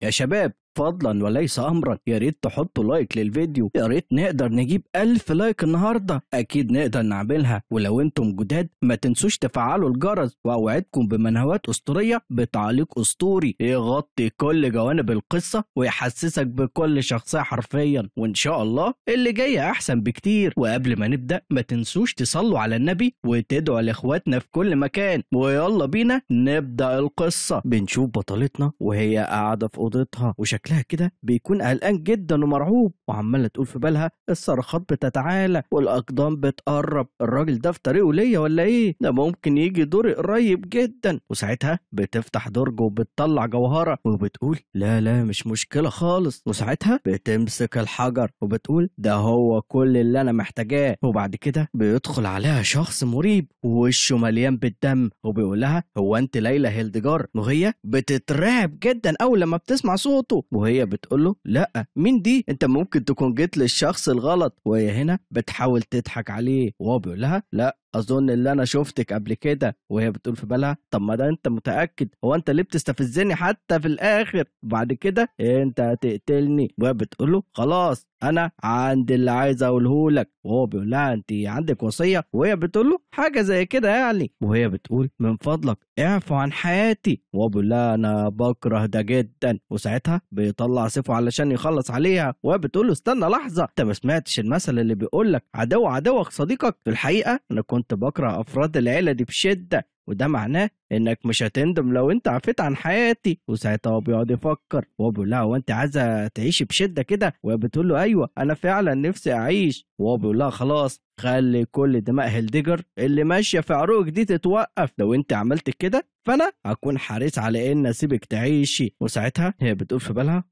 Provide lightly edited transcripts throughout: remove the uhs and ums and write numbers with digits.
يا شباب فضلا وليس امرا، يا ريت تحطوا like للفيديو، يا ريت نقدر نجيب 1000 like النهارده، اكيد نقدر نعملها. ولو انتم جداد ما تنسوش تفعلوا الجرس، واوعدكم بمنهوات اسطورية بتعليق اسطوري يغطي كل جوانب القصة ويحسسك بكل شخصية حرفيا، وان شاء الله اللي جاي احسن بكتير. وقبل ما نبدا ما تنسوش تصلوا على النبي وتدعوا لاخواتنا في كل مكان، ويلا بينا نبدا القصة. بنشوف بطلتنا وهي قاعدة في اوضتها وشكلها كده بيكون قلقان جدا ومرعوب، وعماله تقول في بالها الصرخات بتتعالى والاقدام بتقرب، الراجل ده في طريقه ليا ولا ايه؟ ده ممكن يجي دوري قريب جدا. وساعتها بتفتح درج وبتطلع جوهره وبتقول لا لا مش مشكلة خالص. وساعتها بتمسك الحجر وبتقول ده هو كل اللي انا محتاجاه. وبعد كده بيدخل عليها شخص مريب ووشه مليان بالدم وبيقول لها هو انت ليلى هيلدجار؟ وهي بتترعب جدا اول لما بتسمع صوته، وهي بتقول له لا مين دي؟ انت ممكن تكون جيت للشخص الغلط. وهي هنا بتحاول تضحك عليه وهو بيقول لها لا اظن اللي انا شفتك قبل كده. وهي بتقول في بالها طب ما ده انت متاكد، هو انت ليه بتستفزني حتى في الاخر؟ وبعد كده انت هتقتلني. وهي بتقول له خلاص انا عندي اللي عايز اقوله لك. وهو بيقول لها انت عندك وصية؟ وهي بتقول له حاجة زي كده يعني. وهي بتقول من فضلك اعفو عن حياتي. وهو بيقول لها انا بكره ده جدا. وساعتها بيطلع سيفه علشان يخلص عليها. وهي بتقول له استنى لحظة، انت ما سمعتش المثل اللي بيقول لك عدو عدوك صديقك؟ في الحقيقة انا كنت بكره افراد العيلة دي بشده، وده معناه انك مش هتندم لو انت عفيت عن حياتي. وساعتها هو بيقعد يفكر وهو بيقول لها هو انت عايزه تعيشي بشده كده؟ وهي بتقول له ايوه انا فعلا نفسي اعيش. وهو بيقول لها خلاص خلي كل دماء هيلدجر اللي ماشية في عروقك دي تتوقف، لو انت عملت كده فانا هكون حريص على ان اسيبك تعيشي. وساعتها هي بتقول في بالها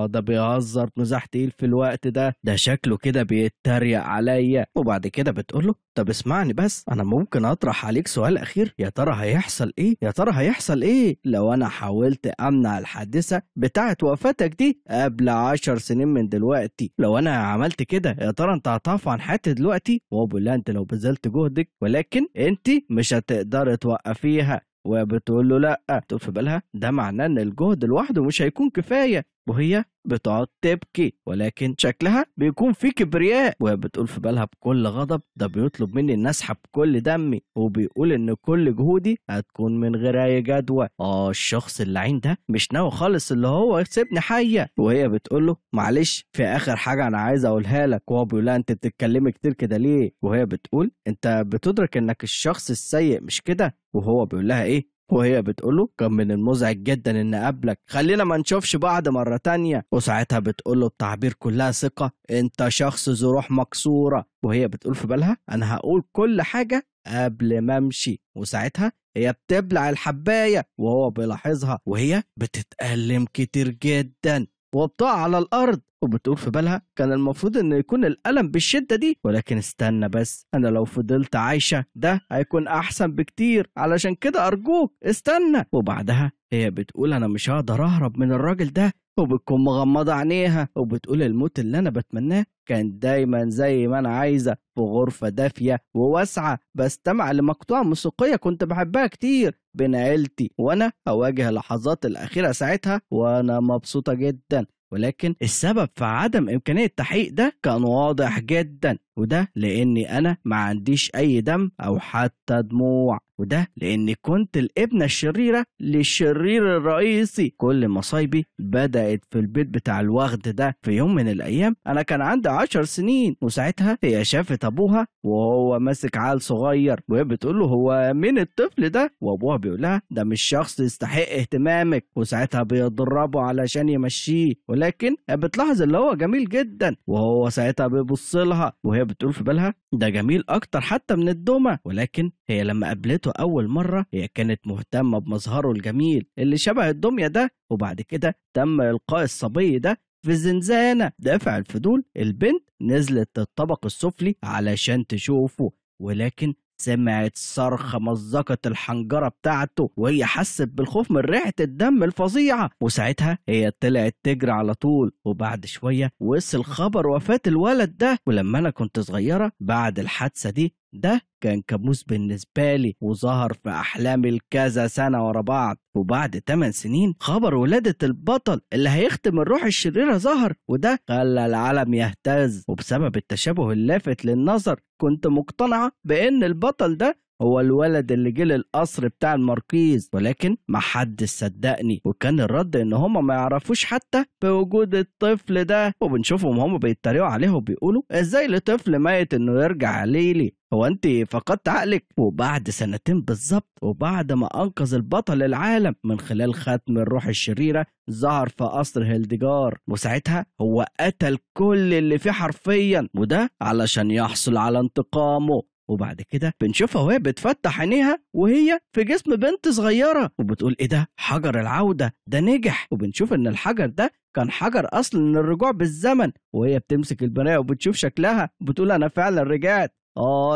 ده بيهزر مزاح تقيل في الوقت ده، ده شكله كده بيتريق عليا. وبعد كده بتقول له طب اسمعني بس، انا ممكن اطرح عليك سؤال اخير، يا ترى هيحصل ايه؟ يا ترى هيحصل ايه لو انا حاولت امنع الحادثة بتاعه وفاتك دي قبل 10 سنين من دلوقتي؟ لو انا عملت كده يا ترى انت هتعفو عن حياتي دلوقتي؟ وهو بيقول لها انت لو بذلت جهدك ولكن انت مش هتقدري توقفيها. وبتقول له لا. تقول في بالها ده معناه ان الجهد لوحده مش هيكون كفاية. وهي بتقعد تبكي ولكن شكلها بيكون في كبرياء. وهي بتقول في بالها بكل غضب ده بيطلب مني ان اسحب كل دمي وبيقول ان كل جهودي هتكون من غير اي جدوى. الشخص اللعين ده مش ناوي خالص اللي هو يسيبني حيه. وهي بتقول له معلش في اخر حاجة انا عايز اقولها لك. وهو بيقول لها انت بتتكلمي كتير كده ليه؟ وهي بتقول انت بتدرك انك الشخص السيء مش كده؟ وهو بيقول لها ايه؟ وهي بتقوله كان من المزعج جدا ان اقابلك، خلينا ما نشوفش بعض مرة تانية. وساعتها بتقوله بتعبير كلها ثقة انت شخص ذو روح مكسورة. وهي بتقول في بالها انا هقول كل حاجة قبل ما امشي. وساعتها هي بتبلع الحباية وهو بيلاحظها، وهي بتتألم كتير جدا وبتقع على الارض. وبتقول في بالها كان المفروض ان يكون الالم بالشدة دي، ولكن استنى بس، انا لو فضلت عايشه ده هيكون احسن بكتير، علشان كده ارجوك استنى. وبعدها هي بتقول انا مش هقدر اهرب من الراجل ده، وبتكون مغمضه عينيها وبتقول الموت اللي انا بتمناه كان دايما زي ما انا عايزه، في غرفة دافيه وواسعه بستمع لمقطوعه موسيقية كنت بحبها كتير بين عيلتي، وانا اواجه اللحظات الاخيرة ساعتها وانا مبسوطة جدا. ولكن السبب في عدم إمكانية التحقيق ده كان واضح جدا، وده لأني أنا ما عنديش أي دم أو حتى دموع، وده لأني كنت الابنة الشريرة للشرير الرئيسي. كل مصايبي بدأت في البيت بتاع الوغد ده. في يوم من الأيام أنا كان عندي 10 سنين، وساعتها هي شافت أبوها وهو ماسك عيل صغير، وهي بتقول له هو مين الطفل ده؟ وأبوها بيقول لها ده مش شخص يستحق اهتمامك. وساعتها بيضربه علشان يمشيه، ولكن بتلاحظ اللي هو جميل جدا، وهو ساعتها بيبص لها وهي بتقول في بالها ده جميل أكتر حتى من الدمى. ولكن هي لما قابلته أول مرة هي كانت مهتمة بمظهره الجميل اللي شبه الدمية ده. وبعد كده تم إلقاء الصبي ده في الزنزانة. دافع الفضول البنت نزلت الطبق السفلي علشان تشوفه، ولكن سمعت صرخة مزقت الحنجرة بتاعته، وهي حست بالخوف من ريحة الدم الفظيعة. وساعتها هي طلعت تجري على طول. وبعد شوية وصل خبر وفاة الولد ده. ولما أنا كنت صغيرة بعد الحادثة دي ده كان كابوس بالنسبة لي وظهر في أحلامي لكذا سنة ورا بعض. وبعد 8 سنين خبر ولادة البطل اللي هيختم الروح الشريرة ظهر، وده خلى العالم يهتز. وبسبب التشابه اللافت للنظر كنت مقتنعة بأن البطل ده هو الولد اللي جه للقصر بتاع الماركيز، ولكن ما حد صدقني، وكان الرد ان هما ما يعرفوش حتى بوجود الطفل ده. وبنشوفهم هما بيتريقوا عليه وبيقولوا ازاي لطفل ميت انه يرجع ليلي، هو انت فقدت عقلك؟ وبعد 2 سنين بالظبط، وبعد ما انقذ البطل العالم من خلال ختم الروح الشريرة، ظهر في قصر هيلدجار، وساعتها هو قتل كل اللي فيه حرفيا، وده علشان يحصل على انتقامه. وبعد كده بنشوفها وهي بتفتح عينيها وهي في جسم بنت صغيرة، وبتقول ايه ده، حجر العودة ده نجح. وبنشوف ان الحجر ده كان حجر اصلا للرجوع بالزمن، وهي بتمسك البناية وبتشوف شكلها وبتقول انا فعلا رجعت.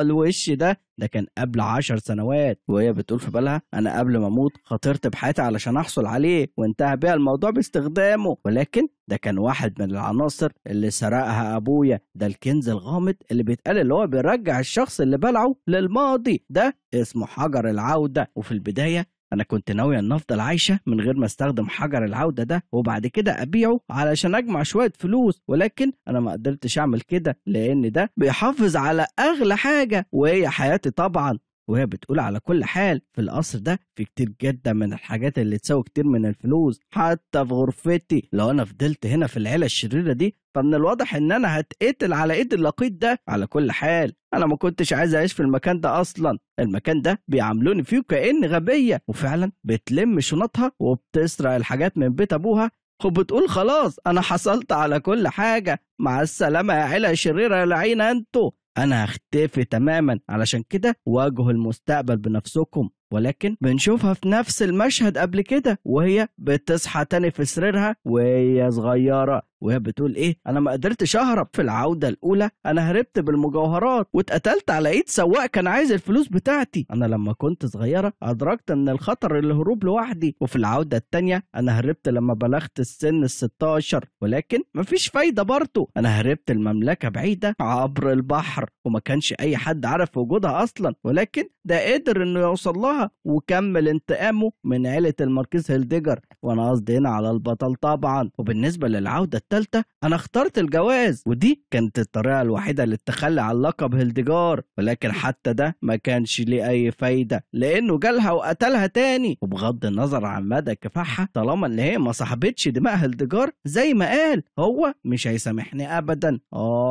الوش ده كان قبل 10 سنوات. وهي بتقول في بالها انا قبل ما اموت خاطرت بحياتي علشان احصل عليه، وانتهى بيها الموضوع باستخدامه، ولكن ده كان واحد من العناصر اللي سرقها ابويا. ده الكنز الغامض اللي بيتقال اللي هو بيرجع الشخص اللي بلعه للماضي، ده اسمه حجر العودة. وفي البداية انا كنت ناوية ان افضل عايشة من غير ما استخدم حجر العودة ده، وبعد كده ابيعه علشان اجمع شوية فلوس، ولكن انا ما قدرتش اعمل كده لان ده بيحافظ على اغلى حاجة وهي حياتي طبعا. وهي بتقول على كل حال في القصر ده في كتير جدا من الحاجات اللي تساوي كتير من الفلوس، حتى في غرفتي. لو انا فضلت هنا في العيلة الشريرة دي فمن الواضح ان انا هتقتل على ايد اللقيط ده. على كل حال انا ما كنتش عايز اعيش في المكان ده اصلا، المكان ده بيعاملوني فيه كأني غبية. وفعلا بتلم شنطها وبتسرق الحاجات من بيت ابوها، وبتقول خلاص انا حصلت على كل حاجة، مع السلامة يا عيلة شريرة يا لعينة انتوا، انا هختفي تماما، علشان كده واجهوا المستقبل بنفسكم. ولكن بنشوفها في نفس المشهد قبل كده وهي بتصحى تاني في سريرها وهي صغيرة، وهي بتقول ايه، انا ما قدرتش اهرب في العودة الاولى، انا هربت بالمجوهرات واتقتلت على ايد سواق كان عايز الفلوس بتاعتي. انا لما كنت صغيرة ادركت ان الخطر الهروب لوحدي، وفي العودة التانية انا هربت لما بلغت السن 16، ولكن مفيش فايدة برضه، انا هربت المملكة بعيدة عبر البحر وما كانش اي حد عارف وجودها اصلا، ولكن ده قدر انه يوصل لها وكمل انتقامه من عيلة الماركيز هيلدجر، وانا قصدي هنا على البطل طبعا. وبالنسبة للعودة الثالثة انا اخترت الجواز، ودي كانت الطريقة الوحيدة للتخلي عن لقب هيلدجار، ولكن حتى ده ما كانش ليه اي فايدة لانه جالها وقتلها تاني. وبغض النظر عن مدى كفاحها، طالما ان هي ما صاحبتش دماء هيلدجار زي ما قال هو مش هيسامحني ابدا.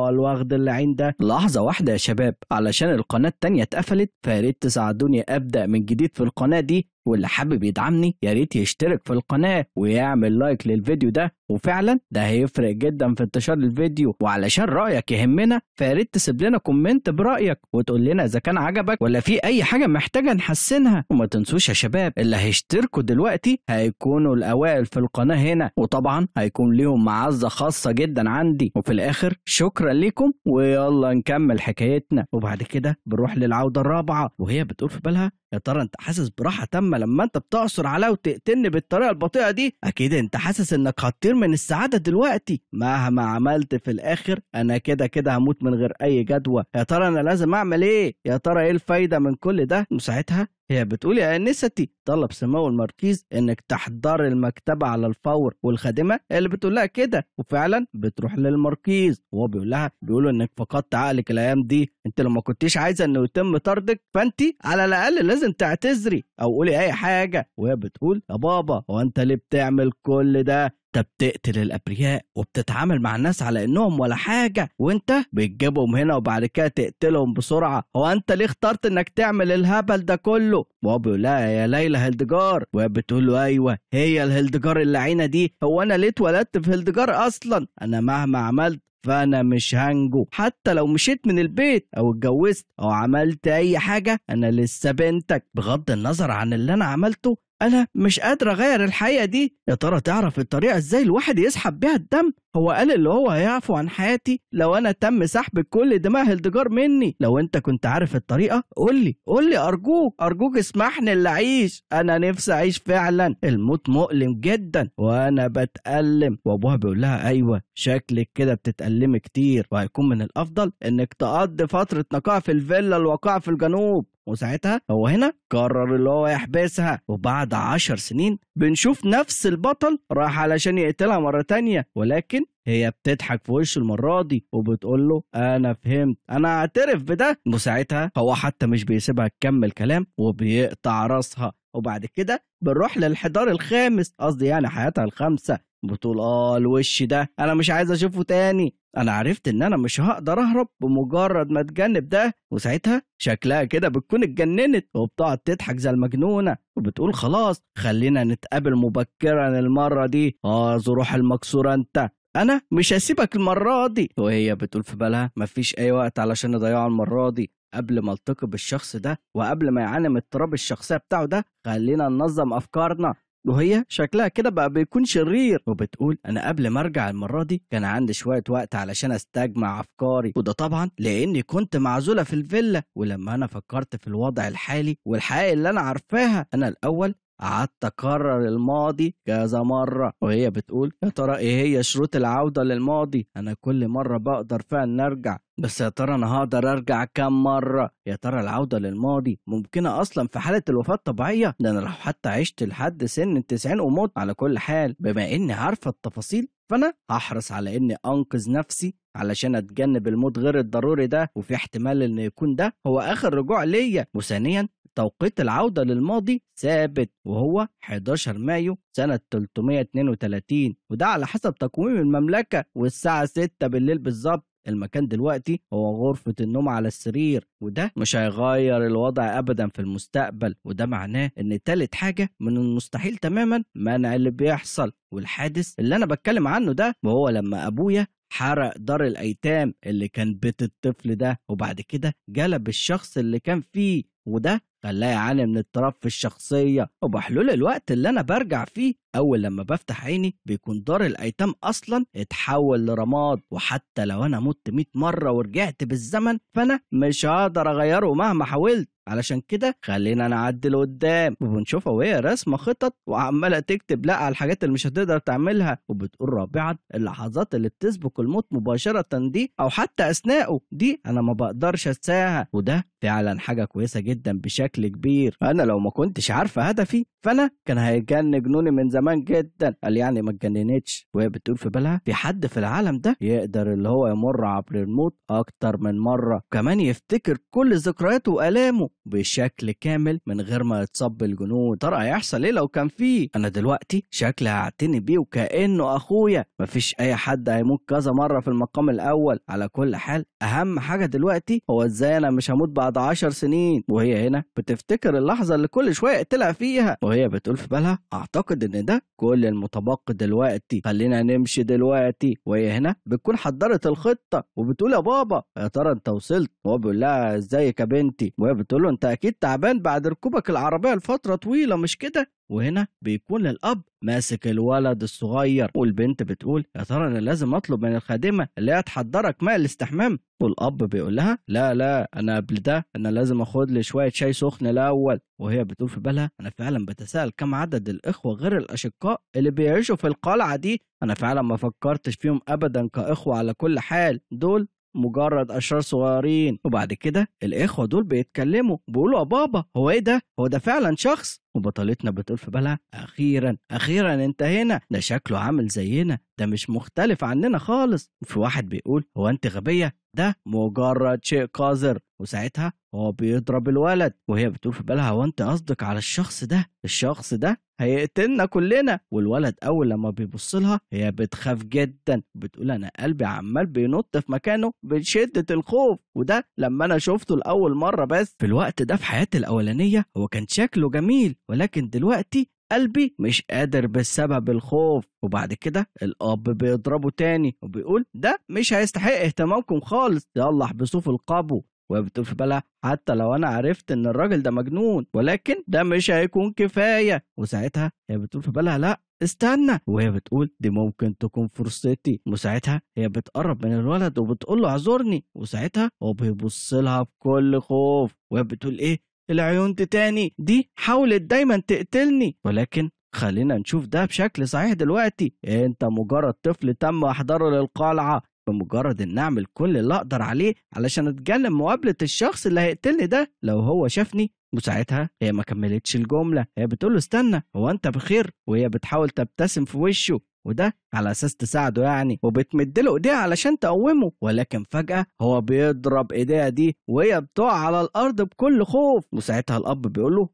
الوغد اللعين ده. لحظة واحدة يا شباب، علشان القناة التانية اتقفلت فياريت تساعدوني ابدا من جديد في القناة دي، واللي حابب يدعمني يا ريت يشترك في القناة ويعمل لايك للفيديو ده، وفعلا ده هيفرق جدا في انتشار الفيديو. وعلشان رأيك يهمنا فيا ريت تسيب لنا comment برأيك وتقول لنا اذا كان عجبك ولا في اي حاجة محتاجة نحسنها. وما تنسوش يا شباب اللي هيشتركوا دلوقتي هيكونوا الاوائل في القناة هنا، وطبعا هيكون ليهم معزة خاصة جدا عندي. وفي الاخر شكرا لكم، ويلا نكمل حكايتنا. وبعد كده بنروح للعودة الرابعة، وهي بتقول في بالها يا ترى انت حاسس براحة تامة لما انت بتعصر عليا وتقتلني بالطريقة البطيئة دي؟ اكيد انت حاسس انك هتطير من السعادة دلوقتي، مهما عملت في الاخر انا كده كده هموت من غير اي جدوى. يا ترى انا لازم اعمل ايه؟ يا ترى ايه الفايدة من كل ده؟ وساعتها هي بتقول يا انستي طلب سمو الماركيز انك تحضر المكتبة على الفور، والخادمة اللي بتقول لها كده، وفعلا بتروح للماركيز وهو بيقول لها بيقولوا انك فقدت عقلك الايام دي، انت لو ما كنتيش عايزه انه يتم طردك فانت على الاقل لازم تعتذري او قولي اي حاجة. وهي بتقول يا بابا هو انت ليه بتعمل كل ده؟ انت بتقتل الابرياء وبتتعامل مع الناس على انهم ولا حاجة، وانت بتجيبهم هنا وبعد كده تقتلهم بسرعة، هو انت ليه اخترت انك تعمل الهبل ده كله؟ وهو بيقول لها يا ليلى هيلدجار، وهي بتقول له ايوه هي الهيلدجار اللعينه دي، هو انا ليه اتولدت في هيلدجار اصلا؟ انا مهما عملت فانا مش هنجو، حتى لو مشيت من البيت او اتجوزت او عملت اي حاجة انا لسه بنتك، بغض النظر عن اللي انا عملته انا مش قادرة اغير الحقيقة دي. يا ترى تعرف الطريقة ازاي الواحد يسحب بيها الدم؟ هو قال اللي هو هيعفو عن حياتي لو انا تم سحب كل دماء هلدجار مني. لو انت كنت عارف الطريقة قول لي ارجوك ارجوك اسمحني اللي اعيش، انا نفسي اعيش فعلا، الموت مؤلم جدا وانا بتألم. وابوها بيقول لها ايوه شكلك كده بتتألمي كتير، وهيكون من الافضل انك تقضي فترة نقاهه في الفيلا الواقعة في الجنوب. وساعتها هو هنا قرر اللي هو يحبسها. وبعد 10 سنين بنشوف نفس البطل راح علشان يقتلها مرة تانية، ولكن هي بتضحك في وشه المرة دي وبتقول له أنا فهمت، أنا أعترف بده. وساعتها هو حتى مش بيسيبها تكمل كلام وبيقطع راسها. وبعد كده بنروح للحدار الخامس، قصدي يعني حياتها الخامسة. بتقول الوش ده أنا مش عايز أشوفه تاني، أنا عرفت إن أنا مش هقدر أهرب بمجرد ما أتجنب ده. وساعتها شكلها كده بتكون اتجننت وبتقعد تضحك زي المجنونة وبتقول خلاص خلينا نتقابل مبكرا المرة دي، ظروح المكسورة أنت، أنا مش هسيبك المرة دي. وهي بتقول في بالها مفيش أي وقت علشان نضيعه المرة دي، قبل ما التقي بالشخص ده وقبل ما يعاني من اضطراب الشخصية بتاعه ده خلينا ننظم أفكارنا. وهي شكلها كده بقى بيكون شرير وبتقول أنا قبل ما أرجع المرة دي كان عندي شوية وقت علشان أستجمع أفكاري، وده طبعا لأني كنت معزولة في الفيلا، ولما أنا فكرت في الوضع الحالي والحقيقة اللي أنا عارفاها أنا الأول قعدت اكرر الماضي كذا مرة. وهي بتقول يا ترى ايه هي شروط العودة للماضي؟ انا كل مرة بقدر فيها ان ارجع، بس يا ترى انا هقدر ارجع كام مرة؟ يا ترى العودة للماضي ممكنة اصلا في حاله الوفاة الطبيعية؟ ده انا لو حتى عشت لحد سن 90 وموت. على كل حال بما اني عارفه التفاصيل فانا هحرص على اني انقذ نفسي علشان اتجنب الموت غير الضروري ده، وفي احتمال ان يكون ده هو اخر رجوع ليا. وثانيا توقيت العودة للماضي ثابت وهو 11 مايو سنة 332، وده على حسب تقويم المملكة، والساعة 6 بالليل بالظبط. المكان دلوقتي هو غرفة النوم على السرير، وده مش هيغير الوضع أبدا في المستقبل، وده معناه إن تالت حاجة من المستحيل تماما منع اللي بيحصل. والحادث اللي أنا بتكلم عنه ده وهو لما أبويا حرق دار الأيتام اللي كان بيت الطفل ده، وبعد كده جلب الشخص اللي كان فيه، وده خلاه يعاني من اضطراب في الشخصية. وبحلول الوقت اللي أنا برجع فيه أول لما بفتح عيني بيكون دار الأيتام أصلا اتحول لرماد، وحتى لو أنا مت 100 مرة ورجعت بالزمن فأنا مش هقدر أغيره مهما حاولت. علشان كده خلينا نعدل قدام. وبنشوفها وهي رسمة خطط وعمالة تكتب لا على الحاجات اللي مش هتقدر تعملها. وبتقول رابعا اللحظات اللي بتسبق الموت مباشرة دي أو حتى أثناءه دي أنا ما بقدرش أنساها، وده فعلا حاجة كويسة جدا بشكل كبير. أنا لو ما كنتش عارفة هدفي فأنا كان هيجن جنوني من زمان جدا. قال يعني ما اتجننتش. وهي بتقول في بالها في حد في العالم ده يقدر اللي هو يمر عبر الموت أكتر من مرة، وكمان يفتكر كل ذكرياته وآلامه بشكل كامل من غير ما يتصاب بالجنون. ترى هيحصل ايه لو كان فيه؟ انا دلوقتي شكلي هعتني بيه وكانه اخويا، مفيش اي حد هيموت كذا مرة في المقام الاول. على كل حال اهم حاجة دلوقتي هو ازاي انا مش هموت بعد 10 سنين. وهي هنا بتفتكر اللحظة اللي كل شوية يقتلها فيها، وهي بتقول في بالها اعتقد ان ده كل المتبقي دلوقتي، خلينا نمشي دلوقتي. وهي هنا بتكون حضرت الخطة وبتقول يا بابا يا ترى انت وصلت؟ وهو بيقول لها ازيك يا بنتي؟ وهي بتقول له انت اكيد تعبان بعد ركوبك العربية لفترة طويلة مش كده؟ وهنا بيكون الاب ماسك الولد الصغير، والبنت بتقول يا ترى انا لازم اطلب من الخادمة اللي هي تحضرك ماء الاستحمام؟ والاب بيقول لها لا لا انا قبل ده انا لازم اخد لي شوية شاي سخن الاول. وهي بتقول في بالها انا فعلا بتساءل كم عدد الاخوة غير الاشقاء اللي بيعيشوا في القلعة دي، انا فعلا ما فكرتش فيهم ابدا كاخوه، على كل حال دول مجرد اشرار صغيرين. وبعد كده الاخوة دول بيتكلموا بيقولوا يا بابا هو ايه ده؟ هو ده فعلا شخص؟ وبطلتنا بتقول في بالها اخيرا اخيرا انتهينا، ده شكله عامل زينا، ده مش مختلف عننا خالص. وفي واحد بيقول هو انت غبية؟ ده مجرد شيء قذر. وساعتها هو بيضرب الولد، وهي بتقول في بالها هو انت قصدك على الشخص ده؟ الشخص ده هيقتلنا كلنا. والولد اول لما بيبص لها هي بتخاف جدا، بتقول انا قلبي عمال بينط في مكانه بشده الخوف، وده لما انا شفته لاول مرة بس. في الوقت ده في حياتي الاولانية هو كان شكله جميل، ولكن دلوقتي قلبي مش قادر بسبب الخوف. وبعد كده الاب بيضربه تاني وبيقول ده مش هيستحق اهتمامكم خالص، يلا احبسوه في القبو. وهي بتقول في بالها حتى لو انا عرفت ان الراجل ده مجنون ولكن ده مش هيكون كفاية. وساعتها هي بتقول في بالها لا استنى، وهي بتقول دي ممكن تكون فرصتي. وساعتها هي بتقرب من الولد وبتقول له اعذرني، وساعتها هو بيبص لها بكل خوف، وهي بتقول ايه العيون دي تاني، دي حاولت دايما تقتلني، ولكن خلينا نشوف ده بشكل صحيح دلوقتي. انت مجرد طفل تم احضاره للقلعه، بمجرد ان اعمل كل اللي اقدر عليه علشان اتجنب مقابله الشخص اللي هيقتلني ده لو هو شافني. وساعتها هي ما كملتش الجملة، هي بتقول له استنى هو انت بخير، وهي بتحاول تبتسم في وشه وده على اساس تساعده يعني، وبتمد له ايديها علشان تقومه، ولكن فجأة هو بيضرب ايديها دي وهي بتقع على الارض بكل خوف. وساعتها الاب بيقول له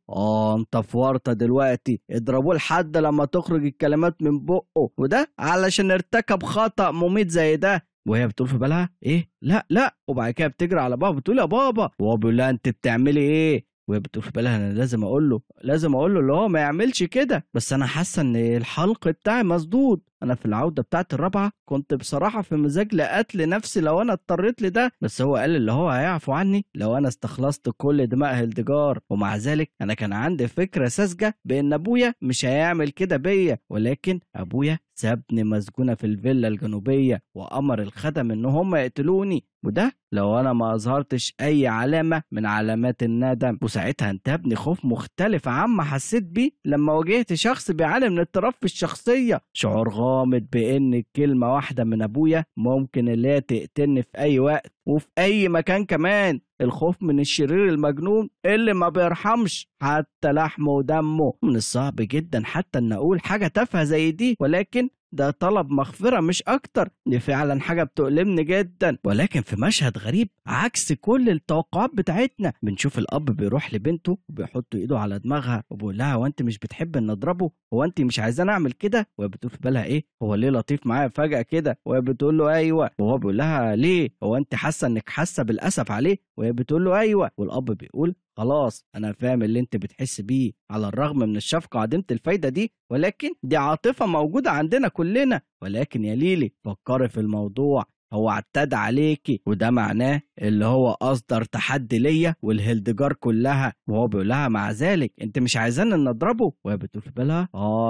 انت في ورطة دلوقتي، اضربوه لحد لما تخرج الكلمات من بقه، وده علشان ارتكب خطأ مميت زي ده. وهي بتقول في بالها ايه لا لا، وبعد كده بتجري على بابا بتقول يا بابا، وهو بيقول لها انت بتعملي ايه؟ وهي بتقول في بالها انا لازم اقول له، لازم اقول له اللي هو ما يعملش كده، بس انا حاسه ان الحلق بتاعي مسدود. انا في العودة بتاعت الرابعة كنت بصراحة في مزاج لقتل نفسي لو انا اضطريت لده، بس هو قال اللي هو هيعفو عني لو انا استخلصت كل دماء هلدجار، ومع ذلك انا كان عندي فكرة ساذجة بان ابويا مش هيعمل كده بيا، ولكن ابويا سابني مسجونه في الفيلا الجنوبية وامر الخدم ان هم يقتلوني، وده لو انا ما اظهرتش اي علامة من علامات الندم. وساعتها انتابني خوف مختلف عما حسيت بيه لما واجهت شخص بيعاني من اضطراب في الشخصية، شعور غامض بان كلمة واحدة من ابويا ممكن اللي هي تقتلني في اي وقت وفي اي مكان كمان. الخوف من الشرير المجنون اللي ما بيرحمش حتى لحمه ودمه. من الصعب جدا حتى ان اقول حاجة تافهة زي دي، ولكن ده طلب مغفرة مش أكتر، دي فعلا حاجة بتؤلمني جدا. ولكن في مشهد غريب عكس كل التوقعات بتاعتنا، بنشوف الأب بيروح لبنته وبيحط إيده على دماغها وبيقول لها هو أنت مش بتحب إن أضربه؟ هو أنت مش عايزاني أعمل كده؟ وهي بتقول في بالها إيه هو ليه لطيف معايا فجأة كده؟ وهي بتقول له أيوه. وهو بيقول لها ليه؟ هو أنت حاسة إنك حاسة بالأسف عليه؟ وهي بتقول له أيوه. والأب بيقول خلاص أنا فاهم اللي أنت بتحس بيه، على الرغم من الشفقة عديمة الفايدة دي، ولكن دي عاطفة موجودة عندنا كلنا، ولكن يا ليلي فكري في الموضوع، هو اعتدى عليكي وده معناه اللي هو أصدر تحدي ليا والهلدجار كلها. وهو بيقول لها مع ذلك انت مش عايزانا نضربه؟ وهي بتقول في بالها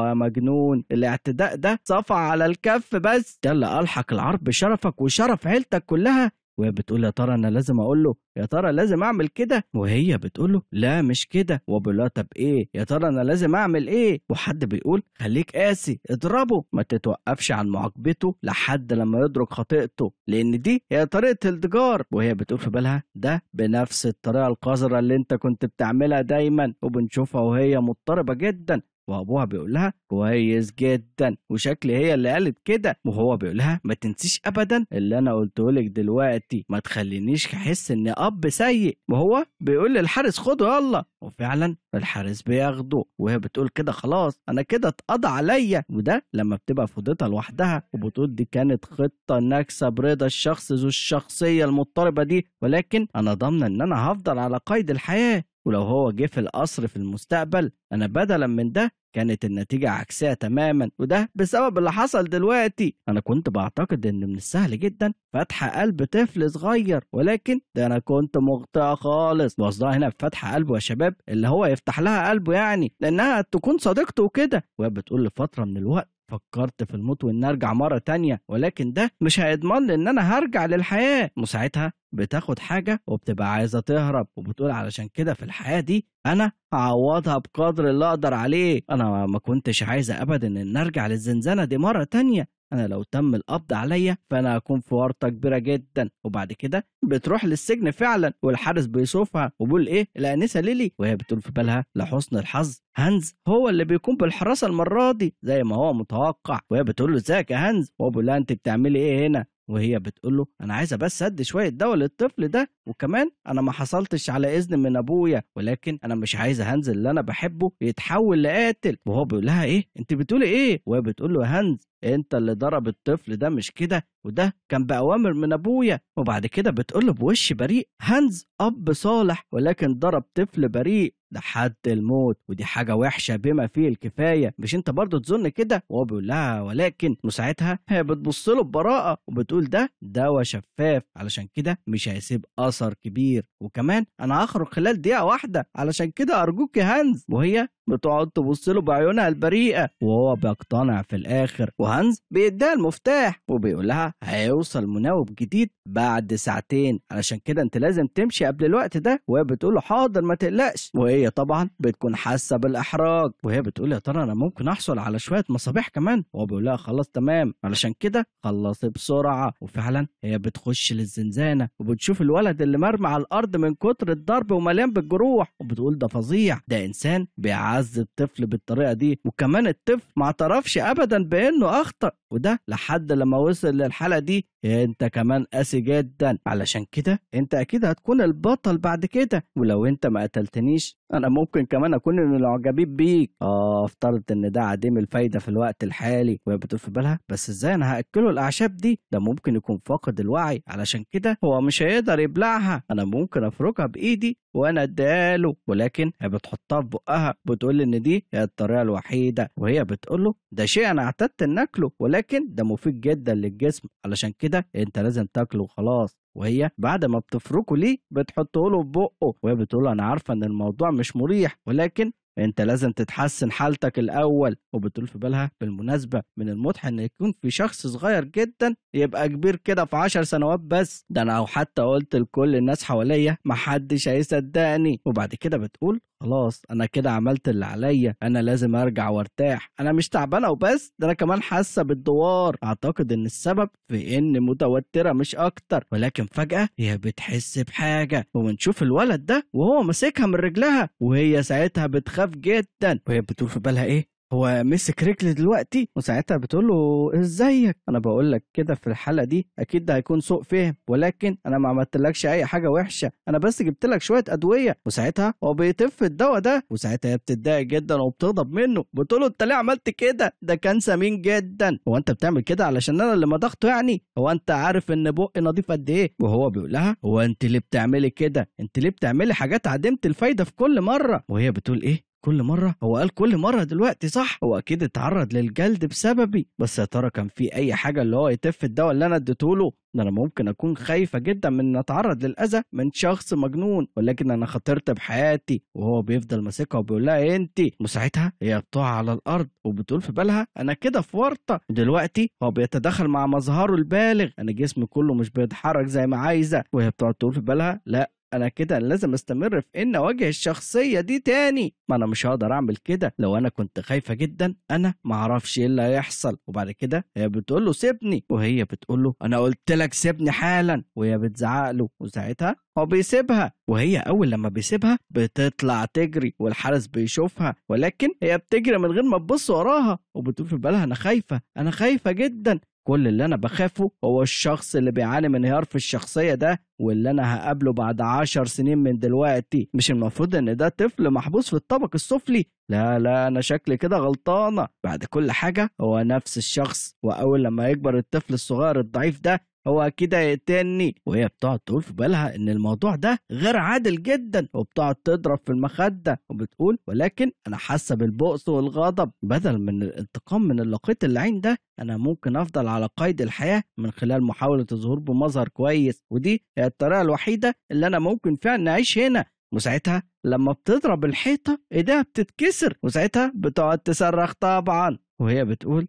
يا مجنون، الاعتداء ده صفع على الكف بس، ده اللي ألحق العرب بشرفك وشرف عيلتك كلها. وهي بتقول يا ترى انا لازم اقول له، يا ترى لازم اعمل كده؟ وهي بتقول له لا مش كده. وبيقول لها طب ايه يا ترى انا لازم اعمل ايه؟ وحد بيقول خليك قاسي، اضربه، ما تتوقفش عن معاقبته لحد لما يدرك خطيئته، لان دي هي طريقه التجار. وهي بتقول في بالها ده بنفس الطريقة القذرة اللي انت كنت بتعملها دايما، وبنشوفها وهي مضطربة جدا. وابوها بيقول لها كويس جدا، وشكل هي اللي قالت كده. وهو بيقول لها ما تنسيش ابدا اللي انا قلته لك دلوقتي، ما تخلينيش احس اني اب سيء. وهو بيقول للحارس خده يلا، وفعلا الحارس بياخده. وهي بتقول كده خلاص انا كده اتقضى عليا. وده لما بتبقى في اوضتها لوحدها، وبتقول دي كانت خطه ان اكسب رضا الشخص ذو الشخصية المضطربة دي، ولكن انا ضامنه ان انا هفضل على قيد الحياة، ولو هو جه في القصر في المستقبل انا بدلا من ده كانت النتيجة عكسية تماما، وده بسبب اللي حصل دلوقتي. انا كنت بعتقد ان من السهل جدا فتح قلب طفل صغير، ولكن ده انا كنت مخطئة خالص. وقصدها هنا بفتح قلبه يا شباب اللي هو يفتح لها قلبه يعني، لانها تكون صديقته وكده. وهي بتقول لفترة من الوقت فكرت في الموت وان ارجع مرة تانية، ولكن ده مش هيضمن لي ان انا هرجع للحياة. وساعتها بتاخد حاجة وبتبقى عايزة تهرب، وبتقول علشان كده في الحياة دي انا هعوضها بقدر اللي اقدر عليه، انا ما كنتش عايزة ابدا ان ارجع للزنزانة دي مرة تانية، انا لو تم القبض عليا فانا هكون في ورطة كبيرة جدا. وبعد كده بتروح للسجن فعلا، والحارس بيشوفها وبيقول ايه الانسة ليلي؟ وهي بتقول في بالها لحسن الحظ هانز هو اللي بيكون بالحراسة المرة دي زي ما هو متوقع. وهي بتقول له ازيك يا هانز؟ وهو بيقول لها انت بتعملي ايه هنا؟ وهي بتقول له انا عايزه بس ادي شوية دواء للطفل ده، وكمان انا ما حصلتش على اذن من ابويا، ولكن انا مش عايزه هانز اللي انا بحبه يتحول لقاتل. وهو بيقول لها ايه انت بتقولي ايه؟ وهي بتقول له يا هانز انت اللي ضرب الطفل ده مش كده، وده كان باوامر من ابويا. وبعد كده بتقول له بوش بريء هانز اب صالح ولكن ضرب طفل بريء، لحد الموت، ودي حاجة وحشة بما فيه الكفاية، مش انت برضو تظن كده؟ وهو بيقول لها ولكن. وساعتها هي بتبص له ببراءه وبتقول ده دواء شفاف، علشان كده مش هيسيب اثر كبير، وكمان انا هخرج خلال دقيقة واحدة، علشان كده ارجوك يا هانز. وهي بتقعد تبص له بعيونها البريئة وهو بيقتنع في الاخر، وهانز بيديها المفتاح وبيقول لها هيوصل مناوب جديد بعد ساعتين، علشان كده انت لازم تمشي قبل الوقت ده. وهي بتقول له حاضر ما تقلقش، وهي طبعا بتكون حاسه بالاحراج، وهي بتقول يا ترى انا ممكن احصل على شوية مصابيح كمان؟ وهو بيقول لها خلاص تمام، علشان كده خلصي بسرعة. وفعلا هي بتخش للزنزانه وبتشوف الولد اللي مرمي على الارض من كتر الضرب ومليان بالجروح، وبتقول ده فظيع، ده انسان بيعذب طفل بالطريقة دي، وكمان الطفل ما اعترفش ابدا بانه اخطا، وده لحد لما وصل للحالة دي. انت كمان قاسي جدا، علشان كده انت اكيد هتكون البطل بعد كده، ولو انت ما قتلتنيش انا ممكن كمان اكون من العجبين بيك. افترض ان ده عديم الفايدة في الوقت الحالي. وهي بتقول في بالها بس ازاي انا هاكله الاعشاب دي؟ ده ممكن يكون فاقد الوعي، علشان كده هو مش هيقدر يبلعها، انا ممكن افركها بايدي وانا اديها له. ولكن هي بتحطها في بقها، بتقول ان دي هي الطريقة الوحيدة، وهي بتقول له ده شيء انا اعتدت ان اكله، ولكن ده مفيد جدا للجسم، علشان كده انت لازم تاكله وخلاص. وهي بعد ما بتفركه ليه بتحطه له في بقه، وهي بتقول له انا عارفه ان الموضوع مش مريح، ولكن انت لازم تتحسن حالتك الاول. وبتقول في بالها بالمناسبة من المضحك ان يكون في شخص صغير جدا يبقى كبير كده في 10 سنوات بس، ده انا لو حتى قلت لكل الناس حواليا محدش هيصدقني. وبعد كده بتقول خلاص انا كده عملت اللي عليا، انا لازم ارجع وارتاح، انا مش تعبانة وبس، ده انا كمان حاسه بالدوار، اعتقد ان السبب في ان متوترة مش اكتر. ولكن فجاة هي بتحس بحاجة، وبنشوف الولد ده وهو ماسكها من رجلها، وهي ساعتها بتخاف جدا، وهي بتقول في بالها ايه هو مسك رجلي دلوقتي؟ وساعتها بتقول له ازيك، انا بقول لك كده في الحالة دي اكيد ده هيكون سوء فهم، ولكن انا ما عملتلكش اي حاجة وحشة، انا بس جبت لك شوية ادوية. وساعتها هو بيتف الدواء ده، وساعتها هي بتتضايق جدا وبتغضب منه، بتقول له انت ليه عملت كده؟ ده كان سمين جدا، هو انت بتعمل كده علشان انا اللي مضغته يعني؟ هو انت عارف ان بقي نظيف قد ايه؟ وهو بيقول لها هو انت ليه بتعملي كده؟ انت ليه بتعملي حاجات عديمه الفايدة في كل مرة؟ وهي بتقول ايه كل مرة؟ هو قال كل مرة دلوقتي صح؟ هو أكيد اتعرض للجلد بسببي، بس يا ترى كان في أي حاجة اللي هو يتف الدواء اللي أنا اديته؟ ده أنا ممكن أكون خايفة جدا من إن أتعرض للأذى من شخص مجنون، ولكن أنا خاطرت بحياتي. وهو بيفضل ماسكها وبيقول لها أنت، وساعتها هي بتقع على الأرض وبتقول في بالها أنا كده في ورطة، ودلوقتي هو بيتدخل مع مظهره البالغ، أنا جسمي كله مش بيتحرك زي ما عايزة. وهي بتقعد تقول في بالها لا انا كده لازم استمر في ان اواجه الشخصية دي تاني، ما انا مش هقدر اعمل كده، لو انا كنت خايفة جدا انا ما اعرفش ايه اللي هيحصل. وبعد كده هي بتقول له سيبني، وهي بتقول له انا قلت لك سيبني حالا، وهي بتزعق له، وساعتها هو بيسيبها. وهي اول لما بيسيبها بتطلع تجري، والحارس بيشوفها، ولكن هي بتجري من غير ما تبص وراها، وبتقول في بالها انا خايفة، انا خايفة جدا، كل اللي انا بخافه هو الشخص اللي بيعاني من انهيار في الشخصية ده، واللي انا هقابله بعد 10 سنين من دلوقتي. مش المفروض ان ده طفل محبوس في الطبق السفلي؟ لا لا انا شكلي كده غلطانة. بعد كل حاجة هو نفس الشخص، واول لما يكبر الطفل الصغير الضعيف ده هو كده يقتلني. وهي بتقعد تقول في بالها ان الموضوع ده غير عادل جدا، وبتقعد تضرب في المخدة وبتقول ولكن انا حاسه بالبؤس والغضب، بدل من الانتقام من اللقيط اللعين ده انا ممكن افضل على قيد الحياة من خلال محاولة الظهور بمظهر كويس، ودي هي الطريقة الوحيدة اللي انا ممكن فعلا اعيش هنا. وساعتها لما بتضرب الحيطة ايديها بتتكسر، وساعتها بتقعد تصرخ طبعا، وهي بتقول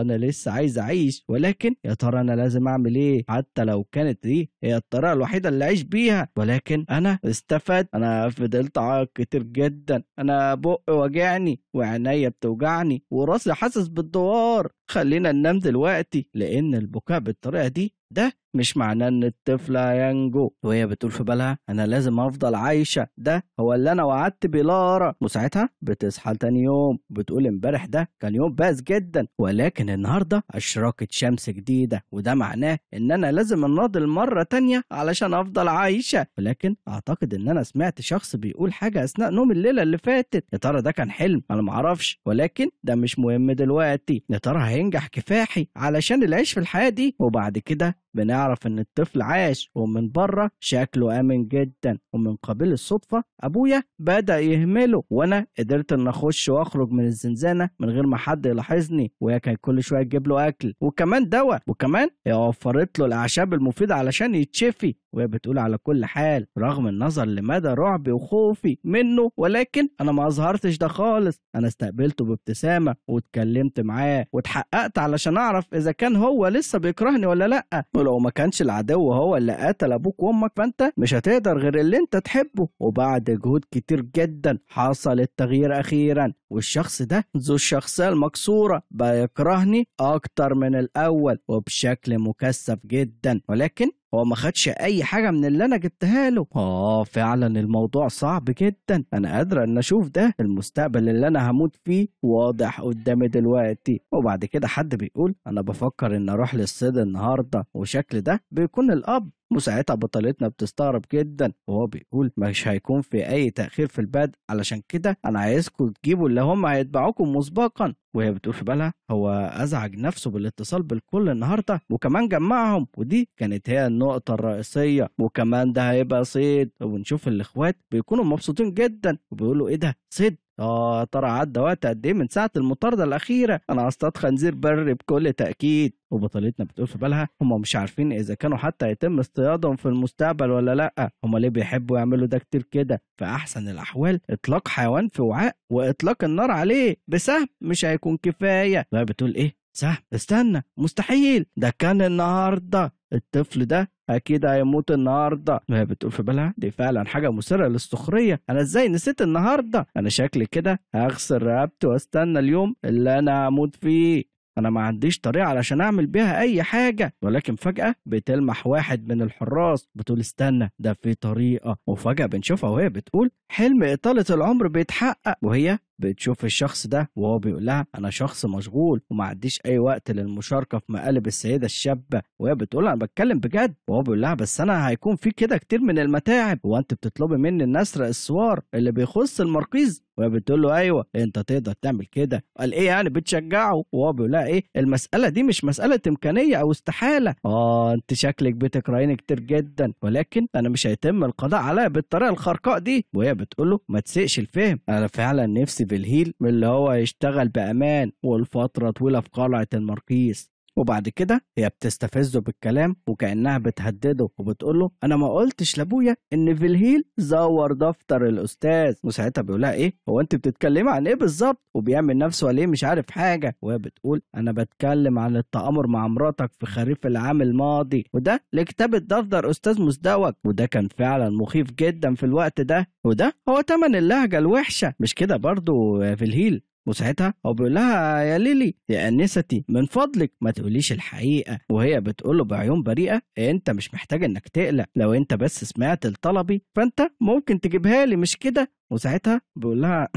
انا لسه عايز اعيش، ولكن يا ترى انا لازم اعمل ايه؟ حتى لو كانت دي هي الطريقة الوحيدة اللي اعيش بيها، ولكن انا استفدت، انا فضلت اعيط كتير جدا، انا بقي وجعني وعينيا بتوجعني وراسي حاسس بالدوار، خلينا ننام دلوقتي، لان البكاء بالطريقة دي ده مش معناه ان الطفل هينجو. وهي بتقول في بالها انا لازم افضل عايشه، ده هو اللي انا وعدت بلارا. وساعتها بتصحى تاني يوم بتقول امبارح ده كان يوم بائس جدا، ولكن النهارده اشرقت شمس جديدة، وده معناه ان انا لازم اناضل مرة تانية علشان افضل عايشه. ولكن اعتقد ان انا سمعت شخص بيقول حاجة اثناء نوم الليلة اللي فاتت، يا ترى ده كان حلم؟ انا معرفش، ولكن ده مش مهم دلوقتي. يا ترى هينجح كفاحي علشان العيش في الحياة دي؟ وبعد كده بنعرف ان الطفل عاش، ومن بره شكله امن جدا، ومن قبيل الصدفة ابويا بدا يهمله، وانا قدرت ان اخش واخرج من الزنزانة من غير ما حد يلاحظني. وهي كانت كل شوية تجيب له اكل وكمان دواء، وكمان هي وفرت له الاعشاب المفيدة علشان يتشفي. وهي بتقول على كل حال رغم النظر لمدى رعبي وخوفي منه، ولكن انا ما اظهرتش ده خالص. انا استقبلته بابتسامة واتكلمت معاه واتحققت علشان اعرف اذا كان هو لسه بيكرهني ولا لا. ولو ما كانش العدو هو اللي قتل ابوك وامك فانت مش هتقدر غير اللي انت تحبه. وبعد جهود كتير جدا حصل التغيير اخيرا، والشخص ده ذو الشخصية المكسورة بقى يكرهني اكتر من الاول وبشكل مكثف جدا، ولكن هو ما خدش اي حاجة من اللي انا جبتها له. فعلا الموضوع صعب جدا، انا قادرة ان اشوف ده، المستقبل اللي انا هموت فيه واضح قدامي دلوقتي. وبعد كده حد بيقول انا بفكر ان اروح للصيد النهارده، وشكل ده بيكون الاب. وساعتها بطلتنا بتستغرب جدا، وهو بيقول مش هيكون في اي تأخير في البدء، علشان كده انا عايزكم تجيبوا اللي هم هيتبعوكم مسبقا. وهي بتقول في بالها هو ازعج نفسه بالاتصال بالكل النهارده وكمان جمعهم، ودي كانت هي النقطة الرئيسية، وكمان ده هيبقى صيد. وبنشوف الاخوات بيكونوا مبسوطين جدا وبيقولوا ايه ده صيد؟ ترى عدى وقت قد ايه من ساعة المطارده الاخيرة، انا هصطاد خنزير بري بكل تاكيد. وبطلتنا بتقول في بالها هم مش عارفين اذا كانوا حتى يتم اصطيادهم في المستقبل ولا لا، هم ليه بيحبوا يعملوا ده كتير كده؟ في احسن الاحوال اطلاق حيوان في وعاء واطلاق النار عليه بسهم مش هيكون كفاية. وهي بتقول ايه سهم؟ استنى، مستحيل، ده كان النهارده، الطفل ده اكيد هيموت النهارده. وهي بتقول في بالها دي فعلا حاجة مثيرة للسخريه، انا ازاي نسيت النهارده؟ انا شكلي كده هغسل رقبتي واستنى اليوم اللي انا هموت فيه، انا ما عنديش طريقه علشان اعمل بيها اي حاجة. ولكن فجاة بتلمح واحد من الحراس، بتقول استنى ده في طريقه. وفجاة بنشوفها وهي بتقول حلم اطاله العمر بيتحقق، وهي بتشوف الشخص ده وهو بيقول لها انا شخص مشغول وما عنديش اي وقت للمشاركة في مقالب السيدة الشابة. وهي بتقول انا بتكلم بجد، وهو بيقول لها بس انا هيكون في كده كتير من المتاعب، وانت بتطلبي مني ان اسرق السوار اللي بيخص المركز؟ وهي بتقول له ايوه انت تقدر تعمل كده. قال ايه يعني بتشجعه؟ وهو بيقول لها ايه المسالة دي مش مسالة امكانية او استحالة، انت شكلك بتكرهيني كتير جدا، ولكن انا مش هيتم القضاء عليا بالطريقة الخرقاء دي. وهي بتقول له ما تسيئش الفهم، انا فعلا نفسي بالهيل من اللي هو يشتغل بأمان والفترة طويلة في قلعة المركيز. وبعد كده هي بتستفزه بالكلام وكأنها بتهدده وبتقول له انا ما قلتش لابويا ان فيلهيل زور دفتر الاستاذ. وساعتها بيقول لها ايه هو انت بتتكلمي عن ايه بالظبط؟ وبيعمل نفسه عليه مش عارف حاجة. وهي بتقول انا بتكلم عن التآمر مع مراتك في خريف العام الماضي، وده لكتابه دفتر استاذ مزدوج، وده كان فعلا مخيف جدا في الوقت ده، وده هو تمن اللهجة الوحشة، مش كده برضو فيلهيل؟ وساعتها هو بيقول لها يا ليلي يا انستي من فضلك ما تقوليش الحقيقة. وهي بتقول له بعيون بريئة انت مش محتاج انك تقلق، لو انت بس سمعت لطلبي فانت ممكن تجيبها لي، مش كده؟ وساعتها بيقول لها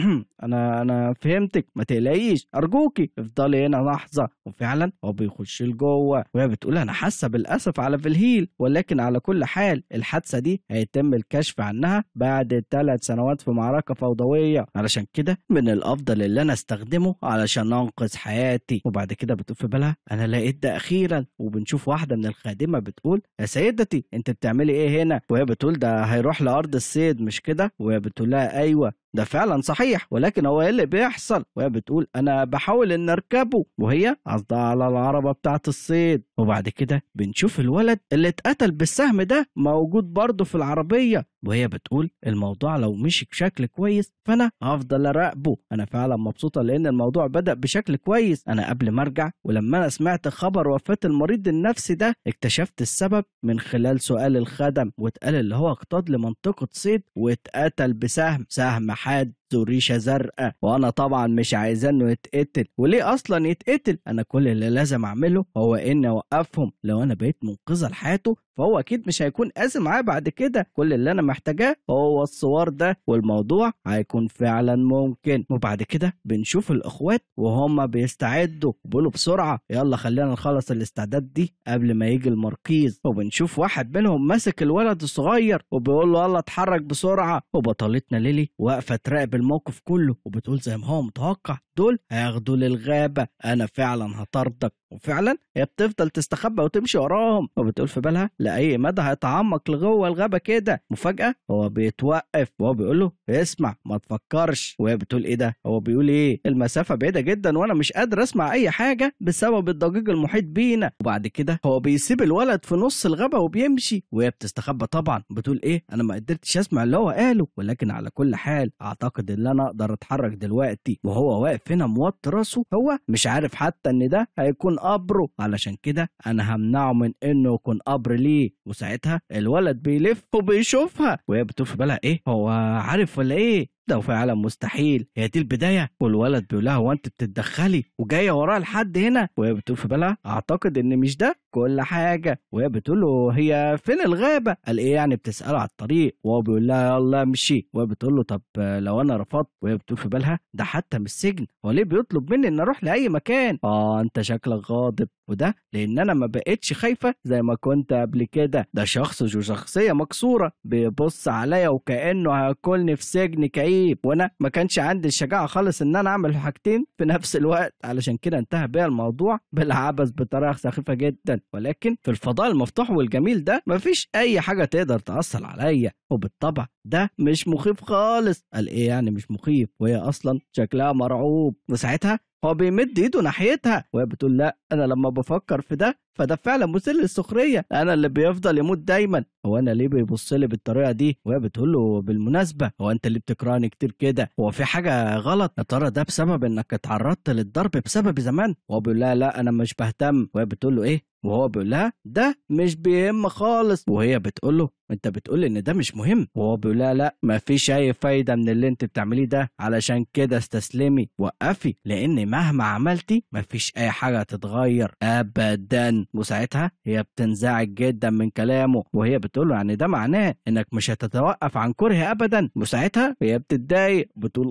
انا فهمتك، ما تقلقيش ارجوكي افضلي هنا لحظة. وفعلا هو بيخش لجوه، وهي بتقول انا حاسه بالاسف على فيلهيل، ولكن على كل حال الحادثة دي هيتم الكشف عنها بعد 3 سنوات في معركة فوضوية، علشان كده من الافضل اللي انا استخدمه علشان انقذ حياتي. وبعد كده بتقول في بالها انا لقيت ده اخيرا. وبنشوف واحدة من الخادمة بتقول يا سيدتي انت بتعملي ايه هنا؟ وهي بتقول ده هيروح لارض الصيد مش كده؟ وهي بتقول لها ايوه ده فعلا صحيح، ولكن هو ايه اللي بيحصل؟ وهي بتقول انا بحاول ان اركبه، وهي قصدها على العربة بتاعه الصيد. وبعد كده بنشوف الولد اللي اتقتل بالسهم ده موجود برضه في العربية، وهي بتقول الموضوع لو مشي بشكل كويس فانا هفضل اراقبه، انا فعلا مبسوطة لان الموضوع بدا بشكل كويس. انا قبل ما ارجع ولما انا سمعت خبر وفاه المريض النفسي ده اكتشفت السبب من خلال سؤال الخدم، واتقال اللي هو اقتاد لمنطقه صيد واتقتل بسهم، سهم حاد ذو ريشه زرقاء، وانا طبعا مش عايزاه انه يتقتل، وليه اصلا يتقتل؟ انا كل اللي لازم اعمله هو اني اوقفهم، لو انا بقيت منقذه لحياته فهو اكيد مش هيكون قاسي معايا بعد كده، كل اللي انا محتاجاه هو الصور ده والموضوع هيكون فعلا ممكن. وبعد كده بنشوف الاخوات وهم بيستعدوا وبيقولوا بسرعة يلا خلينا نخلص الاستعداد دي قبل ما يجي المركيز. وبنشوف واحد منهم ماسك الولد الصغير وبيقول له يلا اتحرك بسرعة، وبطلتنا ليلي واقفة تراقب بتستوعب الموقف كله وبتقول زي ما هو متوقع دول هياخدوا للغابه، انا فعلا هطاردك. وفعلا هي بتفضل تستخبى وتمشي وراهم، وبتقول في بالها لاي مدى هيتعمق لجوه الغابة كده. مفاجاة هو بيتوقف وهو بيقول له اسمع ما تفكرش، وهي بتقول ايه ده، هو بيقول ايه، المسافة بعيدة جدا وانا مش قادر اسمع اي حاجة بسبب الضجيج المحيط بينا. وبعد كده هو بيسيب الولد في نص الغابة وبيمشي، وهي بتستخبى طبعا بتقول ايه انا ما قدرتش اسمع اللي هو قاله، ولكن على كل حال اعتقد ان انا اقدر اتحرك دلوقتي. وهو واقف هنا موطي راسه، هو مش عارف حتى ان ده هيكون قبره، علشان كده انا همنعه من انه يكون قبر ليه. وساعتها الولد بيلف وبيشوفها، وهي بتقول في بالها ايه هو عارف ولا ايه، ده فعلا مستحيل، هي دي البداية. والولد بيقول لها هو انت بتتدخلي وجاية وراها لحد هنا؟ وهي بتقول في بالها اعتقد ان مش ده كل حاجة. وهي بتقول له هي فين الغابة؟ قال ايه يعني بتساله على الطريق؟ وهو بيقول لها يلا امشي. وهي بتقول له طب لو انا رفضت؟ وهي بتقول في بالها ده حتى مش السجن، هو ليه بيطلب مني ان اروح لاي مكان؟ انت شكلك غاضب، وده لان انا ما بقتش خايفة زي ما كنت قبل كده، ده شخص وشخصية مكسورة بيبص عليا وكانه هياكلني في سجن كئيب، وانا ما كانش عندي الشجاعة خالص ان انا اعمل حاجتين في نفس الوقت، علشان كده انتهى بيا الموضوع بالعبث بطريقة سخيفة جدا. ولكن في الفضاء المفتوح والجميل ده مفيش اي حاجة تقدر تاثر عليا، وبالطبع ده مش مخيف خالص. قال ايه يعني مش مخيف وهي اصلا شكلها مرعوب. وساعتها هو بيمد ايده ناحيتها، وهي بتقول لا انا لما بفكر في ده فده فعلا مثير للسخريه، انا اللي بيفضل يموت دايما، هو انا ليه بيبص لي بالطريقة دي؟ وهي بتقول له بالمناسبة هو انت اللي بتكرهني كتير كده، هو في حاجة غلط؟ يا ترى ده بسبب انك اتعرضت للضرب بسبب زمان؟ وهو بيقول لها لا انا مش بهتم. وهي بتقول له ايه؟ وهو بيقول لها ده مش بيهم خالص. وهي بتقول له انت بتقول ان ده مش مهم؟ وهو بيقول لها لا مفيش اي فايده من اللي انت بتعمليه ده، علشان كده استسلمي وقفي، لان مهما عملتي مفيش اي حاجة هتتغير ابدا. وساعتها هي بتنزعج جدا من كلامه، وهي بتقول له يعني ده معناه انك مش هتتوقف عن كره ابدا. وساعتها هي بتتضايق بتقول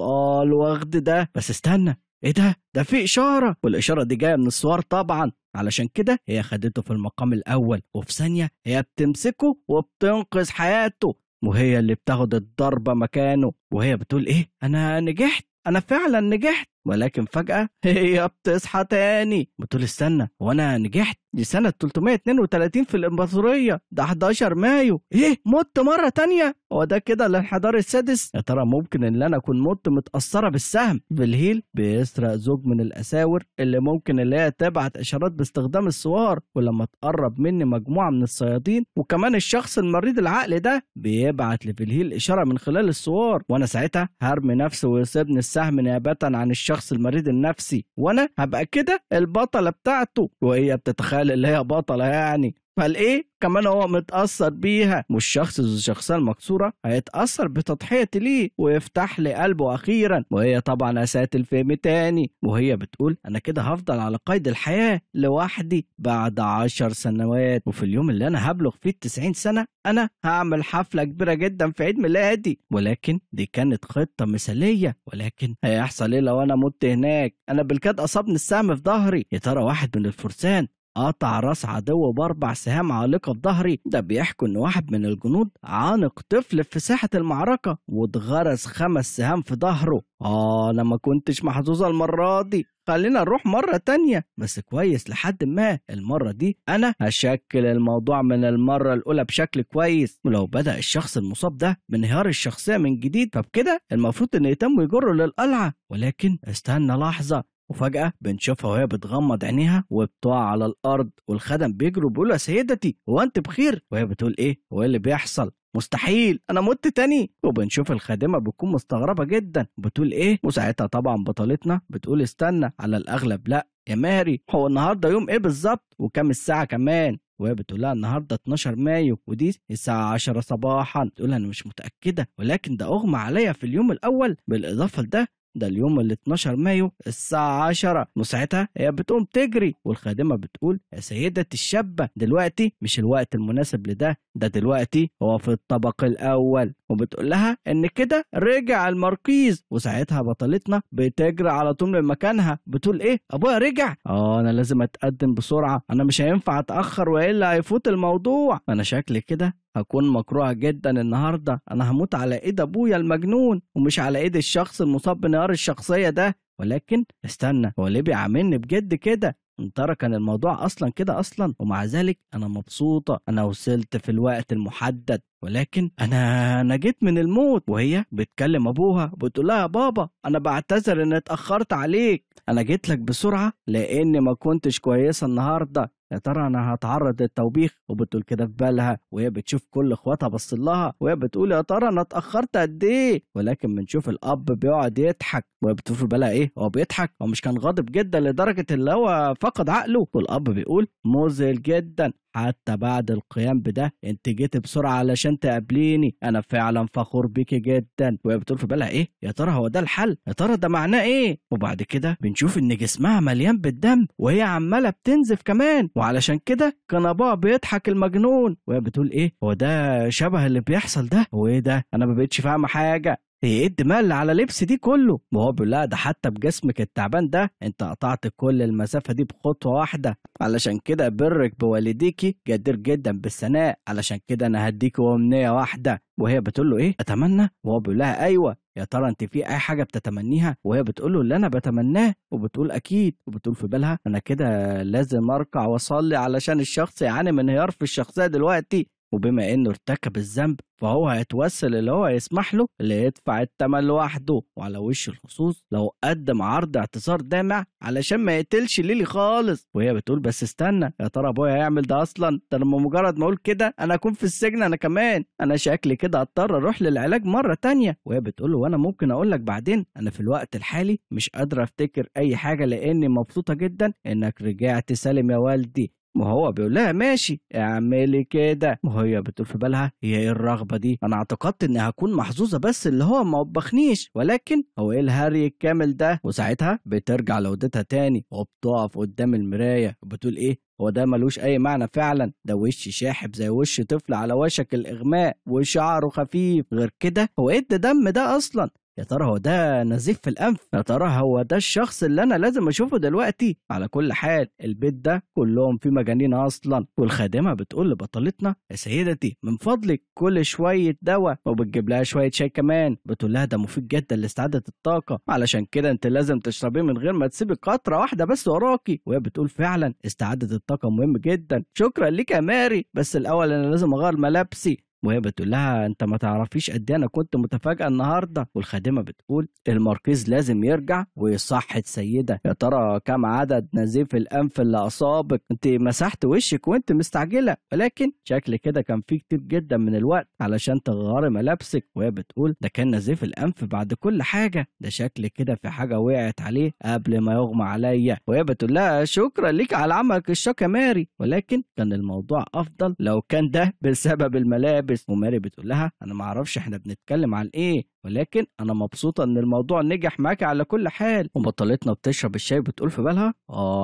الوغد ده، بس استنى ايه ده، ده في اشارة، والاشارة دي جاية من السوار طبعا، علشان كده هي خدته في المقام الاول، وفي ثانية هي بتمسكه وبتنقذ حياته، وهي اللي بتاخد الضربة مكانه. وهي بتقول ايه انا نجحت، انا فعلا نجحت. ولكن فجأة هي بتصحى تاني بتقول استنى وانا نجحت؟ دي سنة 332 في الامبراطورية، ده 11 مايو، ايه مت مرة تانية؟ هو ده كده الانحدار السادس؟ يا ترى ممكن ان انا اكون مت متأثرة بالسهم؟ بالهيل بيسرق زوج من الاساور اللي ممكن اللي هي تبعت اشارات باستخدام السوار، ولما تقرب مني مجموعة من الصيادين وكمان الشخص المريض العقل ده بيبعت لفالهيل اشارة من خلال السوار، وانا ساعتها هرمي نفسي ويصيبني السهم نيابة عن الشخص المريض النفسي، وانا هبقى كده البطلة بتاعته. وهي بتتخيل اللي هي بطلة يعني، فقال ايه كمان هو متأثر بيها، والشخص ذو الشخصية المكسورة هيتأثر بتضحيتي ليه ويفتح لي قلبه أخيرا. وهي طبعا أساءت الفهم تاني، وهي بتقول أنا كده هفضل على قيد الحياة لوحدي بعد 10 سنوات، وفي اليوم اللي أنا هبلغ فيه 90 سنة أنا هعمل حفلة كبيرة جدا في عيد ميلادي. ولكن دي كانت خطة مثالية، ولكن هيحصل إيه لو أنا مت هناك؟ أنا بالكاد أصابني السهم في ظهري، يا ترى واحد من الفرسان قطع راس عدوه ب4 سهام عالقة في ظهري؟ ده بيحكوا ان واحد من الجنود عانق طفل في ساحة المعركة واتغرس 5 سهام في ظهره. انا ما كنتش محظوظة المرة دي، خلينا نروح مرة تانية. بس كويس لحد ما المرة دي انا هشكل الموضوع من المرة الاولى بشكل كويس. ولو بدأ الشخص المصاب ده بانهيار الشخصية من جديد فبكده المفروض ان يتم يجره للقلعة. ولكن استنى لحظة، وفجأة بنشوفها وهي بتغمض عينيها وبتقع على الأرض، والخدم بيجروا بيقولوا يا سيدتي هو أنت بخير؟ وهي بتقول إيه هو اللي بيحصل؟ مستحيل أنا مت تاني. وبنشوف الخادمة بتكون مستغربة جدا بتقول إيه؟ وساعتها طبعا بطلتنا بتقول استنى على الأغلب لأ يا ماري، هو النهارده يوم إيه بالظبط وكام الساعة كمان؟ وهي بتقول لها النهارده 12 مايو ودي الساعة 10 صباحا. بتقول أنا مش متأكدة ولكن ده أغمى عليا في اليوم الأول، بالإضافة لده ده اليوم ال 12 مايو الساعة 10. وساعتها هي بتقوم تجري، والخادمة بتقول يا سيدتي الشابة دلوقتي مش الوقت المناسب لده، ده دلوقتي هو في الطبق الأول. وبتقول لها ان كده رجع الماركيز. وساعتها بطلتنا بتجري على طول من مكانها، بتقول ايه ابويا رجع؟ انا لازم اتقدم بسرعة، انا مش هينفع اتاخر والا هيفوت الموضوع، انا شكلي كده هكون مكروهة جدا النهارده، انا هموت على ايد ابويا المجنون ومش على ايد الشخص المصاب بانهيار الشخصية ده. ولكن استنى، هو ليه بيعاملني بجد كده؟ ترى كان الموضوع اصلا كده اصلا؟ ومع ذلك انا مبسوطة، انا وصلت في الوقت المحدد، ولكن انا نجيت من الموت. وهي بتكلم ابوها بتقول لها بابا انا بعتذر ان اتاخرت عليك، انا جيت لك بسرعة لان ما كنتش كويسة النهارده، يا ترى انا هتعرض للتوبيخ؟ وبتقول كده في بالها وهي بتشوف كل اخواتها بص لها، وهي بتقول يا ترى انا اتاخرت قد ايه؟ ولكن بنشوف الاب بيقعد يضحك، وهي بتقول في بالها ايه هو بيضحك؟ هو مش كان غاضب جدا لدرجة اللي هو فقد عقله؟ والاب بيقول مذهل جدا، حتى بعد القيام بده انت جيت بسرعة علشان تقابليني، انا فعلا فخور بيكي جدا. وهي بتقول في بالها ايه يا ترى هو ده الحل؟ يا ترى ده معناه ايه؟ وبعد كده بنشوف ان جسمها مليان بالدم وهي عماله بتنزف كمان، وعلشان كده كان ابوها بيضحك المجنون. وهي بتقول ايه هو ده شبه اللي بيحصل ده؟ هو ايه ده؟ انا ما بقتش فاهمه حاجة، هي ايه الدماء اللي على لبس دي كله؟ وهو بيقول لها ده حتى بجسمك التعبان ده انت قطعت كل المسافة دي بخطوة واحدة، علشان كده برك بوالديكي جدير جدا بالثناء، علشان كده انا هديكي امنية واحدة. وهي بتقول له ايه اتمنى؟ وهو بيقول لها ايوه، يا ترى انت في اي حاجة بتتمنيها؟ وهي بتقول له اللي انا بتمناه، وبتقول اكيد، وبتقول في بالها انا كده لازم اركع واصلي علشان الشخص يعاني من انهيار في الشخصية دلوقتي، وبما انه ارتكب الذنب فهو هيتوسل اللي هو يسمح له اللي يدفع الثمن لوحده، وعلى وش الخصوص لو قدم عرض اعتذار دامع علشان ما يقتلش ليلي خالص. وهي بتقول بس استنى، يا ترى ابويا هيعمل ده اصلا؟ ده لما مجرد ما اقول كده انا اكون في السجن، انا كمان انا شكلي كده هضطر اروح للعلاج مرة تانية. وهي بتقول له وانا ممكن اقول لك بعدين، انا في الوقت الحالي مش قادرة افتكر اي حاجة لاني مبسوطة جدا انك رجعت سالم يا والدي. وهو بيقول لها ماشي اعملي كده. وهي بتقول في بالها هي ايه الرغبة دي؟ انا اعتقدت اني هكون محظوظة بس اللي هو ما وبخنيش، ولكن هو ايه الهري الكامل ده؟ وساعتها بترجع لودتها تاني وبتقف قدام المراية وبتقول ايه هو ده ملوش اي معنى فعلا، ده وش شاحب زي وش طفل على وشك الاغماء وشعره خفيف، غير كده هو ايه الدم ده اصلا؟ يا ترى هو ده نزيف في الأنف؟ يا ترى هو ده الشخص اللي أنا لازم أشوفه دلوقتي؟ على كل حال البيت ده كلهم فيه مجانين أصلا. والخادمة بتقول لبطلتنا يا سيدتي من فضلك كل شوية دواء، وبتجيب لها شوية شاي كمان، بتقول لها ده مفيد جدا لاستعادة الطاقة، علشان كده أنت لازم تشربيه من غير ما تسيبي قطرة واحدة بس وراكي. وهي بتقول فعلا استعادة الطاقة مهم جدا، شكرا ليك يا ماري، بس الأول أنا لازم أغير ملابسي. وهي بتقول لها انت ما تعرفيش قد ايه انا كنت متفاجئه النهارده. والخادمه بتقول الماركيز لازم يرجع ويصحي السيدة، يا ترى كم عدد نزيف الانف اللي اصابك؟ انت مسحت وشك وانت مستعجلة، ولكن شكل كده كان في كتير جدا من الوقت علشان تغيري ملابسك. وهي بتقول ده كان نزيف الانف بعد كل حاجة، ده شكل كده في حاجة وقعت عليه قبل ما يغمى عليا. وهي بتقول لها شكرا ليك على عملك الشاق يا ماري، ولكن كان الموضوع افضل لو كان ده بسبب الملابس. وماري بتقول لها انا ما اعرفش احنا بنتكلم عن ايه، ولكن انا مبسوطة ان الموضوع نجح معاك على كل حال. وبطلتنا بتشرب الشاي بتقول في بالها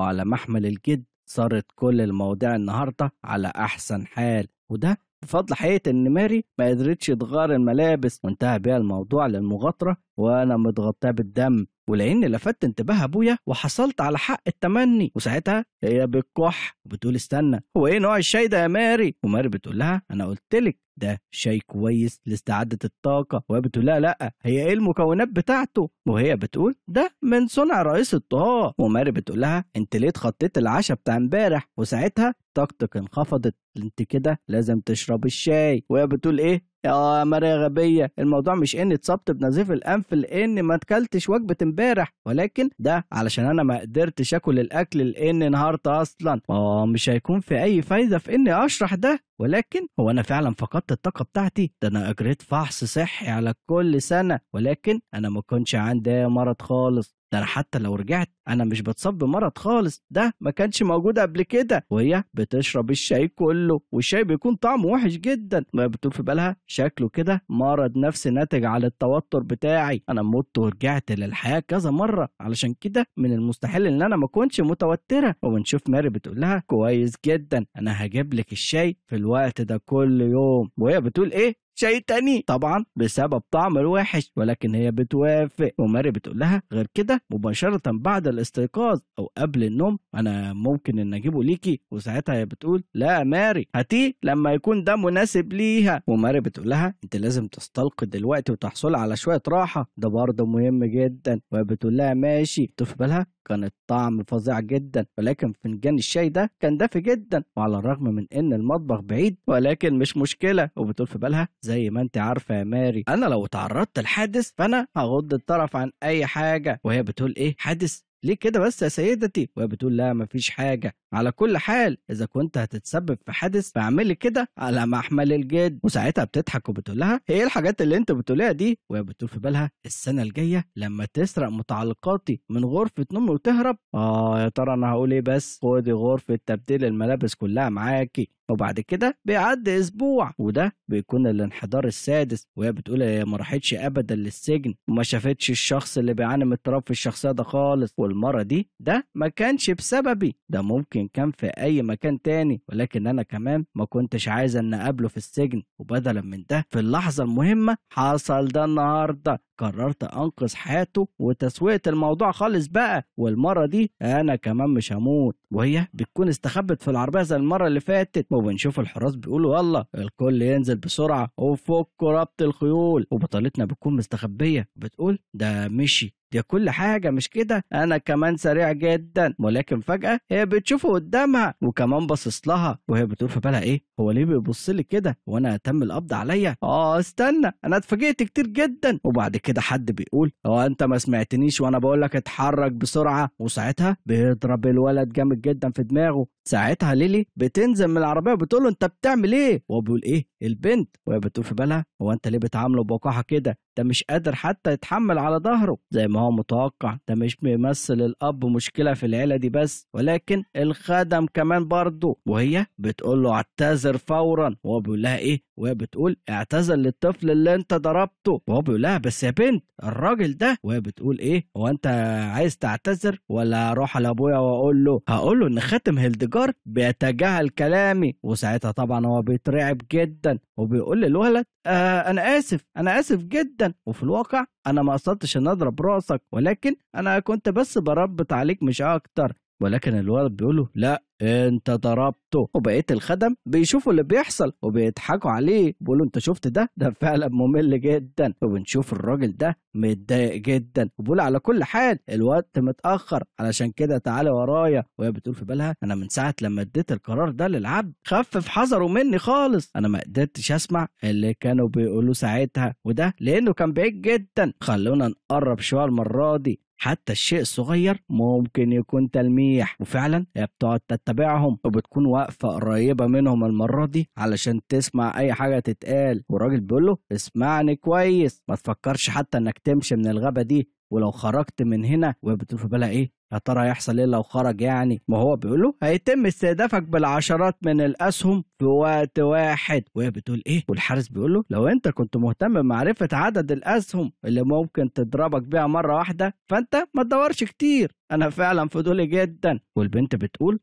على محمل الجد صارت كل المواضيع النهارده على احسن حال، وده بفضل حقيقة ان ماري ما قدرتش تغير الملابس، وانتهى بيها الموضوع للمغادره وانا متغطاه بالدم، ولاني لفت انتباه ابويا وحصلت على حق التمني. وساعتها هي بتكح وبتقول استنى هو ايه نوع الشاي ده يا ماري؟ وماري بتقول لها انا قلت لك ده شاي كويس لاستعادة الطاقة. وهي بتقول لها لا هي ايه المكونات بتاعته؟ وهي بتقول ده من صنع رئيس الطهاة. وماري بتقول لها انت ليه اتخطيت العشاء بتاع امبارح؟ وساعتها طاقتك انخفضت، انت كده لازم تشرب الشاي. وهي بتقول ايه يا ماري يا غبية، الموضوع مش اني اتصبت بنزيف الانف لان ما اكلتش وجبة امبارح، ولكن ده علشان انا ما قدرتش اكل الاكل لان انهارت اصلا. مش هيكون في اي فايدة في اني اشرح ده، ولكن هو انا فعلا فقدت الطاقة بتاعتي، ده انا اجريت فحص صحي على كل سنة، ولكن انا ما كنتش عندي مرض خالص، ده انا حتى لو رجعت انا مش بتصاب بمرض خالص، ده ما كانش موجود قبل كده. وهي بتشرب الشاي كله والشاي بيكون طعمه وحش جدا، ما بتقول في بالها شكله كده مرض نفسي ناتج على التوتر بتاعي، انا مت ورجعت للحياة كذا مرة، علشان كده من المستحيل ان انا ما اكونش متوترة. وبنشوف ماري بتقول لها كويس جدا انا هجيب لك الشاي في الوقت ده كل يوم. وهي بتقول ايه شاي تاني، طبعا بسبب طعم الوحش، ولكن هي بتوافق. وماري بتقول لها غير كده مباشرة بعد الاستيقاظ او قبل النوم انا ممكن ان اجيبه ليكي. وساعتها هي بتقول لا ماري هاتيه لما يكون ده مناسب ليها. وماري بتقول لها انت لازم تستلقي دلوقتي وتحصل على شوية راحة، ده برضه مهم جدا. وهي بتقول لها ماشي. في بالها كان الطعم فظيع جدا، ولكن فنجان الشاي ده كان دافي جدا، وعلى الرغم من ان المطبخ بعيد ولكن مش مشكلة. وبتقول في بالها زي ما انت عارفه يا ماري انا لو تعرضت لحادث فانا هغض الطرف عن اي حاجة. وهي بتقول ايه حادث؟ ليه كده بس يا سيدتي؟ وهي بتقول لا مفيش حاجة، على كل حال إذا كنت هتتسبب في حادث فاعملي كده على محمل الجد. وساعتها بتضحك وبتقول لها ايه الحاجات اللي انت بتقوليها دي؟ وهي بتقول في بالها السنة الجاية لما تسرق متعلقاتي من غرفة نومي وتهرب، يا ترى أنا هقول ايه؟ بس خدي غرفة تبديل الملابس كلها معاكي. وبعد كده بيعدي اسبوع وده بيكون الانحدار السادس، وهي بتقول هي ما راحتش ابدا للسجن وما شافتش الشخص اللي بيعاني من اضطراب في الشخصية ده خالص، والمرة دي ده ما كانش بسببي، ده ممكن كان في اي مكان تاني، ولكن انا كمان ما كنتش عايزه ان اقابله في السجن. وبدلا من ده في اللحظة المهمة حصل ده النهارده، قررت انقذ حياته وتسويه الموضوع خالص بقى، والمرة دي انا كمان مش هموت. وهي بتكون استخبت في العربية زي المرة اللي فاتت، وبنشوف الحراس بيقولوا يلا الكل ينزل بسرعة وفكوا ربط الخيول، وبطلتنا بتكون مستخبيه بتقول ده مشي، دي كل حاجة مش كده، أنا كمان سريع جدا. ولكن فجأة هي بتشوفه قدامها وكمان باصص لها، وهي بتقول في بالها إيه هو ليه بيبص لي كده وأنا تم القبض عليا؟ استنى أنا اتفاجئت كتير جدا. وبعد كده حد بيقول هو أنت ما سمعتنيش وأنا بقول لك اتحرك بسرعة؟ وساعتها بيضرب الولد جامد جدا في دماغه. ساعتها ليلي بتنزل من العربية وبتقول له أنت بتعمل إيه؟ وهو بيقول إيه البنت. وهي بتقول في بالها هو أنت ليه بتعامله بوقاحة كده؟ ده مش قادر حتى يتحمل على ظهره زي ما هو متوقع، ده مش بيمثل الأب مشكلة في العيلة دي بس، ولكن الخدم كمان برضه. وهي بتقول له اعتذر فورا، وهو بيقول لها إيه؟ وهي بتقول اعتذر للطفل اللي أنت ضربته. وهو بيقول لها بس يا بنت الراجل ده. وهي بتقول إيه هو أنت عايز تعتذر ولا أروح لأبويا وأقول له؟ هقول له إن خاتم هيلدجار بيتجاهل كلامي. وساعتها طبعا هو بيترعب جدا وبيقول للولد أنا آسف، أنا آسف جدا، وفي الواقع أنا ما قصدتش إن أضرب راسك، ولكن أنا كنت بس بربط عليك مش أكتر. ولكن الولد بيقوله لا انت ضربته. وبقية الخدم بيشوفوا اللي بيحصل وبيضحكوا عليه بيقولوا انت شفت ده؟ ده فعلا ممل جدا. وبنشوف الراجل ده متضايق جدا وبيقول على كل حال الوقت متأخر علشان كده تعالى ورايا. وهي بتقول في بالها انا من ساعة لما اديت القرار ده للعبد خفف حذره مني خالص، انا ما قدرتش اسمع اللي كانوا بيقولوه ساعتها، وده لانه كان بعيد جدا. خلونا نقرب شوية المرة دي، حتى الشيء الصغير ممكن يكون تلميح. وفعلا هي بتقعد تتبعهم وبتكون واقفة قريبه منهم المرة دي علشان تسمع اي حاجة تتقال. والراجل بيقول له اسمعني كويس، ما تفكرش حتى انك تمشي من الغابة دي، ولو خرجت من هنا. وهي بتقول في بالها ايه يا ترى هيحصل ايه لو خرج يعني؟ ما هو بيقول له هيتم استهدافك بالعشرات من الاسهم في وقت واحد. وهي بتقول ايه؟ والحارس بيقول له لو انت كنت مهتم بمعرفة عدد الاسهم اللي ممكن تضربك بيها مرة واحدة فانت ما تدورش كتير، انا فعلا فضولي جدا. والبنت بتقول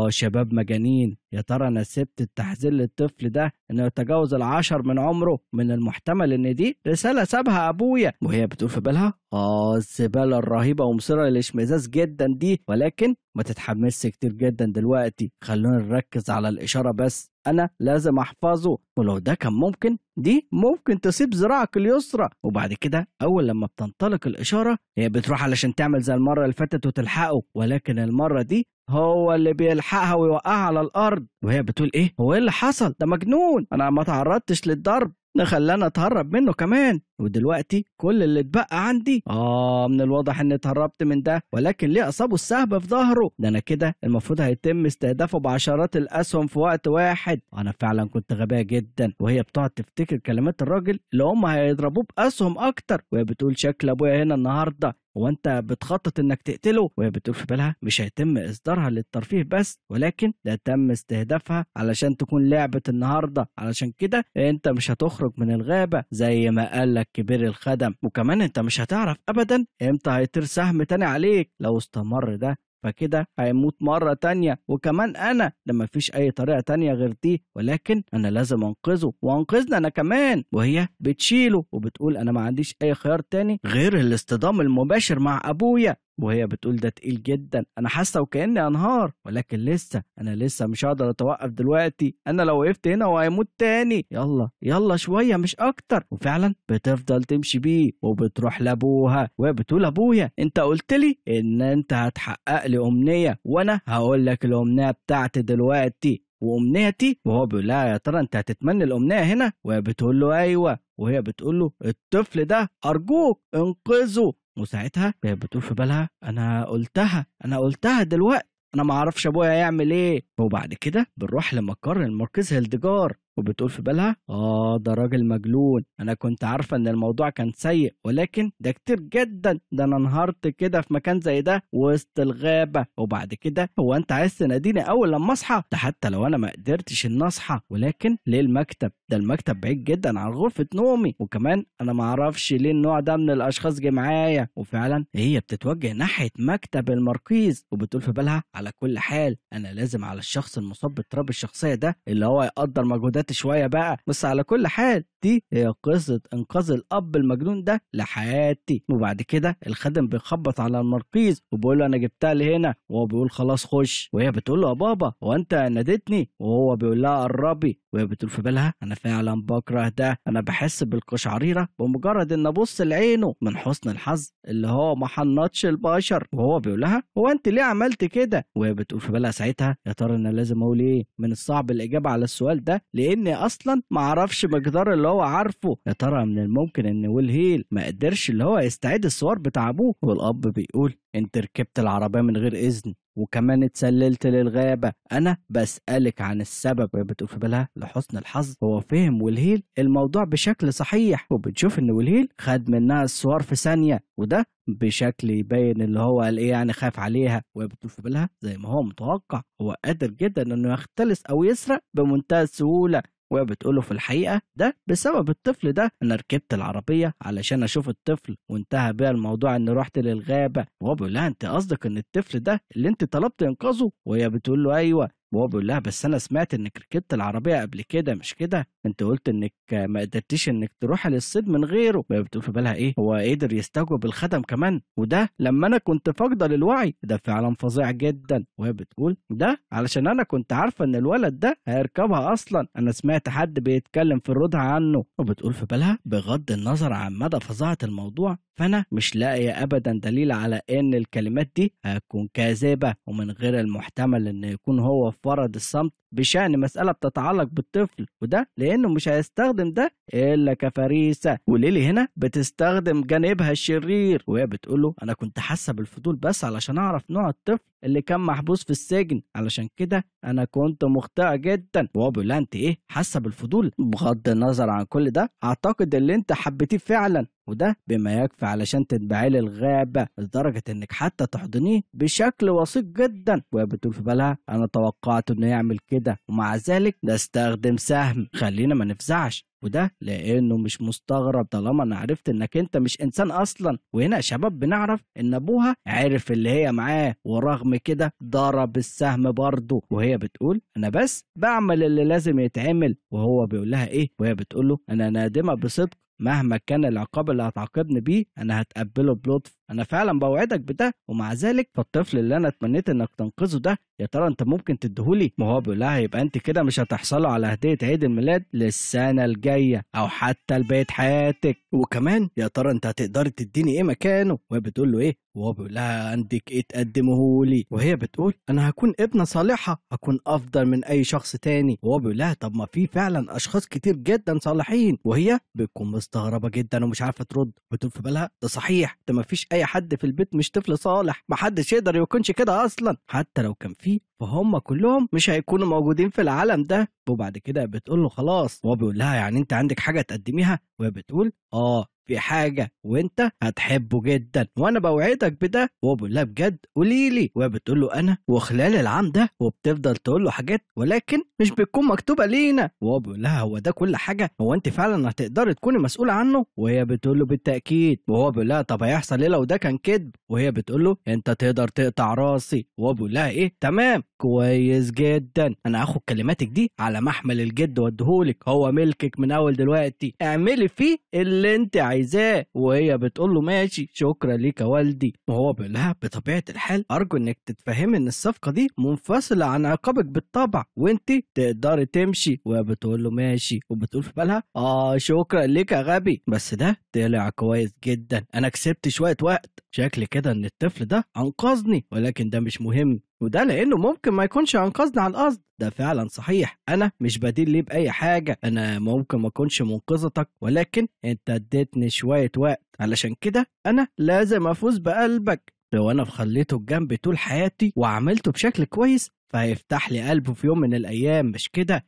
شباب مجانين، يا ترى انا سبت التحذير للطفل ده انه يتجاوز 10 من عمره، من المحتمل ان دي رسالة سابها ابويا. وهي بتقول في بالها الزبالة الرهيبة ومصيره للاشمئزاز جدا دي، ولكن ما تتحمسش كتير جدا دلوقتي، خلونا نركز على الإشارة بس، أنا لازم أحفظه، ولو ده كان ممكن دي ممكن تصيب ذراعك اليسرى. وبعد كده أول لما بتنطلق الإشارة هي بتروح علشان تعمل زي المرة اللي فاتت وتلحقه، ولكن المرة دي هو اللي بيلحقها ويوقعها على الأرض. وهي بتقول إيه هو إيه اللي حصل؟ ده مجنون، أنا ما تعرضتش للضرب، ده خلانا اتهرب منه كمان، ودلوقتي كل اللي اتبقى عندي من الواضح اني اتهربت من ده، ولكن ليه اصابه السهم في ظهره؟ ده انا كده المفروض هيتم استهدافه بعشرات الاسهم في وقت واحد، انا فعلا كنت غبية جدا. وهي بتقعد تفتكر كلمات الراجل اللي هم هيضربوه باسهم اكتر، وهي بتقول شكل ابويا هنا النهارده، هو انت بتخطط انك تقتله؟ وهي بتقول في بالها مش هيتم اصدارها للترفيه بس، ولكن ده تم استهدافها علشان تكون لعبة النهارده، علشان كده انت مش هتخرج من الغابة زي ما قالك كبير الخدم، وكمان انت مش هتعرف ابدا امتى هيطير سهم تاني عليك لو استمر ده. فكده هيموت مرة تانية، وكمان انا ده مفيش اي طريقه تانية غير دي، ولكن انا لازم انقذه وانقذنا انا كمان. وهي بتشيله وبتقول انا ما عنديش اي خيار تاني غير الاصطدام المباشر مع ابويا. وهي بتقول ده تقيل جدا، انا حاسه وكاني انهار، ولكن لسه انا لسه مش هقدر اتوقف دلوقتي، انا لو وقفت هنا هو هيموت تاني، يلا يلا شوية مش اكتر. وفعلا بتفضل تمشي بيه وبتروح لابوها وهي بتقول ابويا انت قلت لي ان انت هتحقق لي امنية، وانا هقول لك الامنية بتاعتي دلوقتي وامنيتي. وهو بيقول لها يا ترى انت هتتمنى الامنية هنا؟ وهي بتقول له ايوه. وهي بتقول له الطفل ده ارجوك انقذه. وساعتها هي بتقول في بالها انا قلتها، انا قلتها دلوقتي، انا ما اعرفش ابويا هيعمل ايه. وبعد كده بنروح لمقر المركز هيلدجار وبتقول في بالها ده راجل مجنون، انا كنت عارفه ان الموضوع كان سيء، ولكن ده كتير جدا، ده انا انهارت كده في مكان زي ده وسط الغابة. وبعد كده هو انت عايز تناديني اول لما اصحى؟ ده حتى لو انا ما قدرتش ان اصحى، ولكن ليه المكتب؟ ده المكتب بعيد جدا عن غرفة نومي، وكمان انا ما اعرفش ليه النوع ده من الاشخاص جه معايا. وفعلا هي بتتوجه ناحية مكتب المركز وبتقول في بالها على كل حال انا لازم على الشخص المصاب باضطراب الشخصية ده اللي هو يقدر مجهودات شوية بقى، بس على كل حال دي هي قصة انقاذ الاب المجنون ده لحياتي. وبعد كده الخادم بيخبط على المركز وبيقول له انا جبتها لهنا، وهو بيقول خلاص خش. وهي بتقول له يا بابا هو انت ناديتني؟ وهو بيقول لها قربي. وهي بتقول في بالها انا فعلا بكره ده، انا بحس بالقشعريره بمجرد ان ابص لعينه، من حسن الحظ اللي هو ما حنطش البشر. وهو بيقول لها هو انت ليه عملت كده؟ وهي بتقول في بالها ساعتها يا ترى انا لازم اقول ايه؟ من الصعب الاجابة على السؤال ده لاني اصلا ما اعرفش مقدار اللي هو عارفه. يا ترى من الممكن ان ويلهيل ما قدرش اللي هو يستعيد الصور بتاع ابوه؟ والاب بيقول انت ركبت العربية من غير اذن وكمان اتسللت للغابه، انا بسالك عن السبب. وهي بتقول في بالها لحسن الحظ هو فهم ويلهيل الموضوع بشكل صحيح، وبتشوف ان ويلهيل خد منها الصور في ثانية، وده بشكل يبين اللي هو قال ايه يعني خاف عليها. وهي بتقول في بالها زي ما هو متوقع هو قادر جدا انه يختلس او يسرق بمنتهى السهولة. وهي بتقوله في الحقيقة ده بسبب الطفل ده، أنا ركبت العربية علشان أشوف الطفل وانتهى بيا الموضوع إني رحت للغابة. وهو بيقول لها أنت قصدك إن الطفل ده اللي أنت طلبت إنقاذه؟ وهي بتقول له أيوه. وهو بيقول لها بس أنا سمعت إنك ركبت العربية قبل كده مش كده؟ أنت قلت إنك ما قدرتيش إنك تروحي للصيد من غيره. وهي بتقول في بالها إيه؟ هو قدر يستجوب الخدم كمان، وده لما أنا كنت فاقدة للوعي، ده فعلا فظيع جدا. وهي بتقول ده علشان أنا كنت عارفة إن الولد ده هيركبها أصلا، أنا سمعت حد بيتكلم في الردع عنه. وبتقول في بالها بغض النظر عن مدى فظاعة الموضوع فأنا مش لاقية أبدا دليل على إن الكلمات دي هتكون كاذبة، ومن غير المحتمل إن يكون هو فرض الصمت بشأن مسألة بتتعلق بالطفل، وده لأنه مش هيستخدم ده إلا كفريسة. وليلي هنا بتستخدم جانبها الشرير، وهي بتقوله أنا كنت حاسة بالفضول بس علشان أعرف نوع الطفل اللي كان محبوس في السجن، علشان كده أنا كنت مخطئة جدا. وهو بيقول لها أنت إيه حاسة بالفضول؟ بغض النظر عن كل ده أعتقد اللي أنت حبيتيه فعلا، وده بما يكفي علشان تتبعي للغابة لدرجة انك حتى تحضنيه بشكل وثيق جدا. وهي بتقول في بالها انا توقعت انه يعمل كده، ومع ذلك ده استخدم سهم، خلينا ما نفزعش، وده لانه مش مستغرب طالما انا عرفت انك انت مش انسان اصلا. وهنا يا شباب بنعرف ان ابوها عرف اللي هي معاه، ورغم كده ضرب السهم برضه. وهي بتقول انا بس بعمل اللي لازم يتعمل، وهو بيقول لها ايه؟ وهي بتقول له انا نادمة بصدق، مهما كان العقاب اللي هتعاقبني بيه انا هتقبله بلطف، انا فعلا بوعدك بده. ومع ذلك فالطفل اللي انا اتمنيت انك تنقذه ده يا ترى انت ممكن تديهولي؟ ما هو بيقول لها يبقى انت كده مش هتحصلوا على هديه عيد الميلاد للسنة الجاية او حتى لبقية حياتك، وكمان يا ترى انت هتقدري تديني ايه مكانه؟ وهي بتقول له ايه؟ وهو بيقول لها عندك ايه تقدمه لي؟ وهي بتقول انا هكون ابنه صالحه، هكون افضل من اي شخص تاني. وهو بيقول لها طب ما في فعلا اشخاص كتير جدا صالحين. وهي بتكون مستغربه جدا ومش عارفه ترد، بتقول في بالها ده صحيح، ده ما فيش اي حد في البيت مش طفل صالح، ما حدش يقدر يكونش كده اصلا، حتى لو كان فيه فهم كلهم مش هيكونوا موجودين في العالم ده. وبعد كده بتقول له خلاص، وهو بيقول لها يعني انت عندك حاجة تقدميها؟ وهي بتقول اه في حاجة وانت هتحبه جدا وانا بوعدك بده. وهو بيقول لها بجد قولي لي. وهي بتقول له انا وخلال العام ده، وبتفضل تقول له حاجات ولكن مش بتكون مكتوبة لينا. وهو بيقول لها هو ده كل حاجة؟ هو انت فعلا هتقدري تكوني مسؤولة عنه؟ وهي بتقول له بالتاكيد. وهو بيقول لها طب هيحصل ايه لو ده كان كذب؟ وهي بتقول له انت تقدر تقطع راسي. وهو بيقول لها ايه؟ تمام كويس جدا، انا هاخد كلماتك دي على محمل الجد واديهولك، هو ملكك من اول دلوقتي، اعملي فيه اللي انت عايزاه. وهي بتقول له ماشي شكرا ليك يا والدي. وهو بيقول لها بطبيعة الحال ارجو انك تتفهمي ان الصفقة دي منفصلة عن عقابك بالطبع وانت تقدري تمشي. وهي بتقول له ماشي، وبتقول في بالها شكرا ليك يا غبي، بس ده طلع كويس جدا، انا كسبت شوية وقت، شكل كده ان الطفل ده انقذني، ولكن ده مش مهم، وده لانه ممكن ما يكونش انقذني عن قصد. ده فعلا صحيح، انا مش بديل ليه باي حاجة، انا ممكن ما اكونش منقذتك ولكن انت اديتني شوية وقت، علشان كده انا لازم افوز بقلبك. لو انا خليته جنبي طول حياتي وعملته بشكل كويس فهيفتح لي قلبه في يوم من الايام، مش كده؟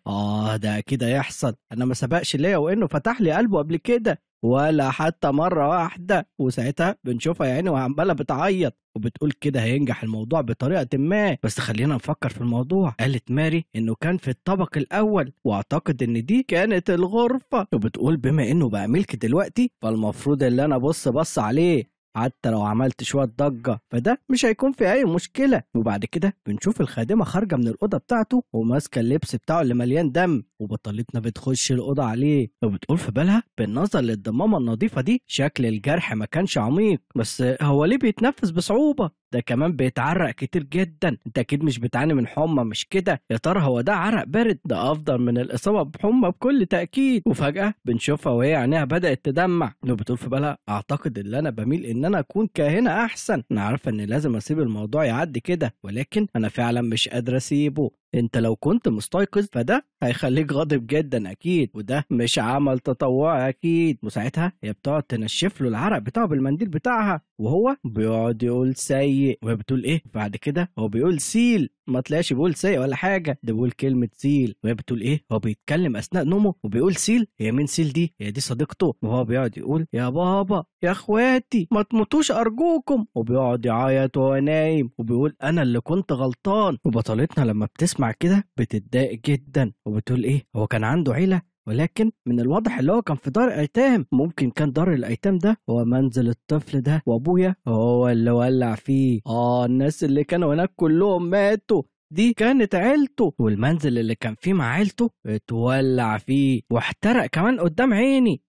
ده كده يحصل، انا ما سبقش ليا وانه فتح لي قلبه قبل كده ولا حتى مرة واحدة. وساعتها بنشوفها يا عيني وعمالة بتعيط وبتقول كده هينجح الموضوع بطريقة ما، بس خلينا نفكر في الموضوع. قالت ماري انه كان في الطبق الاول واعتقد ان دي كانت الغرفة، وبتقول بما انه بقى ملك دلوقتي فالمفروض اللي انا بص عليه حتى لو عملت شوية ضجة فده مش هيكون في أي مشكلة. وبعد كده بنشوف الخادمة خارجة من الأوضة بتاعته وماسكة اللبس بتاعه اللي مليان دم، وبطلتنا بتخش الأوضة عليه وبتقول في بالها بالنظر للضمامة النظيفة دي شكل الجرح ما كانش عميق، بس هو ليه بيتنفس بصعوبة؟ ده كمان بيتعرق كتير جدا، انت اكيد مش بتعاني من حمى مش كده؟ يا ترى هو ده عرق بارد؟ ده افضل من الاصابة بحمى بكل تاكيد. وفجاة بنشوفها وهي عينيها بدات تدمع وبتقول في بالها اعتقد ان انا بميل ان انا اكون كاهنه احسن، انا عارفه ان لازم اسيب الموضوع يعدي كده ولكن انا فعلا مش قادرة اسيبه. انت لو كنت مستيقظ فده هيخليك غاضب جدا اكيد، وده مش عمل تطوعي اكيد. وساعتها هي بتقعد تنشف له العرق بتاعه بالمنديل بتاعها وهو بيقعد يقول سيء، وهي بتقول ايه؟ بعد كده هو بيقول سيل، ما طلعش بيقول سيء ولا حاجة، ده بيقول كلمة سيل. وهي بتقول ايه؟ هو بيتكلم اثناء نومه وبيقول سيل، هي مين سيل دي؟ هي دي صديقته. وهو بيقعد يقول يا بابا يا اخواتي ما تموتوش ارجوكم، وبيقعد يعيط وهو نايم وبيقول انا اللي كنت غلطان. وبطلتنا لما بتسمع كده بتتضايق جدا وبتقول ايه؟ هو كان عنده عيله ولكن من الواضح اللي هو كان في دار ايتام، ممكن كان دار الايتام ده هو منزل الطفل ده وابويا هو اللي ولع فيه. الناس اللي كانوا هناك كلهم ماتوا، دي كانت عيلته، والمنزل اللي كان فيه مع عيلته اتولع فيه واحترق كمان قدام عيني.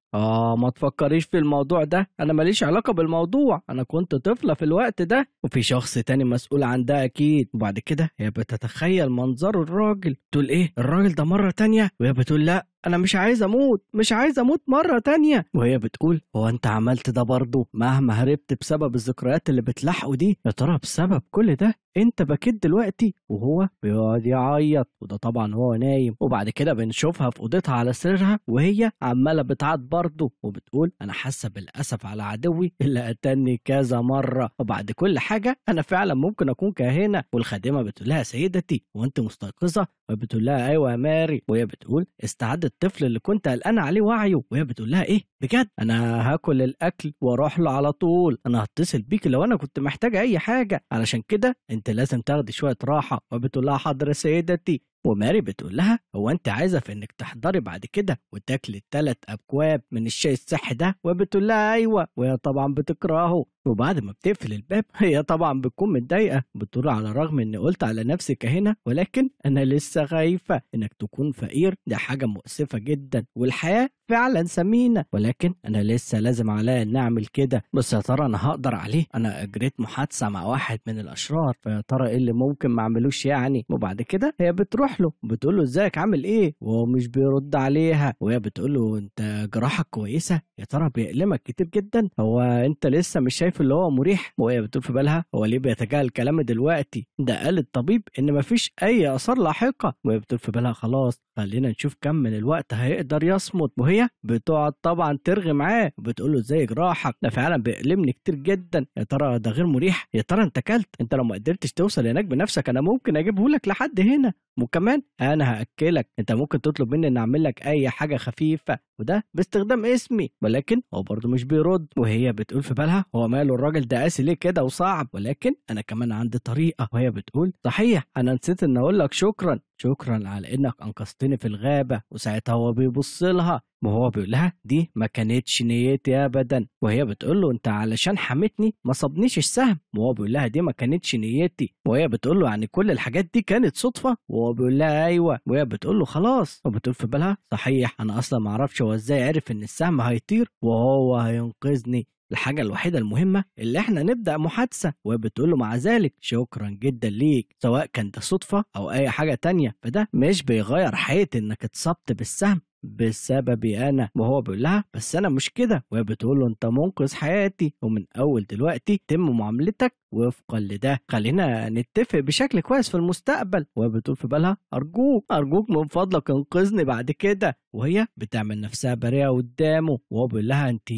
ما تفكريش في الموضوع ده، انا ماليش علاقة بالموضوع، انا كنت طفلة في الوقت ده وفي شخص تاني مسؤول عن ده اكيد. وبعد كده هي بتتخيل منظر الراجل، تقول ايه الراجل ده مرة تانية؟ وهي بتقول لا انا مش عايز اموت، مش عايز اموت مرة تانية. وهي بتقول هو انت عملت ده برضه؟ مهما هربت بسبب الذكريات اللي بتلاحقه دي، يا ترى بسبب كل ده انت بكيت دلوقتي؟ وهو بيقعد يعيط، وده طبعا هو نايم. وبعد كده بنشوفها في اوضتها على سريرها وهي عماله بتعيط برضه وبتقول انا حاسه بالاسف على عدوي اللي قتلني كذا مرة، وبعد كل حاجة انا فعلا ممكن اكون كاهنه. والخادمه بتقول لها سيدتي وانت مستيقظه؟ وبتقول لها ايوه يا ماري. وهي بتقول استعد الطفل اللي كنت قلقانة عليه وعيه. وهي بتقول لها ايه بجد؟ انا هاكل الاكل واروح له على طول، انا هتصل بيك لو انا كنت محتاجه اي حاجة، علشان كده انت لازم تاخدي شوية راحة. وبتقول لها حاضر سيدتي. وماري بتقول لها هو انت عايزه في انك تحضري بعد كده وتاكلي 3 اكواب من الشاي الصحي ده؟ وبتقول لها ايوه، وهي طبعا بتكرهه. وبعد ما بتقفل الباب هي طبعا بتكون متضايقة، بتقول على الرغم اني قلت على نفسي كهنة ولكن انا لسه خايفة انك تكون فقير، ده حاجة مؤسفة جدا والحياة فعلا ثمينة، ولكن انا لسه لازم عليا ان اعمل كده، بس يا ترى انا هقدر عليه؟ انا اجريت محادثة مع واحد من الاشرار، فيا ترى ايه اللي ممكن ما اعملوش يعني؟ وبعد كده هي بتروح له بتقول له ازيك عامل ايه؟ وهو مش بيرد عليها، وهي بتقول له انت جراحك كويسة؟ يا ترى بيألمك كتير جدا؟ هو انت لسه مش شايف اللي هو مريح؟ وهي بتقول في بالها هو ليه بيتجاهل كلامي دلوقتي؟ ده قال الطبيب ان مفيش اي اثار لاحقة. وهي بتقول في بالها خلاص خلينا نشوف كم من الوقت هيقدر يصمت. وهي بتقعد طبعا ترغي معاه وبتقول له ازاي جراحك؟ ده فعلا بيألمني كتير جدا، يا ترى ده غير مريح؟ يا ترى انت اكلت؟ انت لو ما قدرتش توصل هناك بنفسك انا ممكن اجيبه لك لحد هنا، وكمان انا هاكلك، انت ممكن تطلب مني ان اعمل لك اي حاجة خفيفة. وده باستخدام اسمي، ولكن هو برضه مش بيرد. وهي بتقول في بالها هو ماله الراجل ده قاسي ليه كده وصعب، ولكن انا كمان عندي طريقه. وهي بتقول صحيح انا نسيت ان اقول لك شكرا، شكرا على انك انقذتني في الغابة. وساعتها هو بيبص لها وهو بيقول لها دي ما كانتش نيتي ابدا. وهي بتقول له انت علشان حمتني ما صابنيش السهم، وهو بيقول لها دي ما كانتش نيتي. وهي بتقول له يعني كل الحاجات دي كانت صدفة، وهو بيقول لها ايوه. وهي بتقول له خلاص، وبتقول في بالها صحيح انا اصلا ما اعرفش هو ازاي عرف ان السهم هيطير وهو هينقذني، الحاجة الوحيدة المهمة اللي احنا نبدأ محادثة. وهي بتقول له مع ذلك شكرا جدا ليك، سواء كان ده صدفة أو أي حاجة تانية، فده مش بيغير حقيقة إنك اتصبت بالسهم بسببي أنا. وهو بيقول لها بس أنا مش كده. وهي بتقول له أنت منقذ حياتي، ومن أول دلوقتي تم معاملتك وفقا لده، خلينا نتفق بشكل كويس في المستقبل. وهي بتقول في بالها أرجوك أرجوك من فضلك انقذني بعد كده. وهي بتعمل نفسها بريئة قدامه، وهو بيقول لها أنت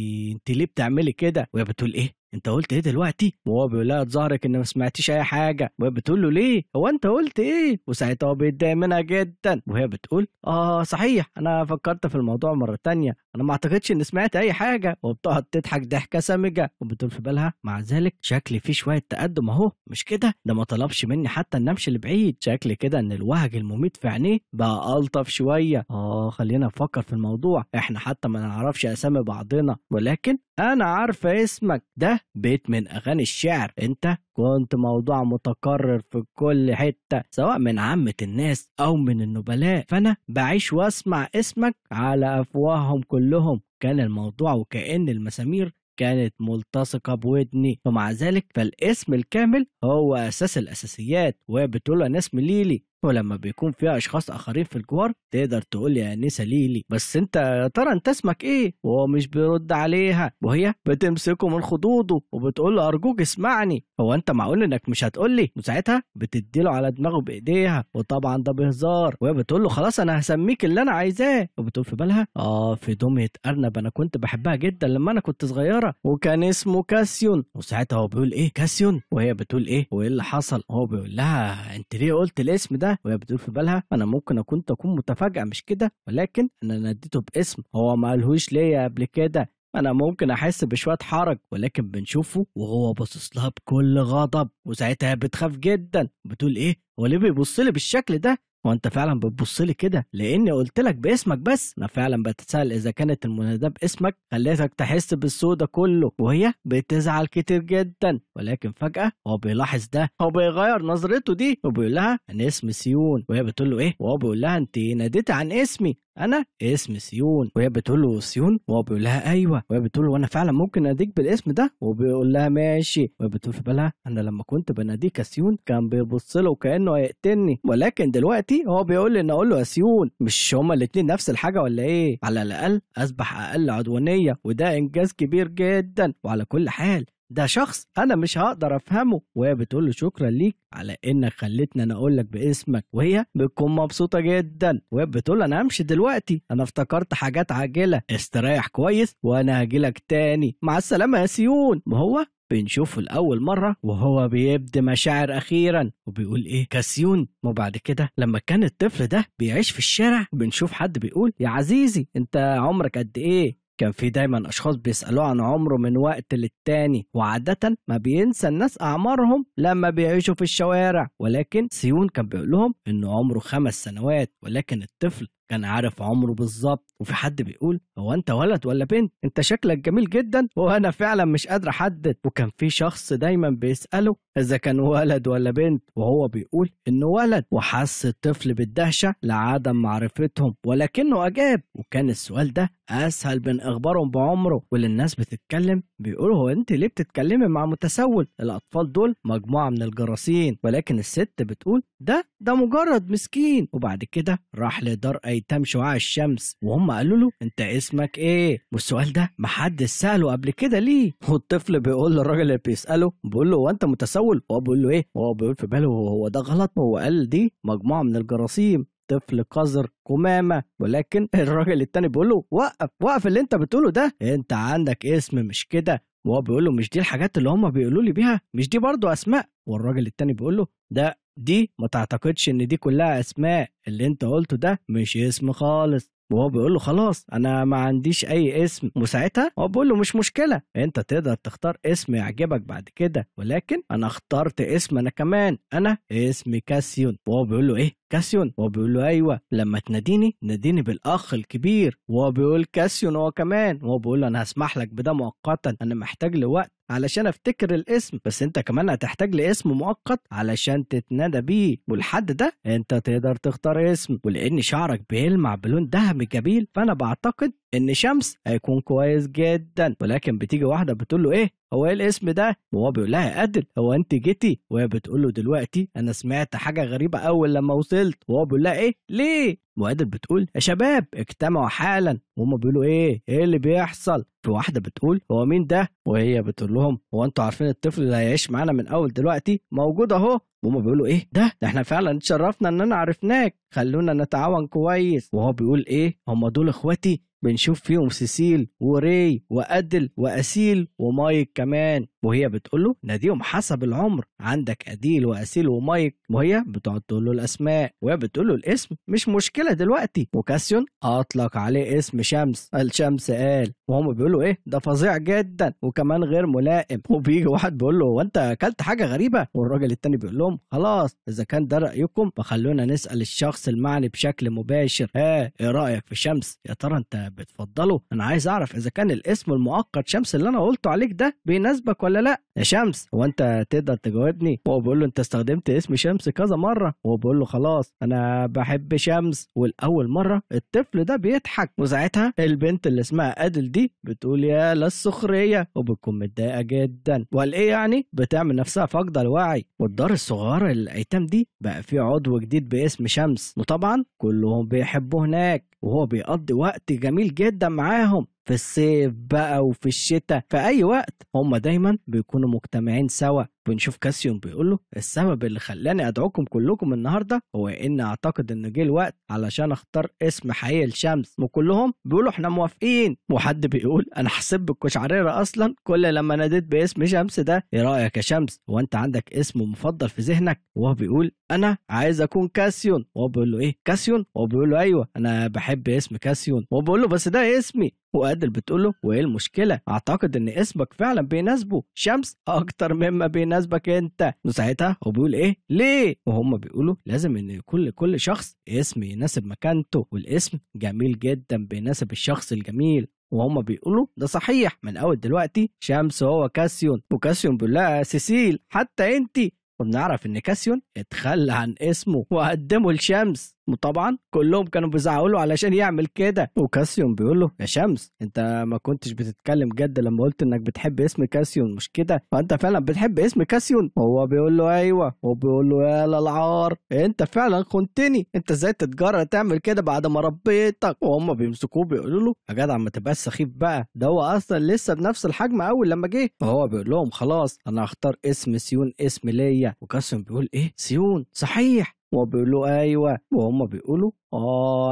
ليه بتعملي كده؟ وهي بتقول إيه؟ انت قلت ايه دلوقتي؟ وهو بيقول لها اتظاهرك ان ما سمعتيش اي حاجة. وهي بتقول له ليه؟ هو انت قلت ايه؟ وساعتها هو بيتضايق منها جدا. وهي بتقول اه صحيح انا فكرت في الموضوع مرة تانية، انا ما اعتقدش ان سمعت اي حاجة. وبتقعد تضحك ضحكه سمجه، وبتقول في بالها مع ذلك شكلي فيه شوية تقدم اهو، مش كده؟ ده ما طلبش مني حتى ان امشي لبعيد، شكل كده ان الوهج المميت في عينيه بقى الطف شوية. خلينا نفكر في الموضوع، احنا حتى ما نعرفش اسامي بعضنا، ولكن انا عارفه اسمك، ده بيت من اغاني الشعر، انت كنت موضوع متكرر في كل حتة سواء من عامة الناس او من النبلاء، فانا بعيش واسمع اسمك على افواههم كلهم. كان الموضوع وكأن المسامير كانت ملتصقة بودني، ومع ذلك فالاسم الكامل هو أساس الأساسيات. وهي بتقول أنا اسمي ليلي، ولما بيكون فيها أشخاص آخرين في الجوار تقدر تقول يا أنسة ليلي، بس أنت يا ترى أنت اسمك إيه؟ وهو مش بيرد عليها، وهي بتمسكه من خدوده وبتقول له أرجوك اسمعني، هو أنت معقول إنك مش هتقول لي؟ وساعتها بتديله على دماغه بإيديها، وطبعا ده بهزار. وهي بتقول له خلاص أنا هسميك اللي أنا عايزاه. وبتقول في بالها في دمية أرنب أنا كنت بحبها جدا لما أنا كنت صغيرة، وكان اسمه كاسيون. وساعتها هو بيقول إيه كاسيون؟ وهي بتقول إيه وإيه اللي حصل؟ هو بيقول لها أنت ليه قلت الاسم ده؟ وهي بتقول في بالها انا ممكن اكون متفاجئه مش كده، ولكن انا ناديته باسم هو ما قالهوش ليا قبل كده، انا ممكن احس بشوية حرج. ولكن بنشوفه وهو باصص لها بكل غضب، وساعتها بتخاف جدا، بتقول ايه هو ليه بيبص لي بالشكل ده؟ هو انت فعلا بتبص لي كده لاني قلت لك باسمك بس؟ انا فعلا بتسأل اذا كانت المناداه باسمك خليتك تحس بالسوء ده كله. وهي بتزعل كتير جدا، ولكن فجأة هو بيلاحظ ده، هو بيغير نظرته دي وبيقول لها انا اسمي سيون. وهي بتقول له ايه؟ وهو بيقول لها انت ناديتي عن اسمي، انا اسمي سيون. وهي بتقول له سيون؟ وهو بيقول لها ايوه. وهي بتقول له وانا فعلا ممكن اناديك بالاسم ده؟ وبيقول لها ماشي. وهي بتقول في بالها انا لما كنت بناديك سيون كان بيبص له كانه هيقتلني، ولكن دلوقتي هو بيقول لي ان اقول له يا سيون، مش هما الاتنين نفس الحاجة ولا ايه؟ على الاقل اصبح اقل عدوانية، وده انجاز كبير جدا. وعلى كل حال ده شخص انا مش هقدر افهمه. وهي بتقول له شكرا ليك على انك خليتني انا اقول لك باسمك، وهي بتكون مبسوطة جدا. وهي بتقول انا همشي دلوقتي، انا افتكرت حاجات عاجله، استريح كويس وانا هجيلك تاني، مع السلامة يا سيون. وهو بنشوفه لأول مرة وهو بيبدي مشاعر أخيرا وبيقول إيه كاسيون. وبعد كده لما كان الطفل ده بيعيش في الشارع بنشوف حد بيقول يا عزيزي أنت عمرك قد إيه؟ كان في دايما أشخاص بيسألوه عن عمره من وقت للتاني، وعادة ما بينسى الناس أعمارهم لما بيعيشوا في الشوارع، ولكن سيون كان بيقول لهم إنه عمره 5 سنوات، ولكن الطفل كان عارف عمره بالظبط. وفي حد بيقول هو انت ولد ولا بنت؟ انت شكلك جميل جدا وانا فعلا مش قادر احدد. وكان في شخص دايما بيسأله اذا كان ولد ولا بنت، وهو بيقول انه ولد، وحس الطفل بالدهشة لعدم معرفتهم، ولكنه اجاب. وكان السؤال ده اسهل من اخبارهم بعمره. واللي الناس بتتكلم بيقولوا هو انت ليه بتتكلمي مع متسول؟ الاطفال دول مجموعة من الجراثيم. ولكن الست بتقول ده مجرد مسكين. وبعد كده راح لدار ايتام شعاع الشمس، وهم قالوا له انت اسمك ايه؟ والسؤال ده محدش سأله قبل كده ليه. والطفل بيقول للراجل اللي بيسأله، بيقول له هو انت متسول؟ وهو بيقول له ايه؟ وهو بيقول في باله هو ده غلط، هو قال دي مجموعة من الجراثيم، طفل قذر قمامة. ولكن الراجل التاني بيقول له وقف وقف اللي انت بتقوله ده، انت عندك اسم مش كده؟ وهو بيقول له مش دي الحاجات اللي هم بيقولوا لي بيها، مش دي برضو اسماء؟ والراجل التاني بيقول له ده دي ما تعتقدش ان دي كلها اسماء، اللي انت قلته ده مش اسم خالص. وهو بيقول له خلاص انا ما عنديش اي اسم. وساعتها هو بيقول له مش مشكلة، انت تقدر تختار اسم يعجبك بعد كده، ولكن انا اخترت اسم انا كمان، انا اسمي كاسيون. وهو بيقول له ايه كاسيون؟ وهو بيقول له ايوه، لما تناديني ناديني بالاخ الكبير. وهو بيقول كاسيون هو كمان. وهو بيقول له انا هسمح لك بده مؤقتا، انا محتاج لوقت علشان افتكر الاسم، بس انت كمان هتحتاج لاسم مؤقت علشان تتنادى بيه، والحد ده انت تقدر تختار اسم. ولان شعرك بيلمع بلون ذهبي جميل فانا بعتقد ان شمس هيكون كويس جدا. ولكن بتيجي واحدة بتقول له ايه هو ايه الاسم ده؟ وهو بيقول لها يا أدل هو انت جيتي؟ وهي بتقول له دلوقتي انا سمعت حاجة غريبة اول لما وصلت. وهو بيقول لها ايه ليه؟ وأدل بتقول يا شباب اجتمعوا حالا. وهم بيقولوا ايه اللي بيحصل؟ في واحدة بتقول هو مين ده؟ وهي بتقول لهم هو انتوا عارفين الطفل اللي هيعيش معانا من اول دلوقتي موجود اهو. وهم بيقولوا ايه ده احنا فعلا اتشرفنا اننا عرفناك، خلونا نتعاون كويس. وهو بيقول ايه هم دول اخواتي؟ بنشوف فيهم سيسيل وري وأدل وأسيل ومايك كمان. وهي بتقول له ناديهم حسب العمر، عندك أديل وأسيل ومايك. وهي بتقعد تقول له الأسماء، وهي بتقول له الاسم مش مشكلة دلوقتي. وكاسيون أطلق عليه اسم شمس، الشمس قال. وهم بيقولوا إيه ده فظيع جدا وكمان غير ملائم. وبيجي واحد بيقول له هو أنت أكلت حاجة غريبة؟ والراجل التاني بيقول لهم خلاص إذا كان ده رأيكم فخلونا نسأل الشخص المعني بشكل مباشر. ها إيه رأيك في شمس؟ يا ترى أنت بتفضله؟ أنا عايز أعرف إذا كان الاسم المؤقت شمس اللي أنا قلته عليك ده بيناسبك ولا لا. يا شمس هو انت تقدر تجاوبني؟ وهو بيقول له انت استخدمت اسم شمس كذا مرة. وهو بيقول له خلاص انا بحب شمس. والاول مرة الطفل ده بيضحك. وساعتها البنت اللي اسمها ادل دي بتقول يا للسخريه، وبتكون متضايقة جدا. وقال ايه يعني؟ بتعمل نفسها فاقده الوعي. والدار الصغيرة للايتام دي بقى في عضو جديد باسم شمس، وطبعا كلهم بيحبوه هناك، وهو بيقضي وقت جميل جدا معاهم في الصيف بقى وفي الشتاء، في أي وقت هم دايما بيكونوا مجتمعين سوا. بنشوف كاسيون بيقول له السبب اللي خلاني أدعوكم كلكم النهارده هو إن أعتقد إن جه الوقت علشان أختار اسم حقيقي لشمس. وكلهم بيقولوا إحنا موافقين. وحد بيقول أنا حسيت بالقشعريرة أصلا كل لما ناديت باسم شمس ده. إيه رأيك يا شمس؟ هو أنت عندك اسم مفضل في ذهنك؟ وهو بيقول أنا عايز أكون كاسيون. وهو بيقول له إيه كاسيون؟ وهو بيقول له أيوه أنا بحب اسم كاسيون. وهو بيقول له بس ده اسمي. وأدل بتقول له وإيه المشكلة؟ أعتقد إن اسمك فعلا بيناسبه شمس أكتر مما بيناسبك أنت. وساعتها هو بيقول إيه ليه؟ وهم بيقولوا لازم إن يكون لكل شخص اسم يناسب مكانته، والاسم جميل جدا بيناسب الشخص الجميل. وهم بيقولوا ده صحيح، من أول دلوقتي شمس هو كاسيون. وكاسيون بيقول لها سيسيل حتى أنت. وبنعرف ان كاسيون اتخلى عن اسمه وقدمه لشمس، وطبعا كلهم كانوا بيزعقوا له علشان يعمل كده. وكاسيون بيقول له يا شمس انت ما كنتش بتتكلم جد لما قلت انك بتحب اسم كاسيون مش كده؟ فانت فعلا بتحب اسم كاسيون؟ هو بيقول له ايوه. وبيقول له يا للعار انت فعلا خنتني، انت ازاي تتجرأ تعمل كده بعد ما ربيتك؟ وهم بيمسكوه بيقولوا له يا جدع ما تبقاش سخيف بقى، ده هو اصلا لسه بنفس الحجم اول لما جه. فهو بيقول لهم خلاص انا هختار اسم سيون اسم ليا. وكاسيون بيقول ايه سيون صحيح؟ وبيقول له ايوه. وهم بيقولوا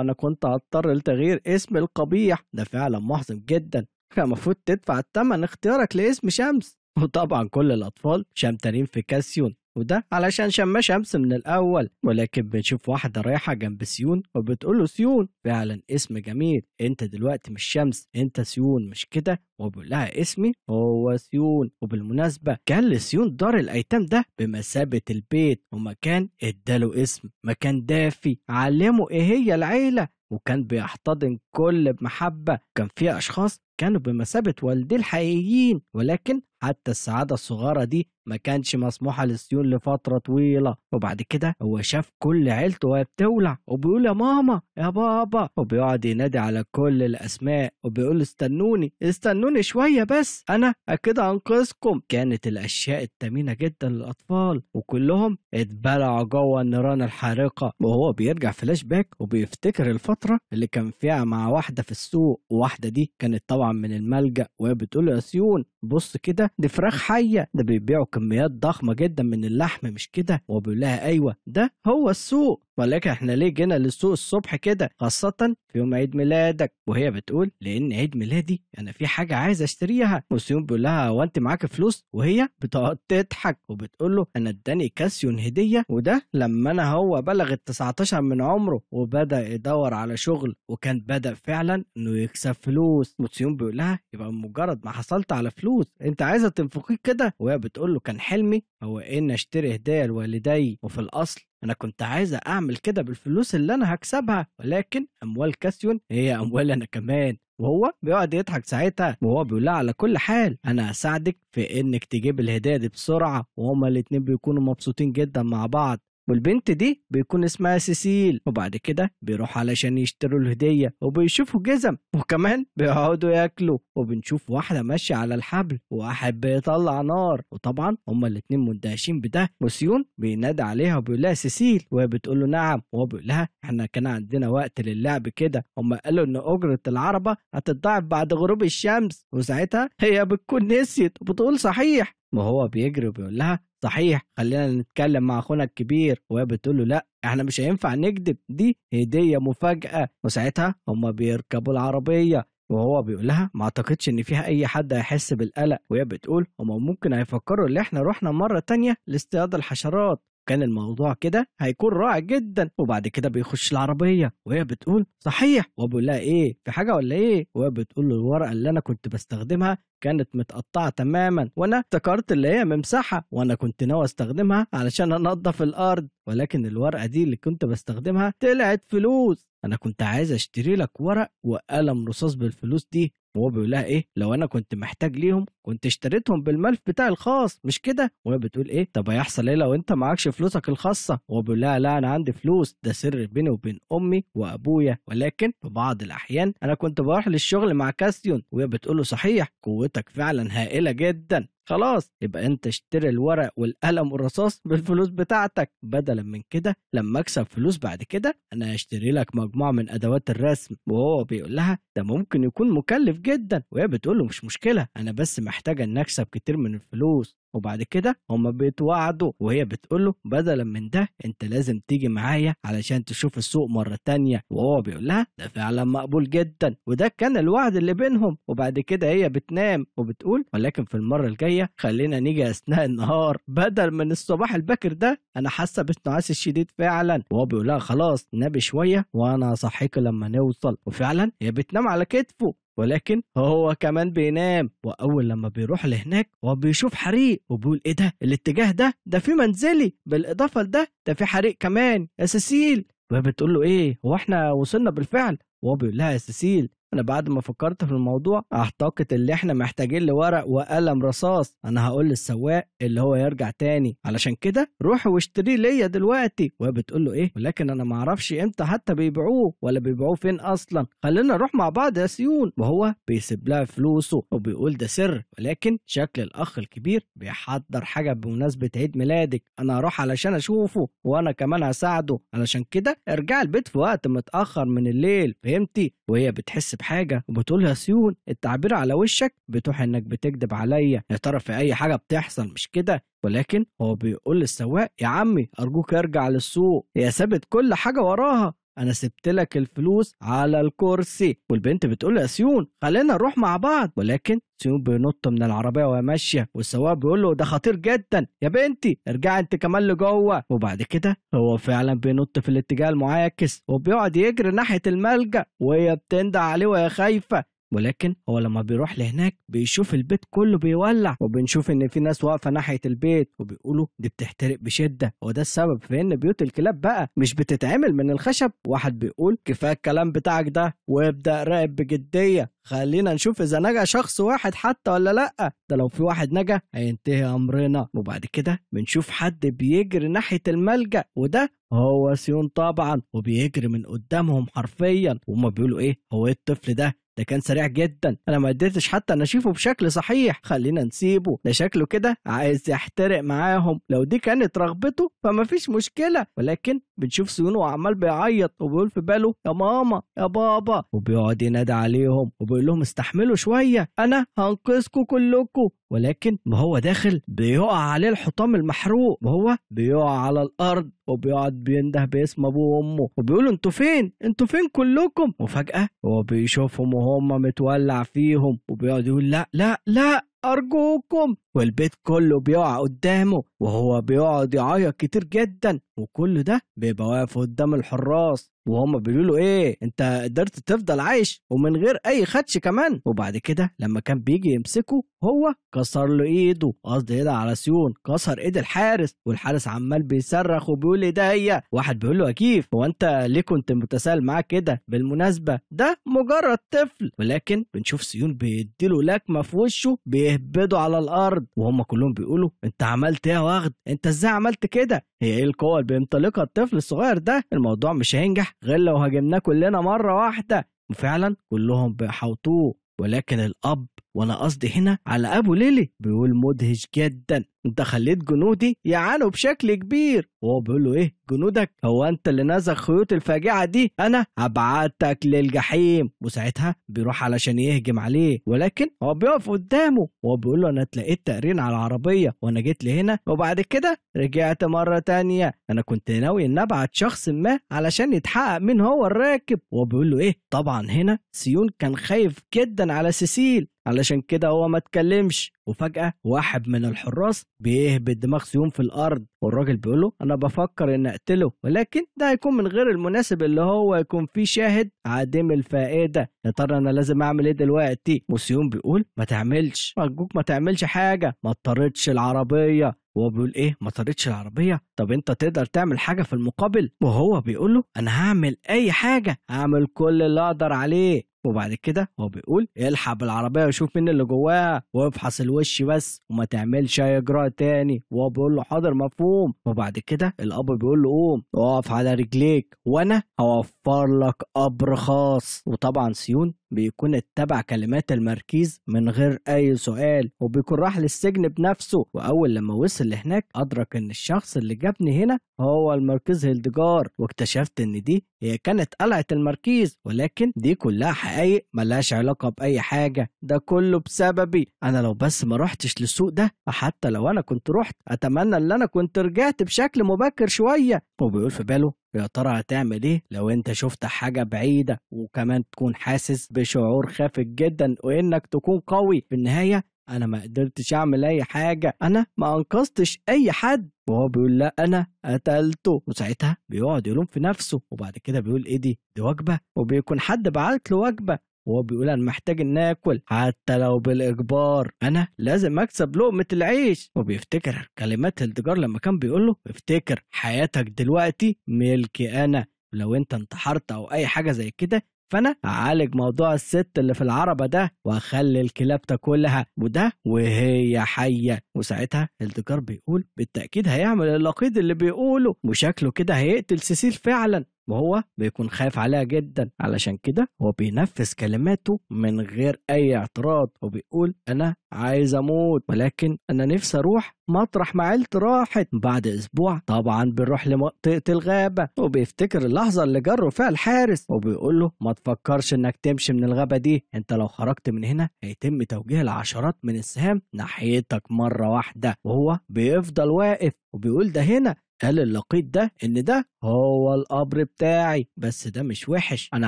انا كنت هضطر لتغيير اسم القبيح ده، فعلا محزن جدا، كان المفروض تدفع الثمن اختيارك لاسم شمس. وطبعا كل الاطفال شمتانين في كاسيون، وده علشان شماه شمس من الاول. ولكن بنشوف واحدة رايحة جنب سيون وبتقول له سيون فعلا اسم جميل، انت دلوقتي مش شمس انت سيون مش كده؟ وبيقول لها اسمي هو سيون. وبالمناسبة كان لسيون دار الايتام ده بمثابة البيت، ومكان اداله اسم، مكان دافي علمه ايه هي العيلة، وكان بيحتضن كل بمحبة. كان فيه اشخاص كانوا بمثابة والديه الحقيقيين، ولكن حتى السعادة الصغيرة دي ما كانش مسموحة لسيون لفترة طويلة. وبعد كده هو شاف كل عيلته وهي بتولع، وبيقول يا ماما يا بابا، وبيقعد ينادي على كل الأسماء وبيقول استنوني استنوني شوية بس أنا أكيد هنقذكم. كانت الأشياء الثمينة جدا للأطفال، وكلهم اتبلعوا جوه النيران الحارقة. وهو بيرجع فلاش باك وبيفتكر الفترة اللي كان فيها مع واحدة في السوق، وواحدة دي كانت طبعا من الملجأ، وهي بتقول له يا سيون بص كده دي فراخ حية، ده بيبيعوا كميات ضخمة جدا من اللحم مش كده؟ وبيقول لها ايوه ده هو السوق. ولكن احنا ليه جينا للسوق الصبح كده خاصة في يوم عيد ميلادك؟ وهي بتقول لان عيد ميلادي انا في حاجة عايز اشتريها. وسيون بيقول لها هو انت معاك فلوس؟ وهي بتقعد تضحك وبتقول له انا اداني كاسيون هديه، وده لما انا هو بلغ ال 19 من عمره وبدا يدور على شغل، وكان بدا فعلا انه يكسب فلوس. وسيون بيقول لها يبقى مجرد ما حصلت على فلوس انت عايزه تنفقيه كده؟ وهي بتقول له كان حلمي هو ان اشتري هديه لوالدي، وفي الاصل انا كنت عايزه اعمل كده بالفلوس اللي انا هكسبها، ولكن اموال كاسيون هي اموال انا كمان. وهو بيقعد يضحك ساعتها، وهو بيقول لها على كل حال انا هساعدك في انك تجيب الهدية دي بسرعة. وهما الاتنين بيكونوا مبسوطين جدا مع بعض. والبنت دي بيكون اسمها سيسيل. وبعد كده بيروح علشان يشتروا الهدية وبيشوفوا جزم، وكمان بيقعدوا ياكلوا، وبنشوف واحدة ماشية على الحبل وواحد بيطلع نار، وطبعا هما الاتنين مندهشين بده. وسيون بينادي عليها وبيقول لها سيسيل، وهي بتقول له نعم، وهو بيقول لها احنا كان عندنا وقت للعب كده، هما قالوا ان أجرة العربة هتتضاعف بعد غروب الشمس، وساعتها هي بتكون نسيت وبتقول صحيح. وهو بيجري وبيقول لها صحيح خلينا نتكلم مع اخونا الكبير، وهي بتقول له لا احنا مش هينفع نكذب، دي هدية مفاجأة. وساعتها هما بيركبوا العربية، وهو بيقول لها ما اعتقدش ان فيها اي حد هيحس بالقلق، وهي بتقول هما ممكن هيفكروا ان احنا رحنا مرة تانية لاصطياد الحشرات، كان الموضوع كده هيكون رائع جدا. وبعد كده بيخش العربية وهي بتقول صحيح، وهو بيقول لها ايه في حاجة ولا ايه؟ وهي بتقول له الورقة اللي انا كنت بستخدمها كانت متقطعة تماما، وانا افتكرت اللي هي ممسحة، وانا كنت ناوي استخدمها علشان انضف الارض، ولكن الورقة دي اللي كنت بستخدمها طلعت فلوس، انا كنت عايز اشتري لك ورق وقلم رصاص بالفلوس دي. وهو بيقول لها ايه لو انا كنت محتاج ليهم كنت اشتريتهم بالملف بتاعي الخاص مش كده؟ وهي بتقول ايه طب هيحصل ايه لو انت معكش فلوسك الخاصة؟ وهو بيقول لها لا انا عندي فلوس، ده سر بيني وبين امي وابويا، ولكن في بعض الاحيان انا كنت بروح للشغل مع كاسيون. وهي بتقول له صحيح قوتك فعلا هائلة جدا، خلاص يبقى انت اشتري الورق والقلم والرصاص بالفلوس بتاعتك، بدلا من كده لما اكسب فلوس بعد كده انا هشتري لك مجموعة من ادوات الرسم. وهو بيقول لها ده ممكن يكون مكلف جدا، وهي بتقول له مش مشكلة انا بس محتاجه ان اكسب كتير من الفلوس. وبعد كده هما بيتوعدوا، وهي بتقول له بدلا من ده انت لازم تيجي معايا علشان تشوف السوق مرة تانية، وهو بيقول لها ده فعلا مقبول جدا، وده كان الوعد اللي بينهم. وبعد كده هي بتنام وبتقول ولكن في المرة الجاية خلينا نيجي اثناء النهار بدل من الصباح الباكر ده، انا حاسة بالنعاس الشديد فعلا. وهو بيقول لها خلاص نامي شوية وانا هصحيك لما نوصل، وفعلا هي بتنام على كتفه، ولكن هو كمان بينام. واول لما بيروح لهناك هو بيشوف حريق وبيقول ايه ده الاتجاه ده، ده في منزلي، بالاضافة لده ده في حريق كمان يا سيسيل. وهي بتقول له ايه هو احنا وصلنا بالفعل؟ وهو بيقول لها يا سيسيل انا بعد ما فكرت في الموضوع اعتقد اللي احنا محتاجين لورق وقلم رصاص، انا هقول للسواق اللي هو يرجع تاني، علشان كده روح واشتريه ليا دلوقتي. وهي بتقول له ايه ولكن انا ما اعرفش امتى حتى بيبيعوه ولا بيبيعوه فين اصلا، خلينا نروح مع بعض يا سيون. وهو بيسيب لها فلوسه وبيقول ده سر، ولكن شكل الاخ الكبير بيحضر حاجة بمناسبة عيد ميلادك، انا هروح علشان اشوفه وانا كمان هساعده، علشان كده ارجع البيت في وقت متاخر من الليل فهمتي؟ وهي بتحس بحاجة وبتقول يا سيون التعبير على وشك بتوحي انك بتكذب عليا، يا ترى في اي حاجة بتحصل مش كده؟ ولكن هو بيقول للسواق يا عمي ارجوك ارجع للسوق، هي سابت كل حاجة وراها، انا سبت لك الفلوس على الكرسي. والبنت بتقول يا سيون خلينا نروح مع بعض، ولكن سيون بينط من العربية وهي ماشية، والسواق بيقول له ده خطير جدا يا بنتي ارجعي انت كمان لجوه. وبعد كده هو فعلا بينط في الاتجاه المعاكس وبيقعد يجري ناحية الملجأ، وهي بتندع عليه وهي خايفة، ولكن هو لما بيروح لهناك بيشوف البيت كله بيولع، وبنشوف ان في ناس واقفة ناحية البيت وبيقولوا دي بتحترق بشده، وده السبب في ان بيوت الكلاب بقى مش بتتعمل من الخشب. واحد بيقول كفاية الكلام بتاعك ده وابدا راقب بجدية، خلينا نشوف اذا نجا شخص واحد حتى ولا لا، ده لو في واحد نجا هينتهي امرنا. وبعد كده بنشوف حد بيجري ناحية الملجأ، وده هو سيون طبعا، وبيجري من قدامهم حرفيا، وهما بيقولوا ايه هو ايه الطفل ده، ده كان سريع جدا، انا ما قدرتش حتى ان اشوفه بشكل صحيح، خلينا نسيبه، ده شكله كده عايز يحترق معاهم، لو دي كانت رغبته فما فيش مشكلة. ولكن بنشوف سيون وعمال بيعيط وبيقول في باله يا ماما يا بابا، وبيقعد ينادي عليهم وبيقول لهم استحملوا شوية انا هنقذكم كلكم. ولكن وهو داخل بيقع عليه الحطام المحروق، وهو بيقع على الارض وبيقعد بينده باسم ابوه وامه وبيقولوا انتوا فين، انتوا فين كلكم. وفجأة هو بيشوفهم وهم متولع فيهم، وبيقعد يقول لا لا لا أرجوكم، والبيت كله بيقع قدامه وهو بيقعد يعيط كتير جدا، وكل ده بيبقى واقف قدام الحراس وهم بيقولوا له ايه انت قدرت تفضل عايش ومن غير اي خدش كمان. وبعد كده لما كان بيجي يمسكه هو كسر له ايده، قصدي ايده على سيون، كسر ايد الحارس، والحارس عمال بيصرخ وبيقول ايه ده هي. واحد بيقول له كيف هو انت ليه كنت متساهل معاه كده؟ بالمناسبة ده مجرد طفل. ولكن بنشوف سيون بيديله لكمه في وشه بيهبده على الارض، وهم كلهم بيقولوا انت عملت ايه يا واخد؟ انت ازاي عملت كده؟ هي ايه القوة اللي بيمتلكها الطفل الصغير ده؟ الموضوع مش هينجح غير لو هاجمناه كلنا مرة واحدة. وفعلا كلهم بيحوطوه، ولكن الاب، وانا قصدي هنا على ابو ليلي، بيقول مدهش جدا، انت خليت جنودي يعانوا بشكل كبير. وهو بيقول له ايه جنودك؟ هو انت اللي نزغ خيوط الفاجعة دي؟ انا هبعتك للجحيم. وساعتها بيروح علشان يهجم عليه، ولكن هو بيقف قدامه وهو بيقول له انا اتلقيت تقرين على العربية وانا جيت لهنا، وبعد كده رجعت مرة تانية، انا كنت ناوي ان ابعت شخص ما علشان يتحقق مين هو الراكب. وهو بيقول له ايه؟ طبعا هنا سيون كان خايف جدا على سيسيل، علشان كده هو ما اتكلمش. وفجأة واحد من الحراس بيهبط دماغ سيون في الأرض، والراجل بيقوله أنا بفكر إن أقتله، ولكن ده هيكون من غير المناسب اللي هو يكون فيه شاهد عديم الفائدة، يا ترى أنا لازم أعمل إيه دلوقتي؟ وسيون بيقول ما تعملش، أرجوك ما تعملش حاجة، ما اضطرتش العربية. وهو بيقول ايه ما طردتش العربية؟ طب انت تقدر تعمل حاجة في المقابل؟ وهو بيقول له انا هعمل اي حاجة، هعمل كل اللي اقدر عليه. وبعد كده هو بيقول الحق بالعربية وشوف مين اللي جواها وافحص الوش بس وما تعملش اي اجراء تاني. وهو بيقول له حاضر مفهوم. وبعد كده الاب بيقول له قوم اقف على رجليك وانا هوفر لك قبر خاص. وطبعا سيون بيكون اتبع كلمات المركز من غير اي سؤال، وبيكون راح للسجن بنفسه. واول لما وصل لهناك ادرك ان الشخص اللي جابني هنا هو المركز هيلدجار، واكتشفت ان دي هي كانت قلعة المركز، ولكن دي كلها حقائق ملهاش علاقة بأي حاجة، ده كله بسببي انا. لو بس ما رحتش للسوق ده، حتى لو انا كنت رحت اتمنى ان انا كنت رجعت بشكل مبكر شوية. وبيقول في باله يا ترى هتعمل ايه لو انت شفت حاجة بعيدة وكمان تكون حاسس بشعور خافت جدا وانك تكون قوي. في النهاية انا ما قدرتش اعمل اي حاجة، انا ما انقذتش اي حد. وهو بيقول لا انا قتلته. وساعتها بيقعد يلوم في نفسه، وبعد كده بيقول ايه دي وجبة، وبيكون حد بعت له وجبة، وهو بيقول انا محتاج ان اكل حتى لو بالاجبار، انا لازم اكسب لقمة العيش. وبيفتكر كلمات هيلدجار لما كان بيقول له افتكر حياتك دلوقتي ملكي انا، لو انت انتحرت او اي حاجة زي كده فانا هعالج موضوع الست اللي في العربة ده واخلي الكلاب تاكلها وده وهي حيه. وساعتها هيلدجار بيقول بالتاكيد هيعمل اللقيط اللي بيقوله، وشكله كده هيقتل سيسيل فعلا، وهو بيكون خايف عليها جدا، علشان كده هو بينفذ كلماته من غير اي اعتراض، وبيقول انا عايز اموت ولكن انا نفسي اروح مطرح ما عيلتي راحت. بعد اسبوع طبعا بنروح لمنطقه الغابة، وبيفتكر اللحظة اللي جره فيها الحارس، وبيقول له ما تفكرش انك تمشي من الغابة دي، انت لو خرجت من هنا هيتم توجيه العشرات من السهام ناحيتك مرة واحدة. وهو بيفضل واقف وبيقول ده هنا قال اللقيط ده ان ده هو القبر بتاعي، بس ده مش وحش، انا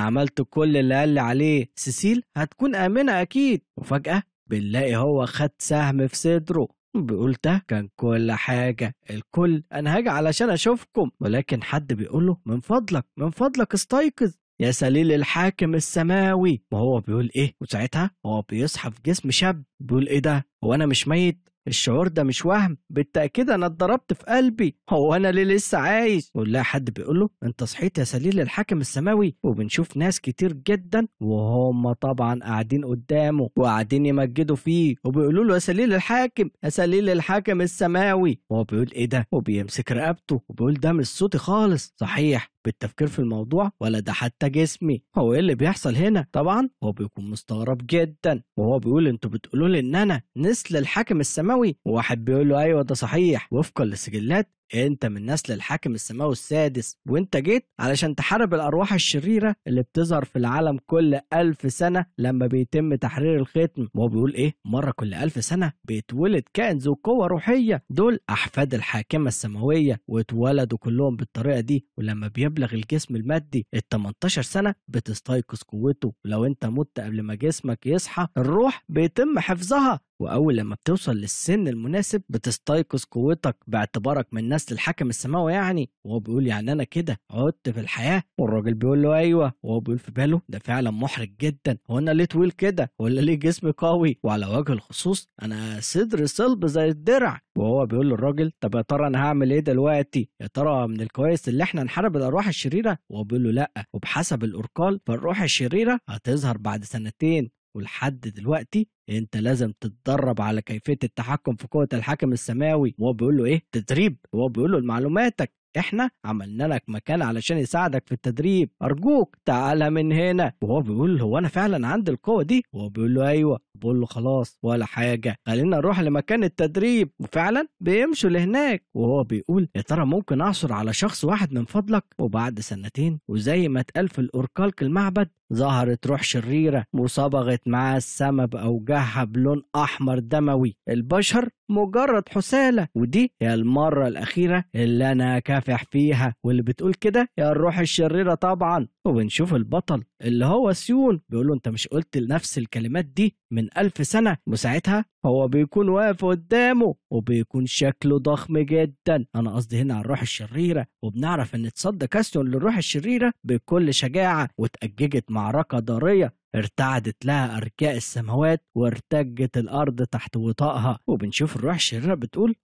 عملت كل اللي قال لي عليه، سيسيل هتكون امنه اكيد. وفجاة بنلاقي هو خد سهم في صدره، بيقول ده كان كل حاجة، الكل انا هاجي علشان اشوفكم. ولكن حد بيقول له من فضلك من فضلك استيقظ يا سليل الحاكم السماوي. وهو بيقول ايه؟ وساعتها هو بيصحى في جسم شاب، بيقول ايه ده، هو انا مش ميت؟ الشعور ده مش وهم، بالتأكيد أنا اتضربت في قلبي، هو أنا ليه لسه عايش؟ ولا حد بيقول له أنت صحيت يا سليل الحاكم السماوي. وبنشوف ناس كتير جدا وهم طبعا قاعدين قدامه وقاعدين يمجدوا فيه وبيقولوا له يا سليل الحاكم يا سليل الحاكم السماوي. وهو بيقول إيه ده؟ وبيمسك رقبته وبيقول ده مش صوتي خالص، صحيح بالتفكير في الموضوع ولا ده حتى جسمي، هو ايه اللي بيحصل هنا؟ طبعا هو بيكون مستغرب جدا، وهو بيقول انتوا بتقولوا لي ان انا نسل الحاكم السماوي؟ وواحد بيقول له ايوه ده صحيح، وفقا للسجلات انت من نسل الحاكم السماوي السادس، وانت جيت علشان تحارب الارواح الشريرة اللي بتظهر في العالم كل 1000 سنة لما بيتم تحرير الختم. وهو بيقول ايه؟ مرة كل 1000 سنة بيتولد كائن ذو قوة روحية، دول احفاد الحاكمة السماوية واتولدوا كلهم بالطريقة دي، ولما بيبلغ الجسم المادي ال 18 سنة بتستيقظ قوته، ولو انت مت قبل ما جسمك يصحى الروح بيتم حفظها، واول لما بتوصل للسن المناسب بتستيقظ قوتك باعتبارك من نسل الحاكم السماوي يعني. وهو بيقول يعني انا كده عدت في الحياة؟ والراجل بيقول له ايوه. وهو بيقول في باله ده فعلا محرج جدا، هو انا ليه طويل كده ولا ليه جسمي قوي، وعلى وجه الخصوص انا صدري صلب زي الدرع. وهو بيقول للراجل طب يا ترى انا هعمل ايه دلوقتي؟ يا ترى من الكويس اللي احنا نحارب الارواح الشريرة؟ وهو بيقول له لا، وبحسب الأوركال فالروح الشريرة هتظهر بعد 2 سنين، ولحد دلوقتي انت لازم تتدرب على كيفية التحكم في قوة الحاكم السماوي. وهو بيقول له ايه؟ تدريب؟ وهو بيقول له معلوماتك، احنا عملنا لك مكان علشان يساعدك في التدريب، ارجوك تعالى من هنا. وهو بيقول هو انا فعلا عندي القوة دي؟ وهو بيقول له ايوه. بيقول له خلاص ولا حاجة، خلينا نروح لمكان التدريب. وفعلا بيمشوا لهناك. وهو بيقول يا ترى ممكن اعثر على شخص واحد من فضلك؟ وبعد 2 سنين وزي ما اتقال في الأوركالك المعبد ظهرت روح شريرة وصبغت معاه السما بأوجاعها بلون أحمر دموي، البشر مجرد حسالة، ودي هي المرة الأخيرة اللي أنا هكافح فيها. واللي بتقول كده يا الروح الشريرة طبعا. وبنشوف البطل اللي هو سيون بيقول له أنت مش قلت نفس الكلمات دي من 1000 سنة؟ وساعتها هو بيكون واقف قدامه وبيكون شكله ضخم جدا، أنا قصدي هنا على الروح الشريرة. وبنعرف إن اتصدى كاسيون للروح الشريرة بكل شجاعة، واتأججت معركة ضارية ارتعدت لها أرجاء السماوات وارتجت الأرض تحت وطائها. وبنشوف الروح الشريرة بتقول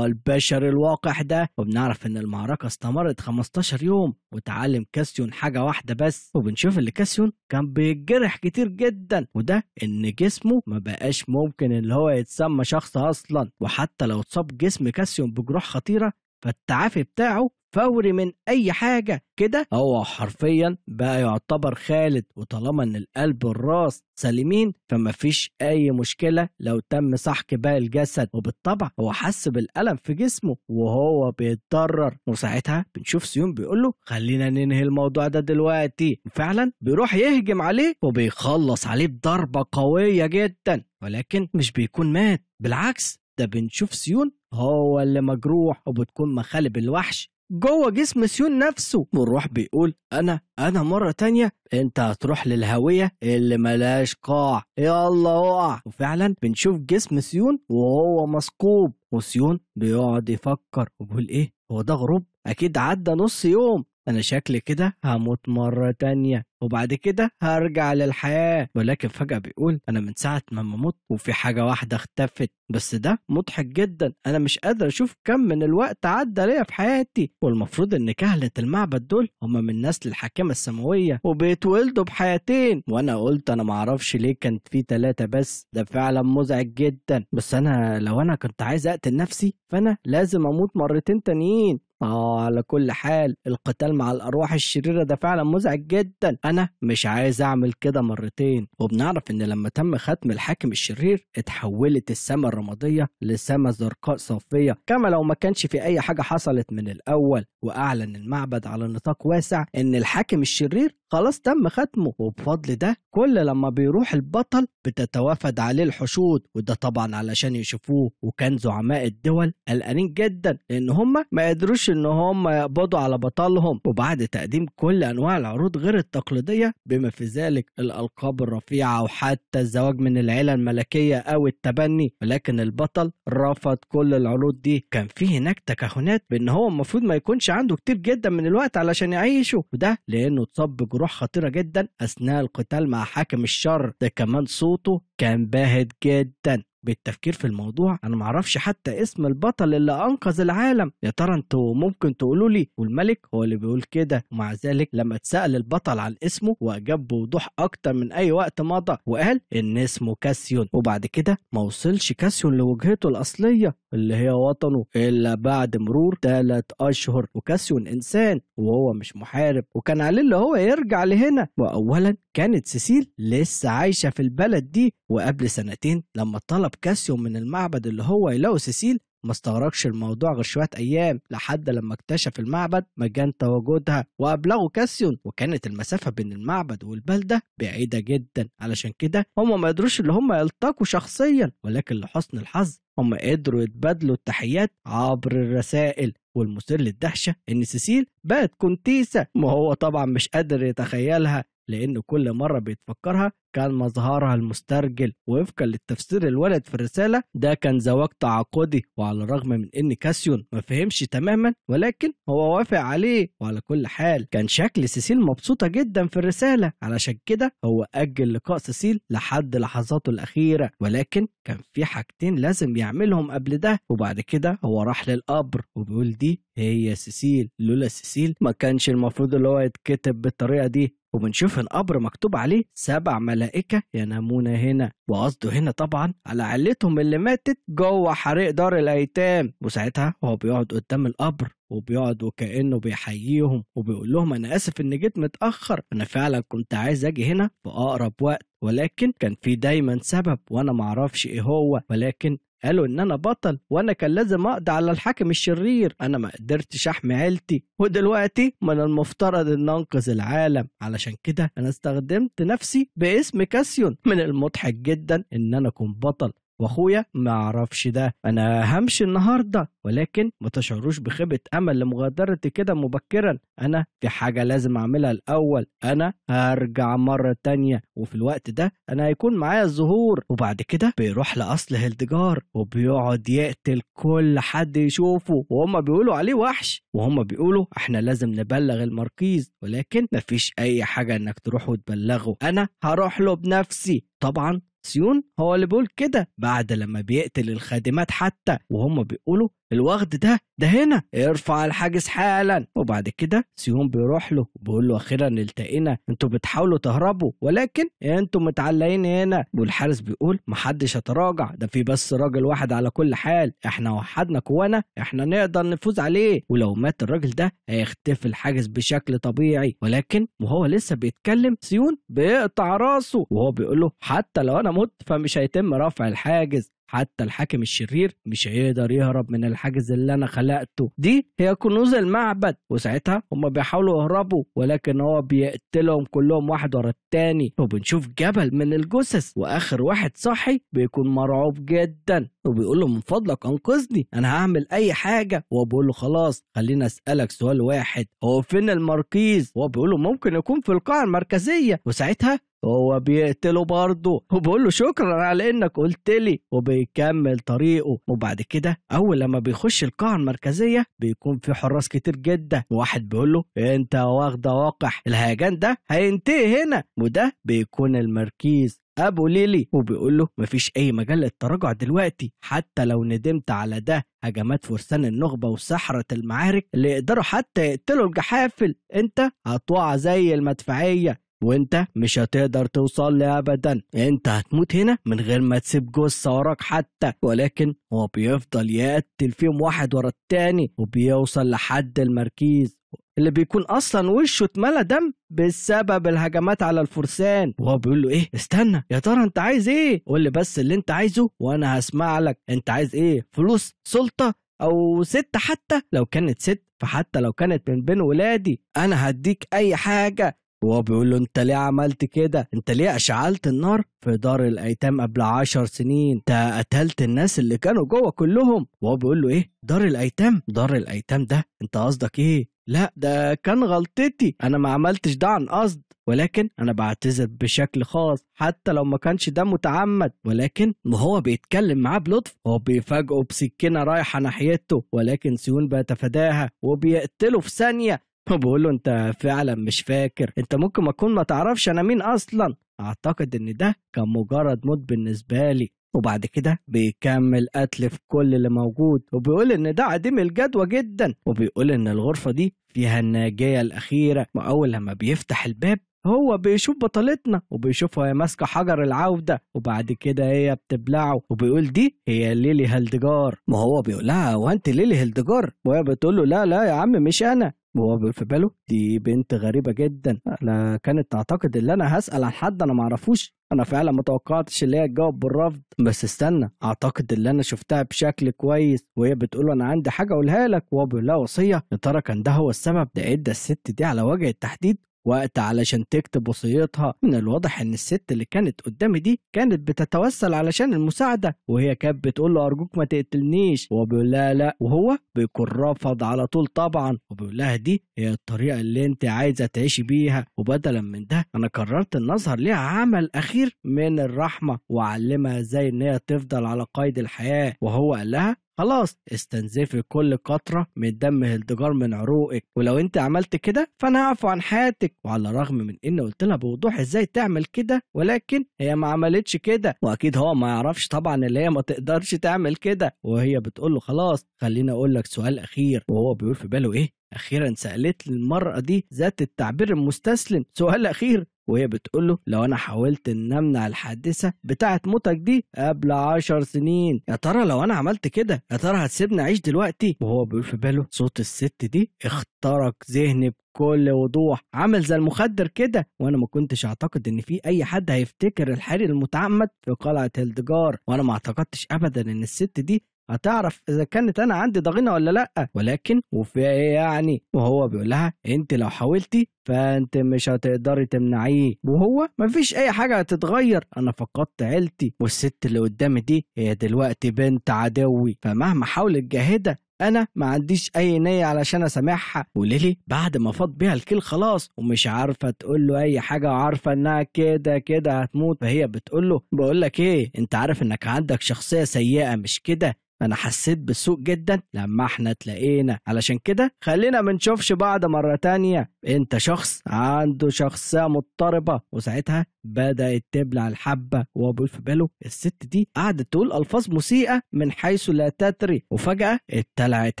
البشر الواقح ده. وبنعرف إن المعركة استمرت 15 يوم، وتعلم كاسيون حاجة واحدة بس. وبنشوف اللي كاسيون كان بيتجرح كتير جدا، وده إن جسمه ما بقاش ممكن اللي هو يتسمى شخص أصلا، وحتى لو اتصاب جسم كاسيون بجروح خطيرة فالتعافي بتاعه فوري من اي حاجة. كده هو حرفيا بقى يعتبر خالد، وطالما ان القلب والراس سليمين فما فيش اي مشكلة لو تم سحق باقي الجسد. وبالطبع هو حس بالالم في جسمه وهو بيتضرر، وساعتها بنشوف سيون بيقول له خلينا ننهي الموضوع ده دلوقتي. وفعلا بيروح يهجم عليه وبيخلص عليه بضربه قوية جدا، ولكن مش بيكون مات، بالعكس ده بنشوف سيون هو اللي مجروح، وبتكون مخالب الوحش جوه جسم سيون نفسه. والروح بيقول انا مرة تانية انت هتروح للهوية اللي ملاش قاع، يلا اقع. وفعلا بنشوف جسم سيون وهو مثقوب، وسيون بيقعد يفكر وبيقول ايه هو ده غروب؟ اكيد عدى نص يوم، انا شكلي كده هموت مرة تانية وبعد كده هرجع للحياة. ولكن فجأة بيقول انا من ساعة ما مت وفي حاجة واحدة اختفت، بس ده مضحك جدا، انا مش قادر اشوف كم من الوقت عدى ليا في حياتي. والمفروض ان كهنة المعبد دول هم من نسل الحاكمة السماوية وبيتولدوا بحياتين، وانا قلت انا معرفش ليه كانت في 3 بس، ده فعلا مزعج جدا، بس انا لو انا كنت عايز اقتل نفسي فانا لازم اموت مرتين تانيين. على كل حال القتال مع الأرواح الشريرة ده فعلا مزعج جدا، أنا مش عايز أعمل كده مرتين. وبنعرف إن لما تم ختم الحاكم الشرير اتحولت السماء الرمادية لسماء زرقاء صافية، كما لو ما كانش في أي حاجة حصلت من الأول. وأعلن المعبد على نطاق واسع إن الحاكم الشرير خلاص تم ختمه، وبفضل ده كل لما بيروح البطل بتتوافد عليه الحشود، وده طبعا علشان يشوفوه. وكان زعماء الدول قلقانين جدا لأن هم ما قدروش ان هم يقبضوا على بطلهم. وبعد تقديم كل انواع العروض غير التقليدية بما في ذلك الالقاب الرفيعة وحتى الزواج من العيلة الملكية او التبني، ولكن البطل رفض كل العروض دي. كان في هناك تكهنات بان هو المفروض ما يكونش عنده كتير جدا من الوقت علشان يعيشه، وده لانه اتصاب بجروح خطيرة جدا اثناء القتال مع حاكم الشر. ده كمان صوته كان باهت جدا. بالتفكير في الموضوع انا معرفش حتى اسم البطل اللي انقذ العالم، يا ترى انتوا ممكن تقولوا لي؟ والملك هو اللي بيقول كده. ومع ذلك لما اتسأل البطل عن اسمه واجاب بوضوح اكتر من اي وقت مضى، وقال ان اسمه كاسيون. وبعد كده ما وصلش كاسيون لوجهته الاصلية اللي هي وطنه الا بعد مرور 3 اشهر. وكاسيون انسان وهو مش محارب، وكان عليه اللي هو يرجع لهنا. واولا كانت سيسيل لسه عايشه في البلد دي، وقبل 2 سنين لما طلب كاسيون من المعبد اللي هو يلاقوا سيسيل ما استغرقش الموضوع غير شوية أيام لحد لما اكتشف المعبد مكان تواجدها وأبلغوا كاسيون. وكانت المسافة بين المعبد والبلدة بعيدة جدا، علشان كده هم ما قدروش اللي هم يلتقوا شخصيا، ولكن لحسن الحظ هم قدروا يتبادلوا التحيات عبر الرسائل. والمثير للدهشة إن سيسيل بقت كونتيسة، ما هو طبعا مش قادر يتخيلها لأنه كل مرة بيتفكرها كان مظهرها المسترجل. ووفقا للتفسير الولد في الرسالة ده كان زواج تعاقدي، وعلى الرغم من إن كاسيون ما فهمش تماما ولكن هو وافق عليه. وعلى كل حال كان شكل سيسيل مبسوطة جدا في الرسالة، علشان كده هو أجل لقاء سيسيل لحد لحظاته الأخيرة، ولكن كان في حاجتين لازم يعملهم قبل ده. وبعد كده هو راح للقبر وبيقول دي هي سيسيل، لولا سيسيل ما كانش المفروض اللي هو يتكتب بالطريقة دي. وبنشوف القبر مكتوب عليه 7 ملائكة ينامون هنا، وقصده هنا طبعا على عائلتهم اللي ماتت جوه حريق دار الأيتام. وساعتها هو بيقعد قدام القبر وبيقعد وكأنه بيحييهم وبيقول لهم أنا آسف إني جيت متأخر، أنا فعلا كنت عايز أجي هنا في أقرب وقت، ولكن كان في دايما سبب وأنا معرفش إيه هو، ولكن قالوا ان انا بطل وانا كان لازم اقضي على الحاكم الشرير، انا ما قدرتش احمي عيلتي ودلوقتي من المفترض ان انقذ العالم، علشان كده انا استخدمت نفسي باسم كاسيون. من المضحك جدا ان انا اكون بطل واخويا ما عرفش ده. انا همشي النهارده ولكن ما تشعروش بخيبة امل لمغادرتي كده مبكرا، انا في حاجة لازم اعملها الاول، انا هرجع مرة تانية وفي الوقت ده انا هيكون معايا الزهور. وبعد كده بيروح لاصل هيلدجار وبيقعد يقتل كل حد يشوفه، وهم بيقولوا عليه وحش، وهم بيقولوا احنا لازم نبلغ المركز، ولكن مفيش اي حاجة انك تروح وتبلغه، انا هروح له بنفسي. طبعا سيون هو اللي بيقول كده بعد لما بيقتل الخادمات حتى، وهم بيقولوا الوغد ده هنا، ارفع الحاجز حالا. وبعد كده سيون بيروح له وبيقول له اخيرا التقينا، انتوا بتحاولوا تهربوا ولكن انتوا متعلقين هنا. والحارس بيقول محدش هيتراجع، ده في بس راجل واحد على كل حال، احنا وحدنا كوانا احنا نقدر نفوز عليه، ولو مات الراجل ده هيختفي الحاجز بشكل طبيعي. ولكن وهو لسه بيتكلم سيون بيقطع راسه وهو بيقول له حتى لو انا مت فمش هيتم رفع الحاجز، حتى الحاكم الشرير مش هيقدر يهرب من الحاجز اللي انا خلقته، دي هي كنوز المعبد. وساعتها هم بيحاولوا يهربوا ولكن هو بيقتلهم كلهم واحد ورا التاني، وبنشوف جبل من الجثث، واخر واحد صحي بيكون مرعوب جدا وبيقول له من فضلك انقذني، انا هعمل اي حاجة. وهو بيقول له خلاص خلينا اسالك سؤال واحد، هو فين المركز؟ وهو بيقول له ممكن يكون في القاعة المركزية. وساعتها هو بيقتله برضه وبيقول له شكرا على انك قلت لي، وبيكمل طريقه. وبعد كده اول لما بيخش القاعة المركزية بيكون في حراس كتير جدا، وواحد بيقول له انت واخده وقح، الهيجان ده هينتهي هنا، وده بيكون المركز ابو ليلي، وبيقول له مفيش اي مجال للتراجع دلوقتي، حتى لو ندمت على ده. هجمات فرسان النخبة وسحرة المعارك اللي يقدروا حتى يقتلوا الجحافل، انت هتقع زي المدفعية وانت مش هتقدر توصل لي ابدا، انت هتموت هنا من غير ما تسيب جثة وراك حتى. ولكن هو بيفضل يقتل فيهم واحد ورا التاني وبيوصل لحد المركز اللي بيكون اصلا وشه اتملى دم بسبب الهجمات على الفرسان. وهو بيقول له ايه، استنى يا ترى انت عايز ايه؟ قول لي بس اللي انت عايزه وانا هسمع لك، انت عايز ايه؟ فلوس، سلطة، او ست؟ حتى لو كانت ست فحتى لو كانت من بين ولادي انا هديك اي حاجة. وهو بيقول له انت ليه عملت كده؟ انت ليه اشعلت النار في دار الايتام قبل 10 سنين؟ انت قتلت الناس اللي كانوا جوه كلهم. وهو بيقول له ايه؟ دار الايتام؟ دار الايتام ده انت قصدك ايه؟ لا ده كان غلطتي، انا ما عملتش ده عن قصد، ولكن انا بعتذر بشكل خاص حتى لو ما كانش ده متعمد. ولكن وهو بيتكلم معاه بلطف هو بيفاجئه بسكينة رايحة ناحيته، ولكن سيون بيتفاداها وبيقتله في ثانية. وبقول له انت فعلا مش فاكر، انت ممكن ما تكون ما تعرفش انا مين اصلا، اعتقد ان ده كان مجرد موت بالنسبة لي. وبعد كده بيكمل قتل في كل اللي موجود، وبيقول ان ده عديم الجدوى جدا، وبيقول ان الغرفة دي فيها الناجية الاخيرة. واول لما بيفتح الباب هو بيشوف بطلتنا وبيشوفها وهي ماسكه حجر العودة، وبعد كده هي بتبلعه وبيقول دي هي ليلي هلدجار. ما هو بيقول لها هو انت ليلي هلدجار؟ وهي بتقول له لا لا يا عم مش انا. وهو بيقول في باله دي بنت غريبة جدا، انا كانت تعتقد ان انا هسال عن حد انا ما اعرفوش، انا فعلا ما توقعتش اللي هي تجاوب بالرفض، بس استنى اعتقد اللي انا شفتها بشكل كويس. وهي بتقول انا عندي حاجة اقولها لك، وهو بيقول لها وصية. يا ترى كان ده هو السبب؟ ده ادى الست دي على وجه التحديد وقت علشان تكتب وصيتها. من الواضح ان الست اللي كانت قدامي دي كانت بتتوسل علشان المساعدة، وهي كانت بتقول له ارجوك ما تقتلنيش، وهو بيقول لها لا، وهو بيكون رفض على طول طبعا، وبيقول لها دي هي الطريقة اللي انت عايزه تعيشي بيها، وبدلا من ده انا قررت ان اظهر ليها عمل اخير من الرحمة واعلمها ازاي ان هي تفضل على قيد الحياة. وهو قال لها خلاص استنزفي كل قطرة من دم هلدجار من عروقك، ولو انت عملت كده فانا هعفو عن حياتك. وعلى الرغم من ان قلت لها بوضوح ازاي تعمل كده، ولكن هي ما عملتش كده، واكيد هو ما يعرفش طبعا اللي هي ما تقدرش تعمل كده. وهي بتقول له خلاص خليني اقول لك سؤال اخير، وهو بيقول في باله ايه؟ اخيرا سالت المرأة دي ذات التعبير المستسلم سؤال اخير. وهي بتقول له لو انا حاولت ان امنع الحادثة بتاعه موتك دي قبل 10 سنين، يا ترى لو انا عملت كده يا ترى هتسيبني اعيش دلوقتي؟ وهو بيقول في باله صوت الست دي اخترق ذهني بكل وضوح، عامل زي المخدر كده، وانا ما كنتش اعتقد ان في اي حد هيفتكر الحريق المتعمد في قلعه هلدجار، وانا ما اعتقدتش ابدا ان الست دي هتعرف اذا كانت انا عندي ضغينه ولا لا، ولكن وفيها ايه يعني؟ وهو بيقول لها انت لو حاولتي فانت مش هتقدري تمنعيه، وهو مفيش اي حاجة هتتغير، انا فقدت عيلتي، والست اللي قدامي دي هي دلوقتي بنت عدوي، فمهما حاولت جاهده انا ما عنديش اي نيه علشان اسامحها. وليلي بعد ما فاض بيها الكيل خلاص ومش عارفه تقول له اي حاجة، وعارفه انها كده كده هتموت، فهي بتقول له بقول لك ايه، انت عارف انك عندك شخصية سيئه مش كده؟ انا حسيت بالسوء جدا لما احنا اتلاقينا، علشان كده خلينا ما نشوفش بعض مرة تانية، انت شخص عنده شخصية مضطربة. وساعتها بدأت تبلع الحبة، وهو بيقول في باله الست دي قعدت تقول الفاظ مسيئة من حيث لا تدري، وفجأة اتلعت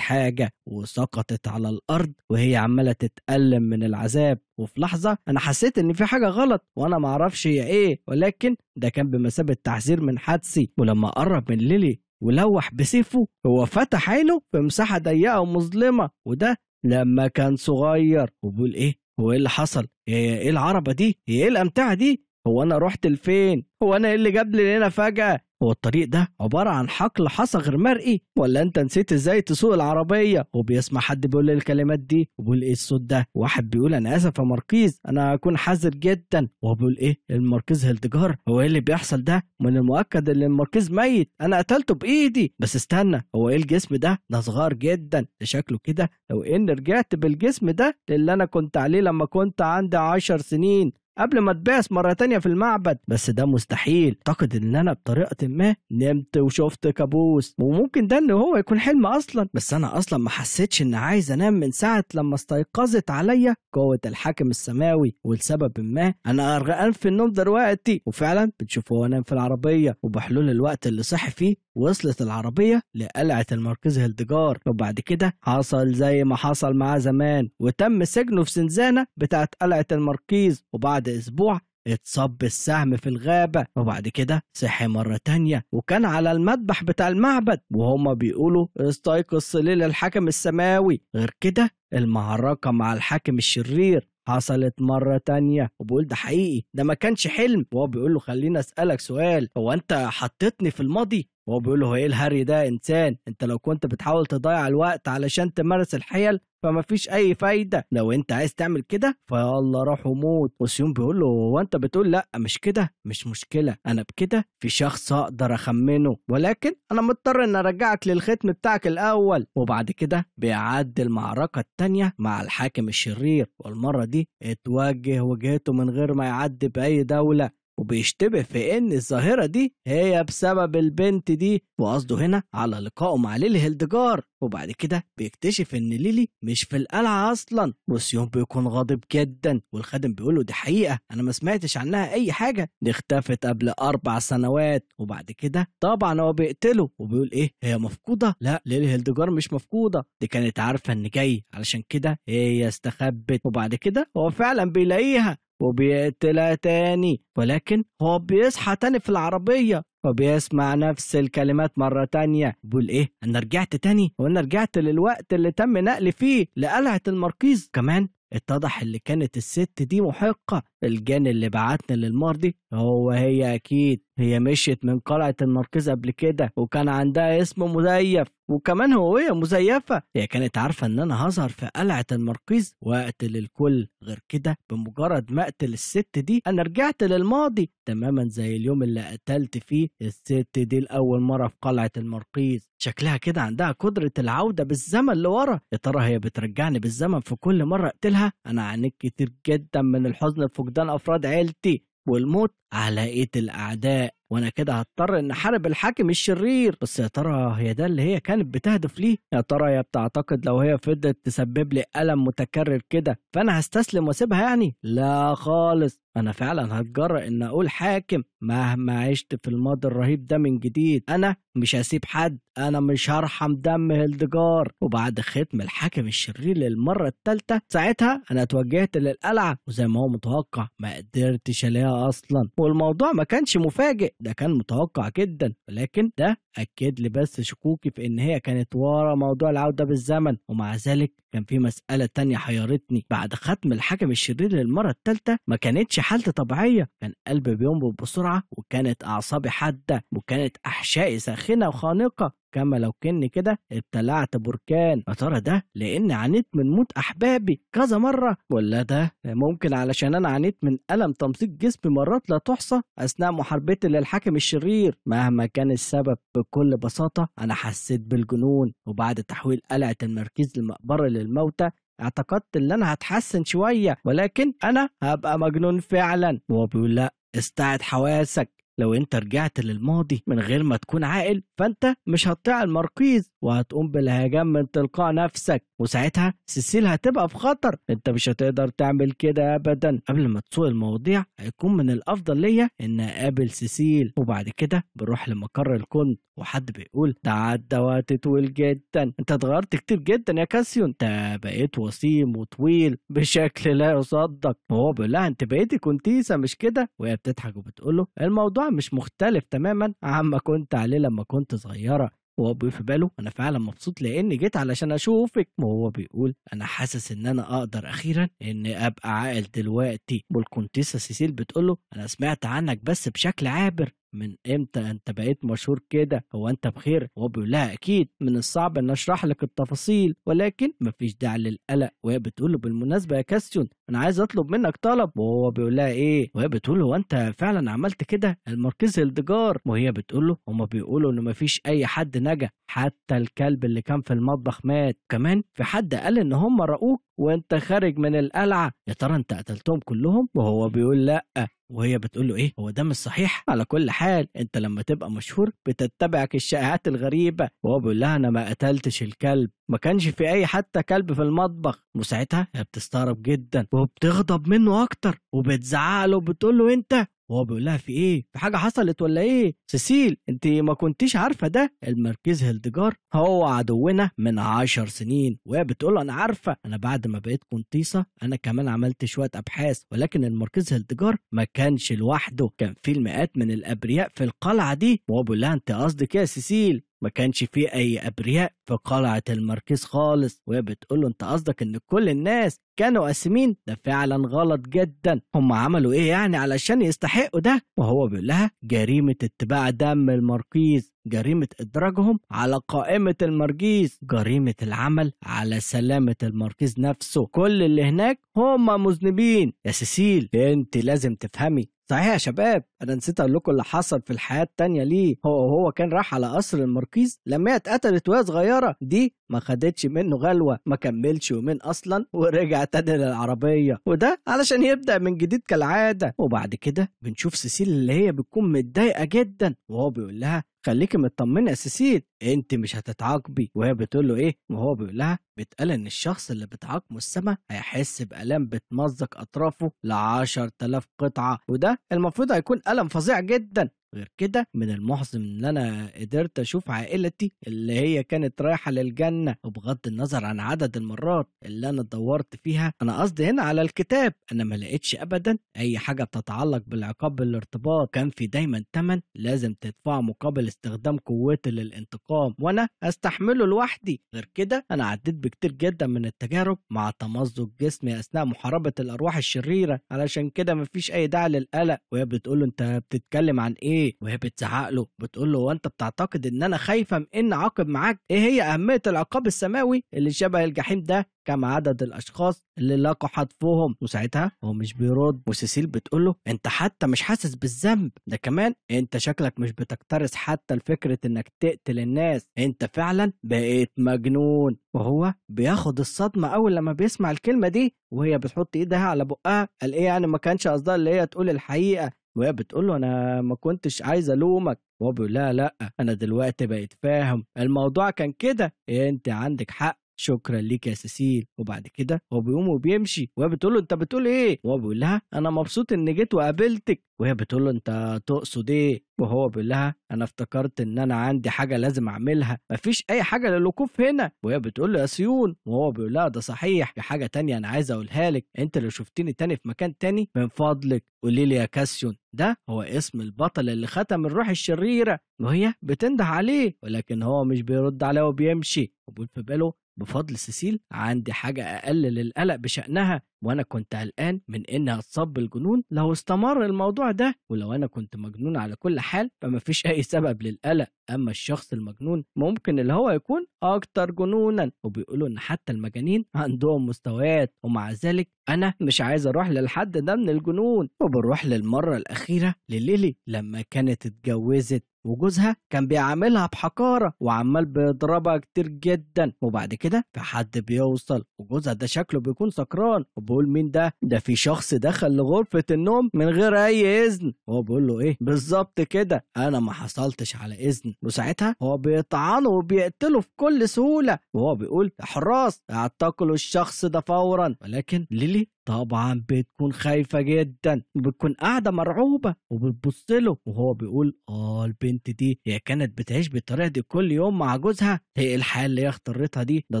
حاجة وسقطت على الارض وهي عمالة تتألم من العذاب. وفي لحظة انا حسيت ان في حاجة غلط وانا معرفش هي ايه، ولكن ده كان بمثابة تحذير من حدسي. ولما قرب من ليلي ولوح بسيفه هو فتح عينه في مساحة ضيقة ومظلمة، وده لما كان صغير. وبيقول ايه؟ هو ايه اللي حصل؟ ايه العربة دي؟ ايه الأمتعة دي؟ هو انا رحت لفين؟ هو انا ايه اللي جاب لي هنا فجأة؟ هو الطريق ده عبارة عن حقل حصى غير مرئي، ولا انت نسيت ازاي تسوق العربية؟ وبيسمع حد بيقول الكلمات دي، وبيقول ايه الصوت ده؟ واحد بيقول انا اسف يا ماركيز، انا هكون حذر جدا. وهو بيقول ايه؟ الماركيز هلدجار؟ هو ايه اللي بيحصل ده؟ من المؤكد ان الماركيز ميت، انا قتلته بايدي. بس استنى، هو ايه الجسم ده؟ ده صغير جدا، ده شكله كده لو ان رجعت بالجسم ده للي انا كنت عليه لما كنت عندي 10 سنين قبل ما اتباس مرة تانية في المعبد، بس ده مستحيل. اعتقد ان انا بطريقة ما نمت وشفت كابوس، وممكن ده ان هو يكون حلم اصلا، بس انا اصلا ما حسيتش ان عايز انام من ساعة لما استيقظت عليا قوة الحاكم السماوي، ولسبب ما انا غرقان في النوم دلوقتي. وفعلا بتشوف هو نام في العربية، وبحلول الوقت اللي صحي فيه وصلت العربية لقلعة الماركيز هلدجار. وبعد كده حصل زي ما حصل معاه زمان، وتم سجنه في زنزانة بتاعت قلعة الماركيز، وبعد أسبوع اتصاب بالسهم في الغابة. وبعد كده صحي مرة تانية وكان على المذبح بتاع المعبد، وهما بيقولوا استيقظ ليل الحاكم السماوي. غير كده المعركة مع الحاكم الشرير حصلت مرة تانية، وبقول ده حقيقي، ده ما كانش حلم. وهو بيقول له خليني أسألك سؤال، هو أنت حطيتني في الماضي؟ وهو بيقول له هو ايه الهري ده انسان؟ انت لو كنت بتحاول تضيع الوقت علشان تمارس الحيل فما فيش اي فايده، لو انت عايز تعمل كده فيلا روح وموت. وسيون بيقول له هو انت بتقول لا مش كده؟ مش مشكلة، انا بكده في شخص اقدر اخمنه، ولكن انا مضطر ان ارجعك للختم بتاعك الاول. وبعد كده بيعدي المعركة التانية مع الحاكم الشرير، والمرة دي اتوجه وجهته من غير ما يعدي باي دولة، وبيشتبه في ان الظاهرة دي هي بسبب البنت دي، وقصده هنا على لقائه مع ليلي هلدجار. وبعد كده بيكتشف ان ليلي مش في القلعة اصلا، وسيون بيكون غاضب جدا، والخادم بيقول له دي حقيقة انا ما سمعتش عنها اي حاجة، دي اختفت قبل 4 سنوات. وبعد كده طبعا هو بيقتله وبيقول ايه هي مفقودة؟ لا، ليلي هلدجار مش مفقودة، دي كانت عارفة ان جاي علشان كده هي استخبت. وبعد كده هو فعلا بيلاقيها، وبيقتلها تاني، ولكن هو بيصحى تاني في العربية وبيسمع نفس الكلمات مرة تانية. بيقول ايه؟ انا رجعت تاني، وانا رجعت للوقت اللي تم نقلي فيه لقلعة المركيز. كمان اتضح اللي كانت الست دي محقة، الجان اللي بعتني للماضي هو هي، اكيد هي مشيت من قلعة المركز قبل كده وكان عندها اسم مزيف وكمان هوية مزيفة. هي كانت عارفة ان انا هظهر في قلعة المركز واقتل الكل، غير كده بمجرد ما اقتل الست دي انا رجعت للماضي تماما زي اليوم اللي قتلت فيه الست دي لأول مرة في قلعة المركز. شكلها كده عندها قدرة العودة بالزمن لورا. يا ترى هي بترجعني بالزمن في كل مرة اقتلها؟ انا عانيت كتير جدا من الحزن بفقدان افراد عيلتي والموت على ايد الاعداء، وانا كده هضطر ان احارب الحاكم الشرير. بس يا ترى هي ده اللي هي كانت بتهدف ليه؟ يا ترى هي بتعتقد لو هي فضلت تسبب لي الم متكرر كده فانا هستسلم واسيبها يعني؟ لا خالص، انا فعلا هتجرأ ان اقول حاكم مهما عشت في الماضي الرهيب ده من جديد. انا مش هسيب حد، انا مش هرحم دم هلدجار. وبعد ختم الحاكم الشرير للمرة الثالثة ساعتها انا اتوجهت للقلعه، وزي ما هو متوقع ما قدرتش الاقيها اصلا. والموضوع ما كانش مفاجئ، ده كان متوقع جدا، ولكن ده اكد لي بس شكوكي في ان هي كانت ورا موضوع العودة بالزمن. ومع ذلك كان في مسالة تانية حيرتني. بعد ختم الحاكم الشرير للمرة الثالثة ما كانتش حالتي طبيعية، كان قلبي بينبض بسرعة، وكانت اعصابي حادة، وكانت احشائي ساخنة وخانقه كما لو كني كده ابتلعت بركان. يا ترى ده لان عانيت من موت احبابي كذا مرة، ولا ده ممكن علشان انا عانيت من الم تمزيق جسمي مرات لا تحصى اثناء محاربتي للحاكم الشرير؟ مهما كان السبب، بكل بساطة انا حسيت بالجنون. وبعد تحويل قلعه المركز لمقبره للموتى اعتقدت ان انا هتحسن شوية، ولكن انا هبقى مجنون فعلا. وهو بيقول لا، استعد حواسك، لو انت رجعت للماضي من غير ما تكون عاقل فانت مش هتطيع المركز وهتقوم بالهجام من تلقاء نفسك، وساعتها سيسيل هتبقى في خطر، انت مش هتقدر تعمل كده ابدا. قبل ما تسوق المواضيع هيكون من الافضل ليا ان اقابل سيسيل. وبعد كده بنروح لمقر الكونت، وحد بيقول ده عدى وقت طويل جدا، انت اتغيرت كتير جدا يا كاسيون، انت بقيت وسيم وطويل بشكل لا يصدق. وهو بيقول لها انت بقيتي كونتيسه مش كده؟ وهي بتضحك وبتقول له الموضوع مش مختلف تماما عما كنت عليه لما كنت صغيرة. وهو بيقول في باله انا فعلا مبسوط لاني جيت علشان اشوفك. وهو بيقول انا حاسس ان انا اقدر اخيرا ان ابقى عاقل دلوقتي. والكونتيسه سيسيل بتقول له انا سمعت عنك بس بشكل عابر، من امتى انت بقيت مشهور كده؟ هو انت بخير؟ وهو بيقول لها اكيد، من الصعب ان اشرح لك التفاصيل، ولكن مفيش داعي للقلق. وهي بتقول له بالمناسبة يا كاسيون انا عايز اطلب منك طلب. وهو بيقول لها ايه؟ وهي بتقول له هو انت فعلا عملت كده المركز الدجار؟ وهي بتقول له هما بيقولوا انه مفيش اي حد نجا، حتى الكلب اللي كان في المطبخ مات، كمان في حد قال ان هم رأوك وانت خارج من القلعة، يا ترى انت قتلتهم كلهم؟ وهو بيقول لا. وهي بتقول له ايه هو ده مش صحيح؟ على كل حال انت لما تبقى مشهور بتتبعك الشائعات الغريبة. وهو بيقول لها انا ما قتلتش الكلب، ما كانش في اي حتى كلب في المطبخ. وساعتها هي بتستغرب جدا وبتغضب منه اكتر وبتزعق له وبتقول له انت. وهو بيقول لها في ايه؟ في حاجة حصلت ولا ايه؟ سيسيل انت ما كنتيش عارفه ده المركز هلدجار هو عدونا من 10 سنين. وهي بتقول له انا عارفه، انا بعد ما بقيت كونتيسه انا كمان عملت شوية ابحاث، ولكن المركز هلدجار ما كانش لوحده، كان في المئات من الابرياء في القلعة دي. وهو بيقول لها انت قصدك ايه يا سيسيل؟ ما كانش في اي ابرياء في قلعه المركز خالص. وهي بتقول له انت قصدك ان كل الناس كانوا قاسمين؟ ده فعلا غلط جدا، هم عملوا ايه يعني علشان يستحقوا ده؟ وهو بيقول لها جريمة اتباع دم المركيز، جريمة ادراجهم على قائمة المركيز، جريمة العمل على سلامه المركز نفسه، كل اللي هناك هم مذنبين. يا سيسيل انت لازم تفهمي. صحيح يا شباب انا نسيت اقول لكم اللي حصل في الحياة التانية ليه. هو كان راح على قصر المركيز لما هي اتقتلت وهي صغيرة، دي ما خدتش منه غلوه، ما كملش يومين اصلا ورجع تاني للعربية، وده علشان يبدا من جديد كالعادة. وبعد كده بنشوف سيسيل اللي هي بتكون متضايقة جدا، وهو بيقول لها خليكي مطمنه يا سيسيل انت مش هتتعاقبي. وهي بتقول له ايه؟ وهو بيقول لها بيتقال ان الشخص اللي بتعاقبه السما هيحس بالام بتمزق اطرافه ل 10,000 قطعه، وده المفروض هيكون الم فظيع جدا. غير كده من المحزن ان انا قدرت اشوف عائلتي اللي هي كانت رايحة للجنة، وبغض النظر عن عدد المرات اللي انا دورت فيها، انا قصدي هنا على الكتاب، انا ما لقيتش ابدا اي حاجة بتتعلق بالعقاب بالارتباط. كان في دايما تمن لازم تدفعه مقابل استخدام قوتي للانتقام، وانا استحمله لوحدي. غير كده انا عديت بكتير جدا من التجارب مع تمزق جسمي اثناء محاربة الارواح الشريرة، علشان كده مفيش اي داعي للقلق. وهي بتقول له انت بتتكلم عن ايه؟ وهي بتزعق له بتقول له وانت بتعتقد ان انا خايفة من ان اعاقب معاك؟ ايه هي اهمية العقاب السماوي اللي شبه الجحيم ده؟ كم عدد الاشخاص اللي لاقوا حتفهم؟ وساعتها هو مش بيرد. وسيسيل بتقول له انت حتى مش حاسس بالذنب، ده كمان انت شكلك مش بتكترث حتى لفكرة انك تقتل الناس، انت فعلا بقيت مجنون. وهو بياخد الصدمة اول لما بيسمع الكلمة دي، وهي بتحط ايدها على بقها، قال ايه يعني ما كانش قصدها اللي هي تقول الحقيقة. وهي بتقول له انا ما كنتش عايز الومك، وهو بيقول لها لا انا دلوقتي بقيت فاهم الموضوع كان كده، انت عندك حق، شكرا ليك يا سيسيل. وبعد كده هو بيقوم وبيمشي، وهي بتقول له انت بتقول ايه؟ وهو بيقول لها انا مبسوط ان جيت وقابلتك. وهي بتقول له انت تقصد ايه؟ وهو بيقول لها انا افتكرت ان انا عندي حاجة لازم اعملها، مفيش اي حاجة للوقوف هنا. وهي بتقول له يا سيون، وهو بيقول لها ده صحيح، في حاجة تانية انا عايز اقولها لك، انت لو شفتني تاني في مكان تاني من فضلك قولي لي يا كاسيون. ده هو اسم البطل اللي ختم الروح الشريرة. وهي بتنده عليه ولكن هو مش بيرد عليه وبيمشي، وبيقول في باله بفضل سيسيل عندي حاجة أقل للقلق بشأنها، وأنا كنت قلقان من إنها تصاب بالجنون لو استمر الموضوع ده، ولو أنا كنت مجنون على كل حال فما فيش أي سبب للقلق. أما الشخص المجنون ممكن اللي هو يكون أكتر جنونا، وبيقولوا إن حتى المجانين عندهم مستويات، ومع ذلك أنا مش عايز أروح للحد ده من الجنون. وبنروح للمرة الأخيرة لليلي لما كانت اتجوزت، وجوزها كان بيعاملها بحقارة وعمال بيضربها كتير جدا. وبعد كده في حد بيوصل، وجوزها ده شكله بيكون سكران، وبيقول مين ده؟ ده في شخص دخل لغرفة النوم من غير أي إذن. وهو بيقول له إيه بالظبط كده، أنا ما حصلتش على إذن. وساعتها هو بيطعنه وبيقتله في كل سهولة، وهو بيقول يا حراس اعتقلوا الشخص ده فورا. ولكن ليلي طبعا بتكون خايفة جدا، وبتكون قاعدة مرعوبة وبتبص له، وهو بيقول البنت دي هي كانت بتعيش بالطريقة دي كل يوم مع جوزها، هي الحياة اللي هي اختارتها دي؟ ده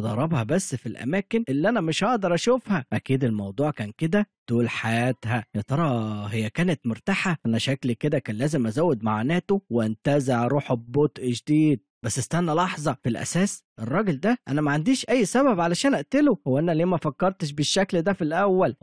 ضربها بس في الأماكن اللي أنا مش هقدر أشوفها، أكيد الموضوع كان كده طول حياتها. يا ترى هي كانت مرتاحة؟ أنا شكلي كده كان لازم أزود معاناته وانتزع روحه ببطء شديد. بس استنى لحظة، في الأساس الراجل ده أنا ما عنديش أي سبب علشان أقتله، هو أنا ليه ما فكرتش بالشكل ده في الأول؟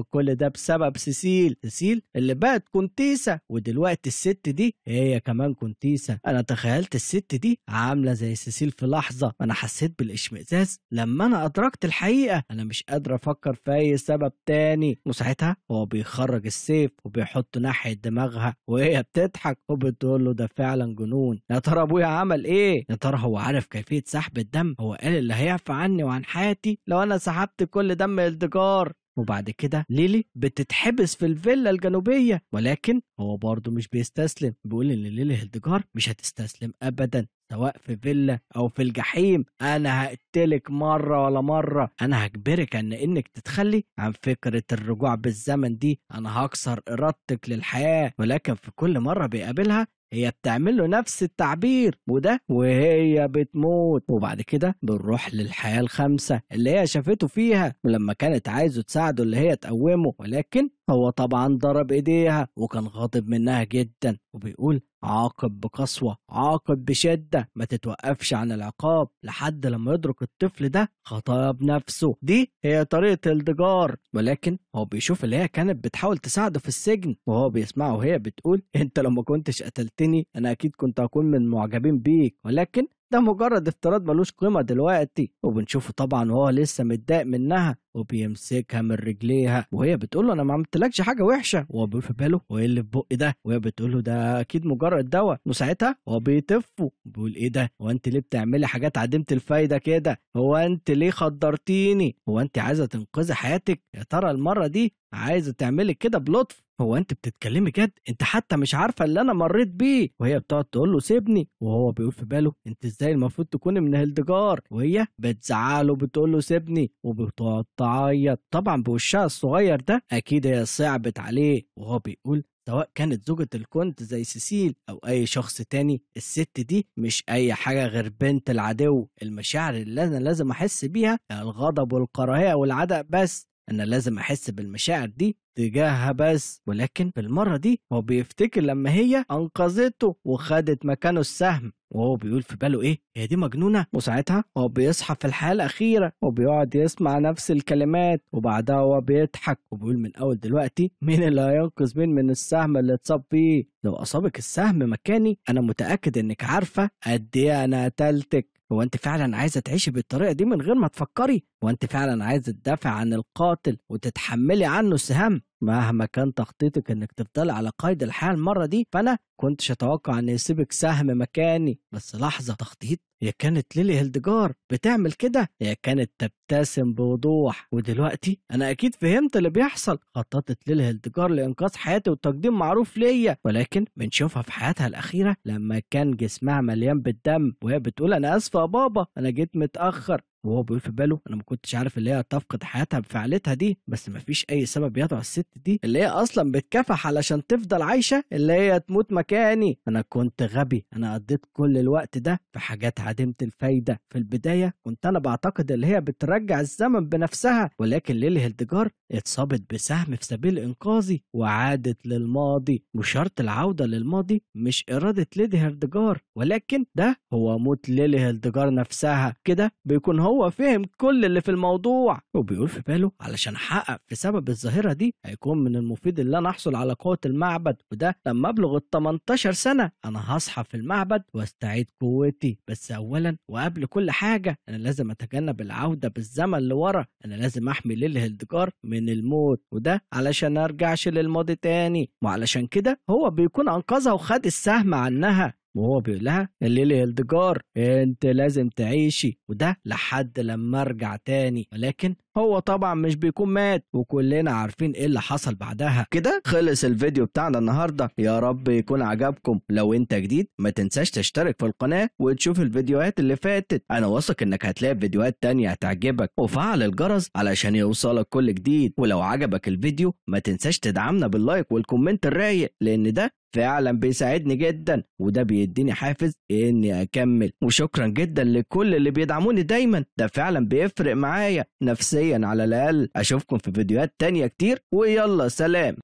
كل ده بسبب سيسيل، سيسيل اللي بقت كونتيسة، ودلوقتي الست دي هي كمان كونتيسة. أنا تخيلت الست دي عاملة زي سيسيل في لحظة، أنا حسيت بالإشمئزاز لما أنا أدركت الحقيقة، أنا مش قادر أفكر في أي سبب تاني. وساعتها هو بيخرج السيف وبيحطه ناحية دماغها، وهي بتضحك وبتقول له ده فعلا جنون. يا ترى أبويا عمل إيه؟ يا ترى هو عارف كيفية سحب الدم؟ هو قال اللي هيعفى عني وعن حياتي لو انا سحبت كل دم الدجار. وبعد كده ليلي بتتحبس في الفيلا الجنوبية، ولكن هو برضه مش بيستسلم، بيقول ان ليلي هلدجار مش هتستسلم ابدا، سواء في فيلا او في الجحيم، انا هقتلك مرة ولا مرة، انا هجبرك ان انك تتخلي عن فكرة الرجوع بالزمن دي، انا هكسر ارادتك للحياة. ولكن في كل مرة بيقابلها هي بتعمل له نفس التعبير وده وهي بتموت. وبعد كده بنروح للحياة الخامسة اللي هي شافته فيها ولما كانت عايزه تساعده اللي هي تقومه، ولكن هو طبعا ضرب ايديها وكان غاضب منها جدا، وبيقول عاقب بقسوة، عاقب بشدة، ما تتوقفش عن العقاب لحد لما يدرك الطفل ده خطايا بنفسه. دي هي طريقة الدجار. ولكن هو بيشوف اللي هي كانت بتحاول تساعده في السجن، وهو بيسمعه وهي بتقول انت لو ما كنتش قتلتني انا اكيد كنت هكون من معجبين بيك، ولكن ده مجرد افتراض ملوش قيمة دلوقتي. وبنشوفه طبعا وهو لسه متضايق منها وبيمسكها من رجليها، وهي بتقول له انا ما عملتلكش حاجة وحشة، وهو بيقول في باله هو ايه اللي في بقي ده، وهي بتقول له ده اكيد مجرد دواء. وساعتها هو بيتفه بيقول ايه ده، هو انت ليه بتعملي حاجات عديمة الفايدة كده، هو انت ليه خدرتيني، هو انت عايزة تنقذي حياتك، يا ترى المرة دي عايزة تعملي كده بلطف، هو انت بتتكلمي جد، انت حتى مش عارفه اللي انا مريت بيه. وهي بتقعد تقول له سيبني، وهو بيقول في باله انت ازاي المفروض تكوني من هلدجار، وهي بتزعله وبتقول له سيبني وبتقعد تعيط طبعا بوشها الصغير ده، اكيد هي صعبت عليه. وهو بيقول سواء كانت زوجة الكونت زي سيسيل أو أي شخص تاني، الست دي مش أي حاجة غير بنت العدو. المشاعر اللي أنا لازم أحس بيها الغضب والكراهية والعداء بس، أنا لازم أحس بالمشاعر دي تجاهها بس. ولكن في المرة دي هو بيفتكر لما هي أنقذته وخدت مكانه السهم، وهو بيقول في باله إيه، هي دي مجنونة؟ وساعتها هو بيصحى في الحالة الأخيرة وبيقعد يسمع نفس الكلمات، وبعدها هو بيضحك وبيقول من أول دلوقتي مين اللي هينقذ مين من السهم اللي اتصاب فيه؟ لو أصابك السهم مكاني أنا متأكد إنك عارفة قد إيه أنا قتلتك. هو أنت فعلا عايزة تعيشي بالطريقة دي من غير ما تفكري؟ هو أنت فعلا عايزة تدافع عن القاتل وتتحملي عنه السهام؟ مهما كان تخطيطك إنك تفضلي على قيد الحياة المرة دي، فأنا كنتش أتوقع إن يسيبك سهم مكاني. بس لحظة، تخطيط؟ هي كانت ليلي هيلدجار بتعمل كده؟ هي كانت تبتسم بوضوح، ودلوقتي أنا أكيد فهمت اللي بيحصل. خططت ليلي هيلدجار لإنقاذ حياتي وتقديم معروف ليا، ولكن بنشوفها في حياتها الأخيرة لما كان جسمها مليان بالدم وهي بتقول أنا آسفة يا بابا، أنا جيت متأخر. وهو بيقول في باله انا ما كنتش عارف اللي هي تفقد حياتها بفعلتها دي، بس مفيش اي سبب يدعو الست دي اللي هي اصلا بتكافح علشان تفضل عايشه اللي هي تموت مكاني. انا كنت غبي، انا قضيت كل الوقت ده في حاجات عديمه الفايدة. في البداية كنت انا بعتقد اللي هي بترجع الزمن بنفسها، ولكن ليلي هيلدجار اتصابت بسهم في سبيل انقاذي وعادت للماضي. وشرط العودة للماضي مش اراده ليدي هيلدجار، ولكن ده هو موت ليلي هيلدجار نفسها. كده بيكون هو فهم كل اللي في الموضوع، وبيقول في باله علشان احقق في سبب الظاهرة دي هيكون من المفيد اللي انا احصل على قوة المعبد، وده لما ابلغ ال 18 سنة انا هصحى في المعبد واستعيد قوتي. بس اولا وقبل كل حاجة انا لازم اتجنب العودة بالزمن لورا، انا لازم احمي ليلي هيلدجار من الموت، وده علشان ارجعش للماضي تاني. وعلشان كده هو بيكون انقذها وخد السهم عنها، وهو بيقول لها ليلي هيلدجار انت لازم تعيشي، وده لحد لما ارجع تاني. ولكن هو طبعا مش بيكون مات، وكلنا عارفين ايه اللي حصل بعدها. كده خلص الفيديو بتاعنا النهارده، يا رب يكون عجبكم. لو انت جديد ما تنساش تشترك في القناة وتشوف الفيديوهات اللي فاتت، انا واثق انك هتلاقي فيديوهات تانية هتعجبك، وفعل الجرس علشان يوصلك كل جديد. ولو عجبك الفيديو ما تنساش تدعمنا بال like وال comment الرايق، لان ده فعلا بيساعدني جدا وده بيديني حافز اني اكمل. وشكرا جدا لكل اللي بيدعموني دايما، ده فعلا بيفرق معايا نفسيا على الاقل. اشوفكم في فيديوهات تانية كتير، ويلا سلام.